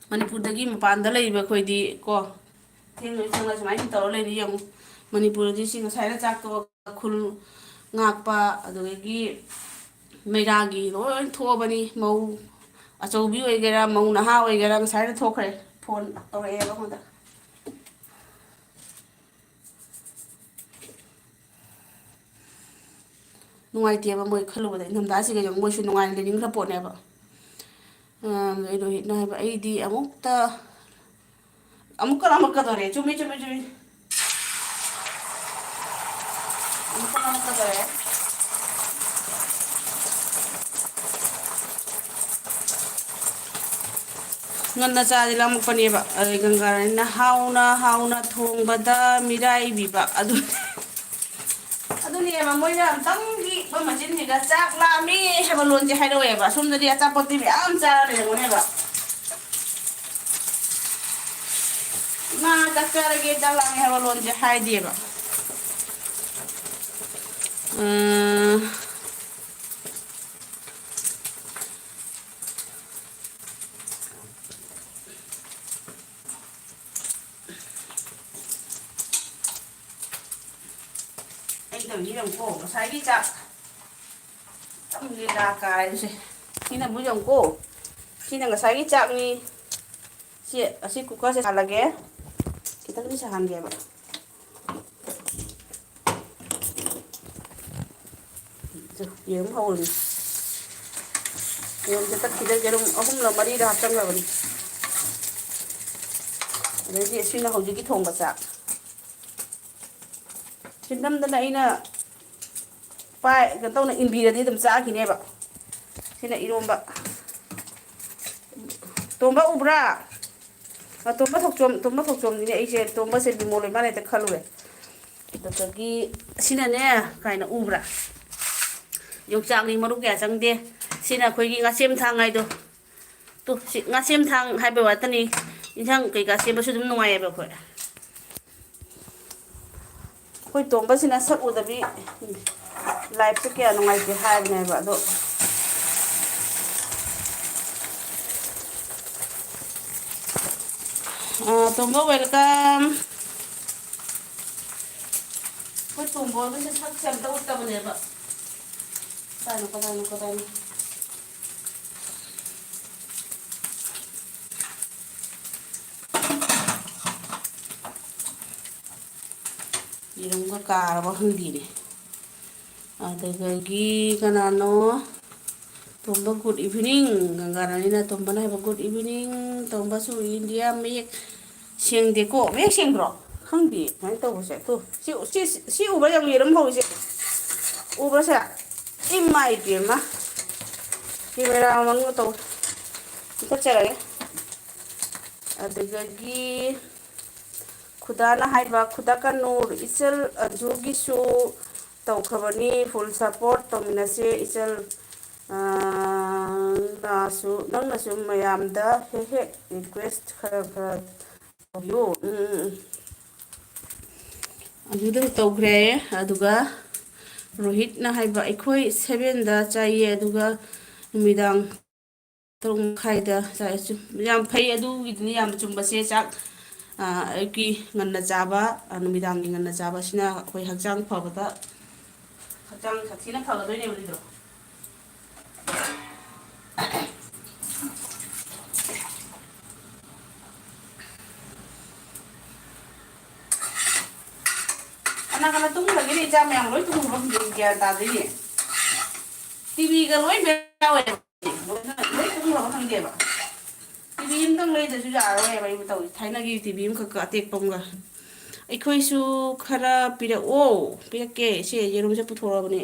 ꯃꯅꯤꯄꯨꯔꯗꯒꯤ ꯃꯄꯥꯟꯗ ꯂꯩꯔꯤꯕ ꯑꯩꯈꯣꯏꯗꯤ ꯀꯣ, ꯊꯦꯡꯅ ꯊꯦꯡꯅ ꯁꯨꯃꯥꯏꯅ ꯇꯧꯔ ꯂꯩꯔꯤ ꯌꯦꯡꯉꯨ꯫ ꯃꯅꯤꯄꯨꯔꯗꯗꯤ ꯁꯤ ꯉꯁꯥꯏꯅ ꯆꯥꯛ ꯇꯣꯛꯑꯒ ꯈꯨꯜ ꯉꯥꯛꯄ, ꯑꯗꯨꯗꯒꯤ ꯃꯩꯔꯥꯒꯤ ꯂꯣꯏ ꯊꯣꯛꯑꯕꯅꯤ꯫ ꯃꯧ ꯑꯆꯧꯕꯤ ꯑꯣꯏꯒꯦꯔꯥ, ꯃꯧ ꯅꯍꯥ ꯑꯣꯏꯒꯦꯔꯥ, ꯉꯁꯥꯏꯅ ꯊꯣꯛꯈ꯭ꯔꯦ꯫ ꯐꯣꯟ ꯇꯧꯔꯛꯑꯦꯕ ꯑꯩꯉꯣꯟꯗ꯫ ꯅꯨꯡꯉꯥꯏꯇꯦꯕ ꯃꯣꯏ ꯈꯜꯂꯨꯕꯗ, ꯏꯪꯊꯝꯊꯥꯁꯤꯒ ꯌꯦꯡꯉꯨ, ꯃꯣꯏꯁꯨ ꯅꯨꯡꯉꯥꯏꯅ ꯂꯩꯅꯤꯡꯈ꯭ꯔ ꯄꯣꯠꯅꯦꯕ꯫ ꯑꯥ, ꯑꯗꯩ ꯔꯣꯍꯤꯠꯅ ꯍꯥꯏꯕ, "ꯑꯩꯗꯤ ꯑꯃꯨꯛꯇ, ꯑꯃꯨꯛꯀ ꯂꯥꯝꯃꯛꯀꯗꯧꯔꯦ꯫" ꯆꯨꯝꯃꯤ, ꯆꯨꯝꯃꯤ, ꯆꯨꯝꯃꯤ꯫ ꯑꯃꯨꯛꯀ ꯂꯥꯝꯃꯛꯀꯗꯧꯔꯦ꯫ ꯉꯟꯅ ꯆꯥꯗꯤ ꯂꯥꯝꯃꯛꯄꯅꯦꯕ꯫ ꯑꯗꯩ ꯒꯪꯒꯥꯔꯥꯅꯤꯅ ꯍꯥꯎꯅ ꯍꯥꯎꯅ ꯊꯣꯡꯕꯗ ꯃꯤꯔꯥꯏꯕꯤꯕ ꯑꯗꯨ꯫ ꯑꯗꯨꯅꯦꯕ, ꯃꯣꯏꯅ ꯑꯝꯇꯪꯗꯤ ꯃꯣꯏ ꯃꯆꯤꯟꯁꯤꯗ "ꯆꯥꯛ ꯂꯥꯝꯃꯦ" ꯍꯥꯏꯕ ꯂꯣꯟꯁꯦ ꯍꯥꯏꯔꯛꯑꯣꯏꯕ꯫ ꯑꯁꯣꯝꯗꯗꯤ ꯑꯆꯥꯄꯣꯠꯇꯤ ꯃꯌꯥꯝ ꯆꯥꯔ ꯂꯩꯔꯝꯒꯅꯦꯕ꯫ "ꯏꯃꯥ, ꯆꯥꯛ ꯆꯥꯔꯒꯦ, ꯆꯥꯛ ꯂꯥꯝꯃꯦ" ꯍꯥꯏꯕ ꯂꯣꯟꯁꯦ ꯍꯥꯏꯗꯦꯕ꯫ ꯎꯝ꯫ ꯑꯩ ꯇꯧꯔꯤꯁꯦ ꯌꯦꯡꯉꯨꯀꯣ, ꯉꯁꯥꯏꯒꯤ ꯆꯥꯛ ꯇꯝꯒꯦ ꯂꯥ ꯀꯥꯏꯔꯤꯁꯦ꯫ ꯁꯤꯅ ꯑꯃꯨꯛ ꯌꯦꯡꯉꯨꯀꯣ, ꯁꯤꯅ ꯉꯁꯥꯏꯒꯤ ꯆꯥꯛꯅꯤ꯫ ꯁꯤ, ꯑꯁꯤ ꯀꯨꯀꯔꯁꯦ ꯁꯥꯍꯜꯂꯒꯦ, ꯈꯤꯇꯪꯗꯤ ꯁꯥꯍꯟꯒꯦꯕ꯫ ꯌꯦꯔꯨꯝ ꯍꯧꯔꯅꯤ꯫ ꯌꯦꯔꯨꯝꯁꯦ ꯇꯛꯈꯤꯗ ꯌꯦꯔꯨꯝ ꯑꯍꯨꯝꯂ ꯃꯔꯤꯔ ꯍꯥꯞꯆꯟꯈ꯭ꯔꯕꯅꯤ꯫ ꯑꯗꯩꯗꯤ ꯑꯁꯤꯅ ꯍꯧꯖꯤꯛꯀꯤ ꯊꯣꯡꯕ ꯆꯥꯛ꯫ ꯅꯝꯗꯅ ꯑꯩꯅ ꯄꯥꯏ, ꯀꯩꯅꯣ ꯇꯧꯅ ꯏꯟꯕꯤꯔꯗꯤ ꯑꯗꯨꯝ ꯆꯥꯈꯤꯅꯦꯕ꯫ ꯁꯤꯅ ꯏꯔꯣꯝꯕ꯫ ꯇꯣꯝꯕ ꯎꯕ꯭ꯔꯥ? ꯑ, ꯇꯣꯝꯕ ꯊꯣꯛꯆꯣꯝ, ꯇꯣꯝꯕ ꯊꯣꯛꯆꯣꯝꯅꯤꯅꯦ꯫ ꯑꯩꯁꯦ ꯇꯣꯝꯕꯁꯦ ꯕꯤꯃꯣꯜ ꯑꯣꯏ ꯃꯥꯜꯂꯦ ꯍꯦꯛꯇ ꯈꯜꯂꯨꯔꯦ꯫ ꯑꯗꯨꯗꯒꯤ ꯁꯤꯅꯅꯦ, ꯀꯥꯏꯅ ꯎꯕ꯭ꯔꯥ? ꯌꯣꯡꯆꯥꯛꯅꯤ, ꯃꯔꯨ ꯀꯌꯥ ꯆꯪꯗꯦ꯫ ꯁꯤꯅ ꯑꯩꯈꯣꯏꯒꯤ ꯉꯥꯁꯦꯝ ꯊꯥꯡ ꯍꯥꯏꯗꯣ꯫ ꯇꯨ, ꯁꯤ ꯉꯥꯁꯦꯝ ꯊꯥꯡ ꯍꯥꯏꯕ ꯋꯥꯇꯅꯤ, ꯏꯟꯁꯥꯡ ꯀꯩꯀꯥ ꯁꯦꯝꯕꯁꯨ ꯑꯗꯨꯝ ꯅꯨꯡꯉꯥꯏꯌꯦꯕ ꯑꯩꯈꯣꯏ꯫ ꯑꯩꯈꯣꯏ ꯇꯣꯝꯕꯁꯤꯅ ꯁꯛ ꯎꯗꯕꯤ ꯂꯥꯏꯐꯁꯦ ꯀꯌꯥ ꯅꯨꯡꯉꯥꯏꯇꯦ ꯍꯥꯏꯕꯅꯦꯕ, ꯑꯗꯣ, ꯑ, ꯇꯣꯝꯕ, welcome꯫ ꯑꯩꯈꯣꯏ ꯇꯣꯝꯕ ꯑꯣꯏꯕꯁꯦ ꯁꯛꯁꯦ ꯑꯝꯇ ꯎꯠꯇꯕꯅꯦꯕ꯫ ꯀꯗꯥꯏꯅꯣ, ꯀꯗꯥꯏꯅꯣ, ꯀꯗꯥꯏꯅꯣ? ꯌꯦꯔꯨꯝꯒ ꯀꯥꯔꯕ ꯈꯪꯗꯦꯅꯦ꯫ ꯑꯗꯨꯗꯒꯤ ꯀꯅꯥꯅꯣ? ꯇꯣꯝꯕ, good evening꯫ ꯒꯪꯒꯥꯔꯥꯅꯤꯅ ꯇꯣꯝꯕꯅ ꯍꯥꯏꯕ, "Good evening, ꯇꯣꯝꯕꯁꯨ ꯏꯟꯗꯤꯌꯥ ꯃꯌꯦꯛ ꯁꯦꯡꯗꯦꯀꯣ꯫" ꯃꯌꯦꯛ ꯁꯦꯡꯗ꯭ꯔꯣ? ꯈꯪꯗꯦ ꯀꯃꯥꯏꯅ ꯇꯧꯕꯁꯦ꯫ ꯇꯨ, ꯁꯤ, ꯁꯤ, ꯁꯤ ꯎꯕ ꯌꯥꯝ ꯌꯦꯔꯨꯝ ꯍꯧꯔꯤꯁꯦ꯫ ꯎꯕ꯭ꯔꯁꯦ? ꯏꯃꯥ ꯏꯕꯦꯝꯃ꯫ ꯀꯦꯃꯦꯔꯥ ꯃꯃꯥꯡꯗ ꯇꯧ꯫ ꯃꯨꯊꯠꯆꯔꯒꯦ꯫ ꯑꯗꯨꯗꯒꯤ ꯈꯨꯗꯥꯅ ꯍꯥꯏꯕ, "ꯈꯨꯗꯥ ꯀꯅꯨꯔ, ꯏꯆꯜ ꯑꯟꯖꯨꯒꯤꯁꯨ ꯇꯧꯈ꯭ꯔꯕꯅꯤ, full support ꯇꯧꯃꯤꯟꯅꯁꯦ ꯏꯆꯜ꯫ ꯑꯥ, ꯅꯪꯅꯁꯨ, ꯅꯪꯅꯁꯨ ꯃꯌꯥꯝꯗ ꯍꯦꯛ ꯍꯦꯛ request ꯈꯔ ꯈꯔ ꯇꯧꯕꯤꯌꯨ꯫" ꯎꯝ, ꯎꯝ, ꯎꯝ꯫ ꯑꯗꯨꯗ ꯇꯧꯈ꯭ꯔꯦ꯫ ꯑꯗꯨꯒ ꯔꯣꯍꯤꯠꯅ ꯍꯥꯏꯕ, "ꯑꯩꯈꯣꯏ sevenꯗ ꯆꯥꯏꯌꯦ, ꯑꯗꯨꯒ ꯅꯨꯃꯤꯗꯥꯡ ꯇꯔꯨꯛ ꯃꯈꯥꯏꯗ ꯆꯥꯏ꯫" ꯑꯆꯨꯝ-, ꯌꯥꯝ ꯐꯩ꯫ ꯑꯗꯨꯒꯤꯗꯨꯅ ꯌꯥꯝ ꯆꯨꯝꯕꯁꯦ꯫ ꯆꯥꯛ, ꯑ, ꯑꯌꯨꯛꯀꯤ ꯉꯟꯅ ꯆꯥꯕ, ꯑ, ꯅꯨꯃꯤꯗꯥꯡꯒꯤ ꯉꯟꯅ ꯆꯥꯕ ꯑꯁꯤꯅ ꯑꯩꯈꯣꯏ ꯍꯛꯆꯥꯡ ꯐꯕꯗ, ꯍꯛꯆꯥꯡ ꯁꯥꯊꯤꯅ ꯐꯒꯗꯣꯏꯅꯦꯕ ꯑꯗꯨꯗꯣ꯫ ꯀꯅꯥ ꯀꯅꯥ ꯇꯨꯝꯈ꯭ꯔꯒꯦꯅꯦ? ꯏꯆꯥ ꯃꯌꯥꯝ ꯂꯣꯏ ꯇꯨꯝꯈ꯭ꯔꯕ ꯈꯪꯗꯦ, ꯒ꯭ꯌꯥꯟ ꯇꯥꯗꯦꯅꯦ꯫ ꯇꯤꯚꯤꯒ ꯂꯣꯏ ꯃꯩ ꯌꯥꯎꯋꯦ꯫ ꯂꯣꯏꯅ ꯂꯣꯏ ꯇꯨꯝꯈ꯭ꯔꯕ ꯈꯪꯗꯦꯕ꯫ ꯇꯤꯚꯤ ꯑꯝꯇꯪ ꯂꯩꯗꯁꯨ ꯌꯥꯔꯔꯣꯏꯕ ꯑꯩꯕꯨ ꯇꯧꯔꯤ꯫ ꯊꯥꯏꯅꯒꯤ ꯇꯤꯚꯤ ꯑꯃꯈꯛꯀ ꯑꯇꯦꯛꯄ ꯑꯃꯒ꯫ ꯑꯩꯈꯣꯏꯁꯨ ꯈꯔ ꯄꯤꯔꯛꯑꯣ꯫ ꯄꯤꯔꯛꯀꯦ꯫ ꯁꯦ, ꯌꯦꯔꯨꯝꯁꯦ ꯄꯨꯊꯣꯔꯛꯑꯕꯅꯦ꯫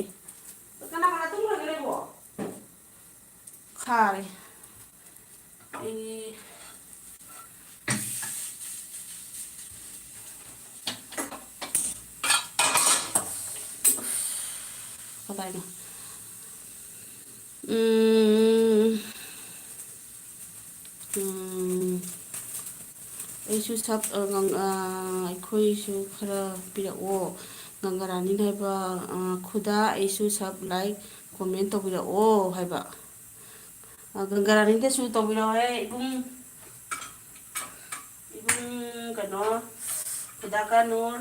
ꯀꯅꯥ ꯀꯅꯥ ꯇꯨꯝꯈ꯭ꯔꯒꯦ ꯅꯣꯏꯕꯣ? ꯈꯥꯔꯦ꯫ ꯑꯩ ꯀꯗꯥꯏꯅꯣ? ꯎꯝ, ꯎꯝ, ꯑꯩꯁꯨ ꯁꯞ-, ꯑ, ꯉꯪ-, ꯑ, ꯑꯩꯈꯣꯏꯁꯨ ꯈꯔ ꯄꯤꯔꯛꯑꯣ꯫ ꯒꯪꯒꯥꯔꯥꯅꯤꯅ ꯍꯥꯏꯕ, ꯑ, "ꯈꯨꯗꯥ, ꯑꯩꯁꯨ ꯁꯞ, ꯂꯥꯏꯛ, ꯀꯣꯃꯦꯟ ꯇꯧꯕꯤꯔꯛꯑꯣ" ꯍꯥꯏꯕ꯫ ꯑ, ꯒꯪꯒꯥꯔꯥꯅꯤꯗꯁꯨ ꯇꯧꯕꯤꯔꯛꯑꯣꯍꯦ, ꯏꯕꯨꯡ꯫ ꯏꯕꯨꯡ ꯀꯩꯅꯣ, ꯈꯨꯗꯥ ꯀꯥꯅꯨꯔ꯫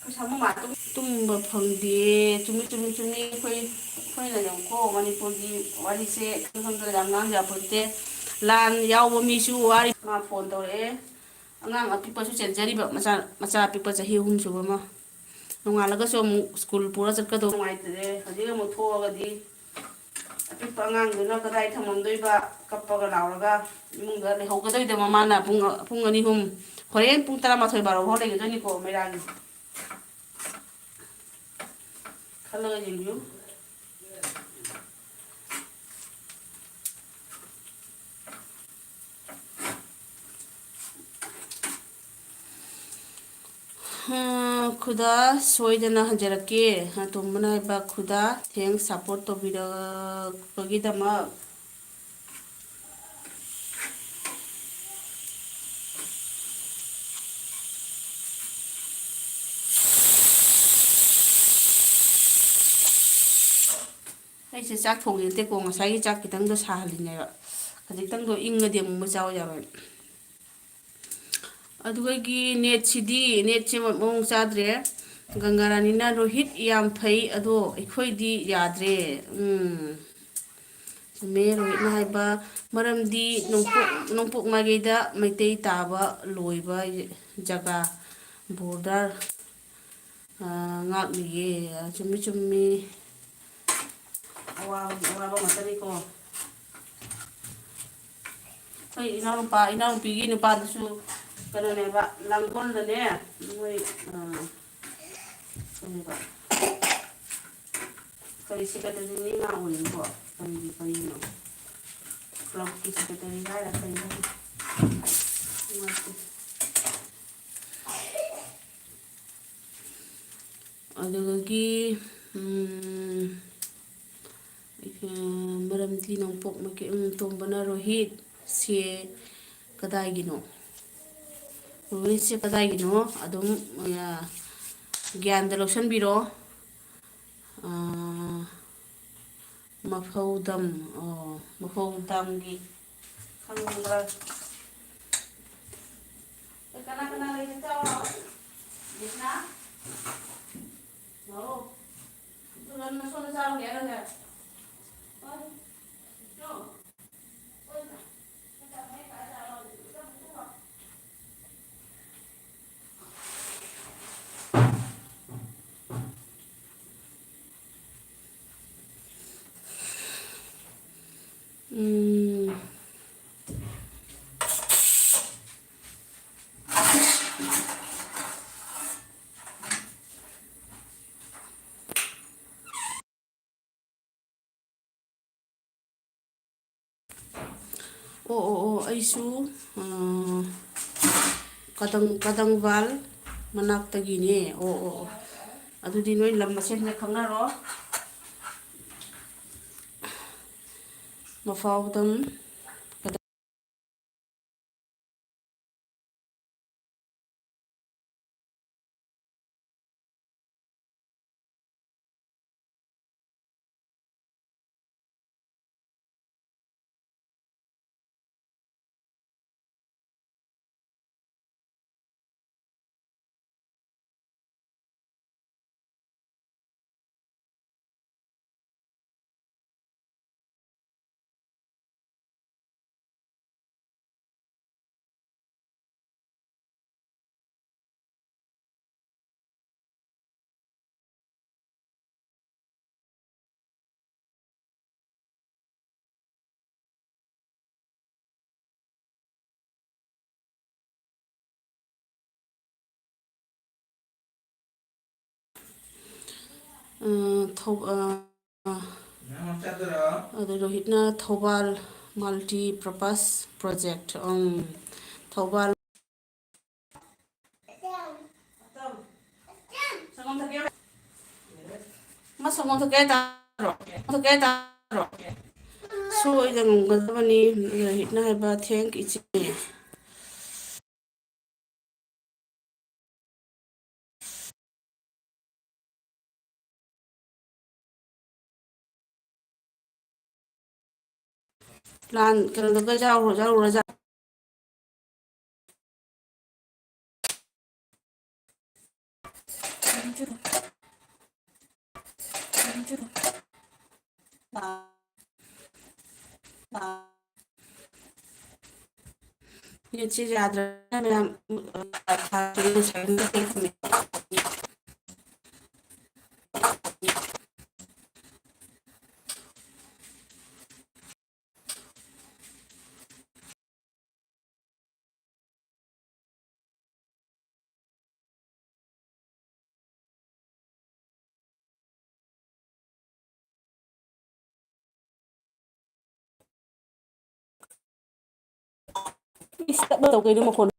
ꯑꯩꯈꯣꯏ ꯁꯥꯃꯨ ꯃꯥ ꯇꯨꯝ-, ꯇꯨꯝꯕ ꯐꯪꯗꯦ꯫ ꯆꯨꯝꯃꯤ, ꯆꯨꯝꯃꯤ, ꯆꯨꯝꯃꯤ꯫ ꯑꯩꯈꯣꯏ, ꯑꯩꯈꯣꯏꯅ ꯌꯦꯡꯉꯨꯀꯣ, ꯃꯅꯤꯄꯨꯔꯒꯤ ꯋꯥꯔꯤꯁꯦ ꯈꯪ ꯈꯪꯗꯅ ꯌꯥꯝ ꯉꯥꯡ ꯌꯥꯄꯣꯟꯇꯦ꯫ ꯂꯥꯟ ꯌꯥꯎꯕ ꯃꯤꯁꯨ ꯋꯥꯔꯤ꯫ ꯃꯥ ꯐꯣꯟ ꯇꯧꯔꯛꯑꯦ꯫ ꯑꯉꯥꯡ ꯑꯄꯤꯛꯄꯁꯨ ꯆꯦꯟꯖꯔꯤꯕ, ꯃꯆꯥ, ꯃꯆꯥ ꯑꯄꯤꯛꯄ ꯆꯍꯤ ꯑꯍꯨꯝ ꯁꯨꯕ ꯑꯃ꯫ ꯅꯣꯡꯉꯥꯜꯂꯒꯁꯨ ꯑꯃꯨꯛ ꯁ꯭ꯀꯨꯜ ꯄꯨꯔ ꯆꯠꯀꯗꯧ ꯅꯨꯡꯉꯥꯏꯇ꯭ꯔꯦ꯫ ꯍꯧꯖꯤꯛ ꯑꯃꯨꯛ ꯊꯣꯛꯑꯒꯗꯤ ꯑꯄꯤꯛꯄ ꯑꯉꯥꯡꯗꯨꯅ ꯀꯗꯥꯏ ꯊꯝꯃꯝꯗꯣꯏꯕ? ꯀꯞꯄꯒ ꯂꯥꯎꯔꯒ ꯏꯃꯨꯡꯗ ꯂꯩꯍꯧꯒꯗꯣꯏꯗ ꯃꯃꯥꯅ ꯄꯨꯡ, ꯄꯨꯡ ꯑꯅꯤ ꯑꯍꯨꯝ, ꯍꯣꯔꯦꯟ ꯄꯨꯡ ꯇꯔꯥꯃꯥꯊꯣꯏ ꯕꯥꯔꯣ ꯐꯥꯎ ꯂꯩꯒꯗꯣꯏꯅꯤꯀꯣ ꯃꯩꯔꯥꯒꯤ꯫ ꯈꯜꯂꯒ ꯌꯦꯡꯕꯤꯌꯨ꯫ ꯈꯨꯗꯥ ꯁꯣꯏꯗꯅ ꯍꯟꯖꯔꯛꯀꯦ꯫ ꯑꯇꯣꯝꯕꯅ ꯍꯥꯏꯕ, "ꯈꯨꯗꯥ, thanks support ꯇꯧꯕꯤꯔꯛꯄꯒꯤꯗꯃꯛ"꯫ ꯑꯩꯁꯦ ꯆꯥꯛ ꯊꯣꯡꯉꯦ ꯅꯠꯇꯦꯀꯣ, ꯉꯁꯥꯏꯒꯤ ꯆꯥꯛ ꯈꯤꯇꯪꯗꯣ ꯁꯥꯍꯜꯂꯤꯅꯦꯕ꯫ ꯈꯖꯤꯛꯇꯪꯗꯣ ꯏꯪꯉꯗꯤ ꯑꯃꯨꯛ ꯆꯥꯎ ꯌꯥꯔꯣꯏ꯫ ꯑꯗꯨꯒ ꯑꯩꯒꯤ ꯅꯦꯠꯁꯤꯗꯤ, ꯅꯦꯠꯁꯦ ꯃꯑꯣꯡ ꯆꯥꯗ꯭ꯔꯦ꯫ ꯒꯪꯒꯥꯔꯥꯅꯤꯅ, "ꯔꯣꯍꯤꯠ ꯌꯥꯝ ꯐꯩ, ꯑꯗꯣ ꯑꯩꯈꯣꯏꯗꯤ ꯌꯥꯗ꯭ꯔꯦ"꯫ ꯎꯝ, ꯆꯨꯝꯃꯦ ꯔꯣꯍꯤꯠꯅ ꯍꯥꯏꯕ꯫ ꯃꯔꯝꯗꯤ ꯅꯣꯡꯄꯣꯛ, ꯅꯣꯡꯄꯣꯛ ꯃꯥꯏꯀꯩꯗ ꯃꯩꯇꯩ ꯇꯥꯕ ꯂꯣꯏꯕ ꯖꯒꯥ, border꯫ ꯑ, ꯉꯥꯛꯂꯤꯌꯦ꯫ ꯆꯨꯝꯃꯤ, ꯆꯨꯝꯃꯤ꯫ ꯑꯋꯥꯕꯒꯤ ꯑꯋꯥꯕ ꯉꯥꯛꯇꯅꯤꯀꯣ꯫ ꯑꯩꯈꯣꯏ ꯏꯅꯥꯎꯅꯨꯄꯥ, ꯏꯅꯥꯎꯅꯨꯄꯤꯒꯤ ꯅꯨꯄꯥꯗꯨꯁꯨ ꯀꯩꯅꯣꯅꯦꯕ, ꯂꯥꯡꯒꯣꯜꯗꯅꯦ, ꯃꯣꯏ, ꯑ, ꯀꯩꯅꯣꯕ, ꯀꯔꯤ ꯁꯦꯀ꯭ꯔꯦꯇꯔꯤꯅꯤ ꯂꯥꯛꯑꯣꯏꯅꯤꯀꯣ? ꯀꯔꯤꯒꯤ, ꯀꯔꯤꯅꯣ? ꯀ꯭ꯂꯕꯀꯤ ꯁꯦꯀ꯭ꯔꯦꯇꯔꯤ ꯍꯥꯏꯔ ꯀꯔꯤ ꯍꯥꯏꯅꯣ? ꯅꯨꯡꯉꯥꯏꯇꯦ꯫ ꯑꯗꯨꯗꯒꯤ, ꯎꯝ, ꯃꯔꯝꯗꯤ ꯅꯣꯡꯄꯣꯛ ꯃꯀꯤ-, ꯎꯝ, ꯇꯣꯝꯕꯅ ꯔꯣꯍꯤꯠ ꯁꯦ ꯀꯗꯥꯏꯒꯤꯅꯣ? ꯔꯣꯍꯤꯠꯁꯦ ꯀꯗꯥꯏꯒꯤꯅꯣ? ꯑꯗꯨꯝ, ꯑ, ꯒ꯭ꯌꯥꯟꯗ ꯂꯧꯁꯤꯟꯕꯤꯔꯣ꯫ ꯑ, ꯃꯐꯧꯗꯝ, ꯑꯣ, ꯃꯐꯧꯗꯝꯒꯤ ꯈꯪꯕ꯭ꯔꯥ? ꯀꯅꯥ ꯀꯅꯥ ꯂꯩꯒꯦ? ꯆꯥꯎ ꯂꯥꯎ꯫ ꯕꯤꯁꯅꯥ? ꯂꯥꯛꯑꯣ꯫ ꯑꯗꯨ ꯅꯪ ꯅꯁꯣꯟꯗ ꯆꯥꯔꯨꯒꯦ ꯍꯥꯏꯔꯣꯅꯦ? ꯍꯣꯏ꯫ ꯆꯣ꯫ ꯎꯝ꯫ ꯑꯣ, ꯑꯣ, ꯑꯣ, ꯑꯩꯁꯨ, ꯑ, ꯀꯗꯪ-, ꯀꯗꯪꯕꯥꯜ ꯃꯅꯥꯛꯇꯒꯤꯅꯦ꯫ ꯑꯣ, ꯑꯣ, ꯑꯣ꯫ ꯑꯗꯨꯗꯤ ꯅꯣꯏ ꯂꯝ ꯃꯁꯦꯟꯁꯦ ꯈꯪꯅꯔꯣ꯫ ꯃꯐꯥꯎꯗꯝ ꯑ, ꯊꯧ-, ꯑ, ꯑꯗ ꯔꯣꯍꯤꯠꯅ ꯊꯧꯕꯥꯜ multi purpose project, ꯎꯝ, ꯊꯧꯕꯥꯜ꯫ ꯁꯪꯒꯣꯝ ꯊꯛꯀꯦ ꯍꯥꯏꯇꯥꯔꯣ? ꯊꯛꯀꯦ ꯍꯥꯏꯇꯥꯔꯣ? ꯁꯣꯏꯗꯅ ꯉꯝꯒꯗꯕꯅꯤ꯫ ꯔꯣꯍꯤꯠꯅ ꯍꯥꯏꯕ, "Thank ꯏꯆꯦ"꯫ ꯂꯥꯟ ꯀꯩꯅꯣꯗꯒ ꯌꯥꯎꯔꯨ-, ꯌꯥꯎꯔꯨꯔꯖꯥꯠ-꯫ ꯅꯦꯠꯁꯤ ꯌꯥꯗ꯭ꯔꯦ ꯃꯌꯥꯝ꯫ ꯏꯁ, ꯇꯞꯅ ꯇꯧ ꯀꯩꯅꯣ ꯃꯈꯣꯟ꯫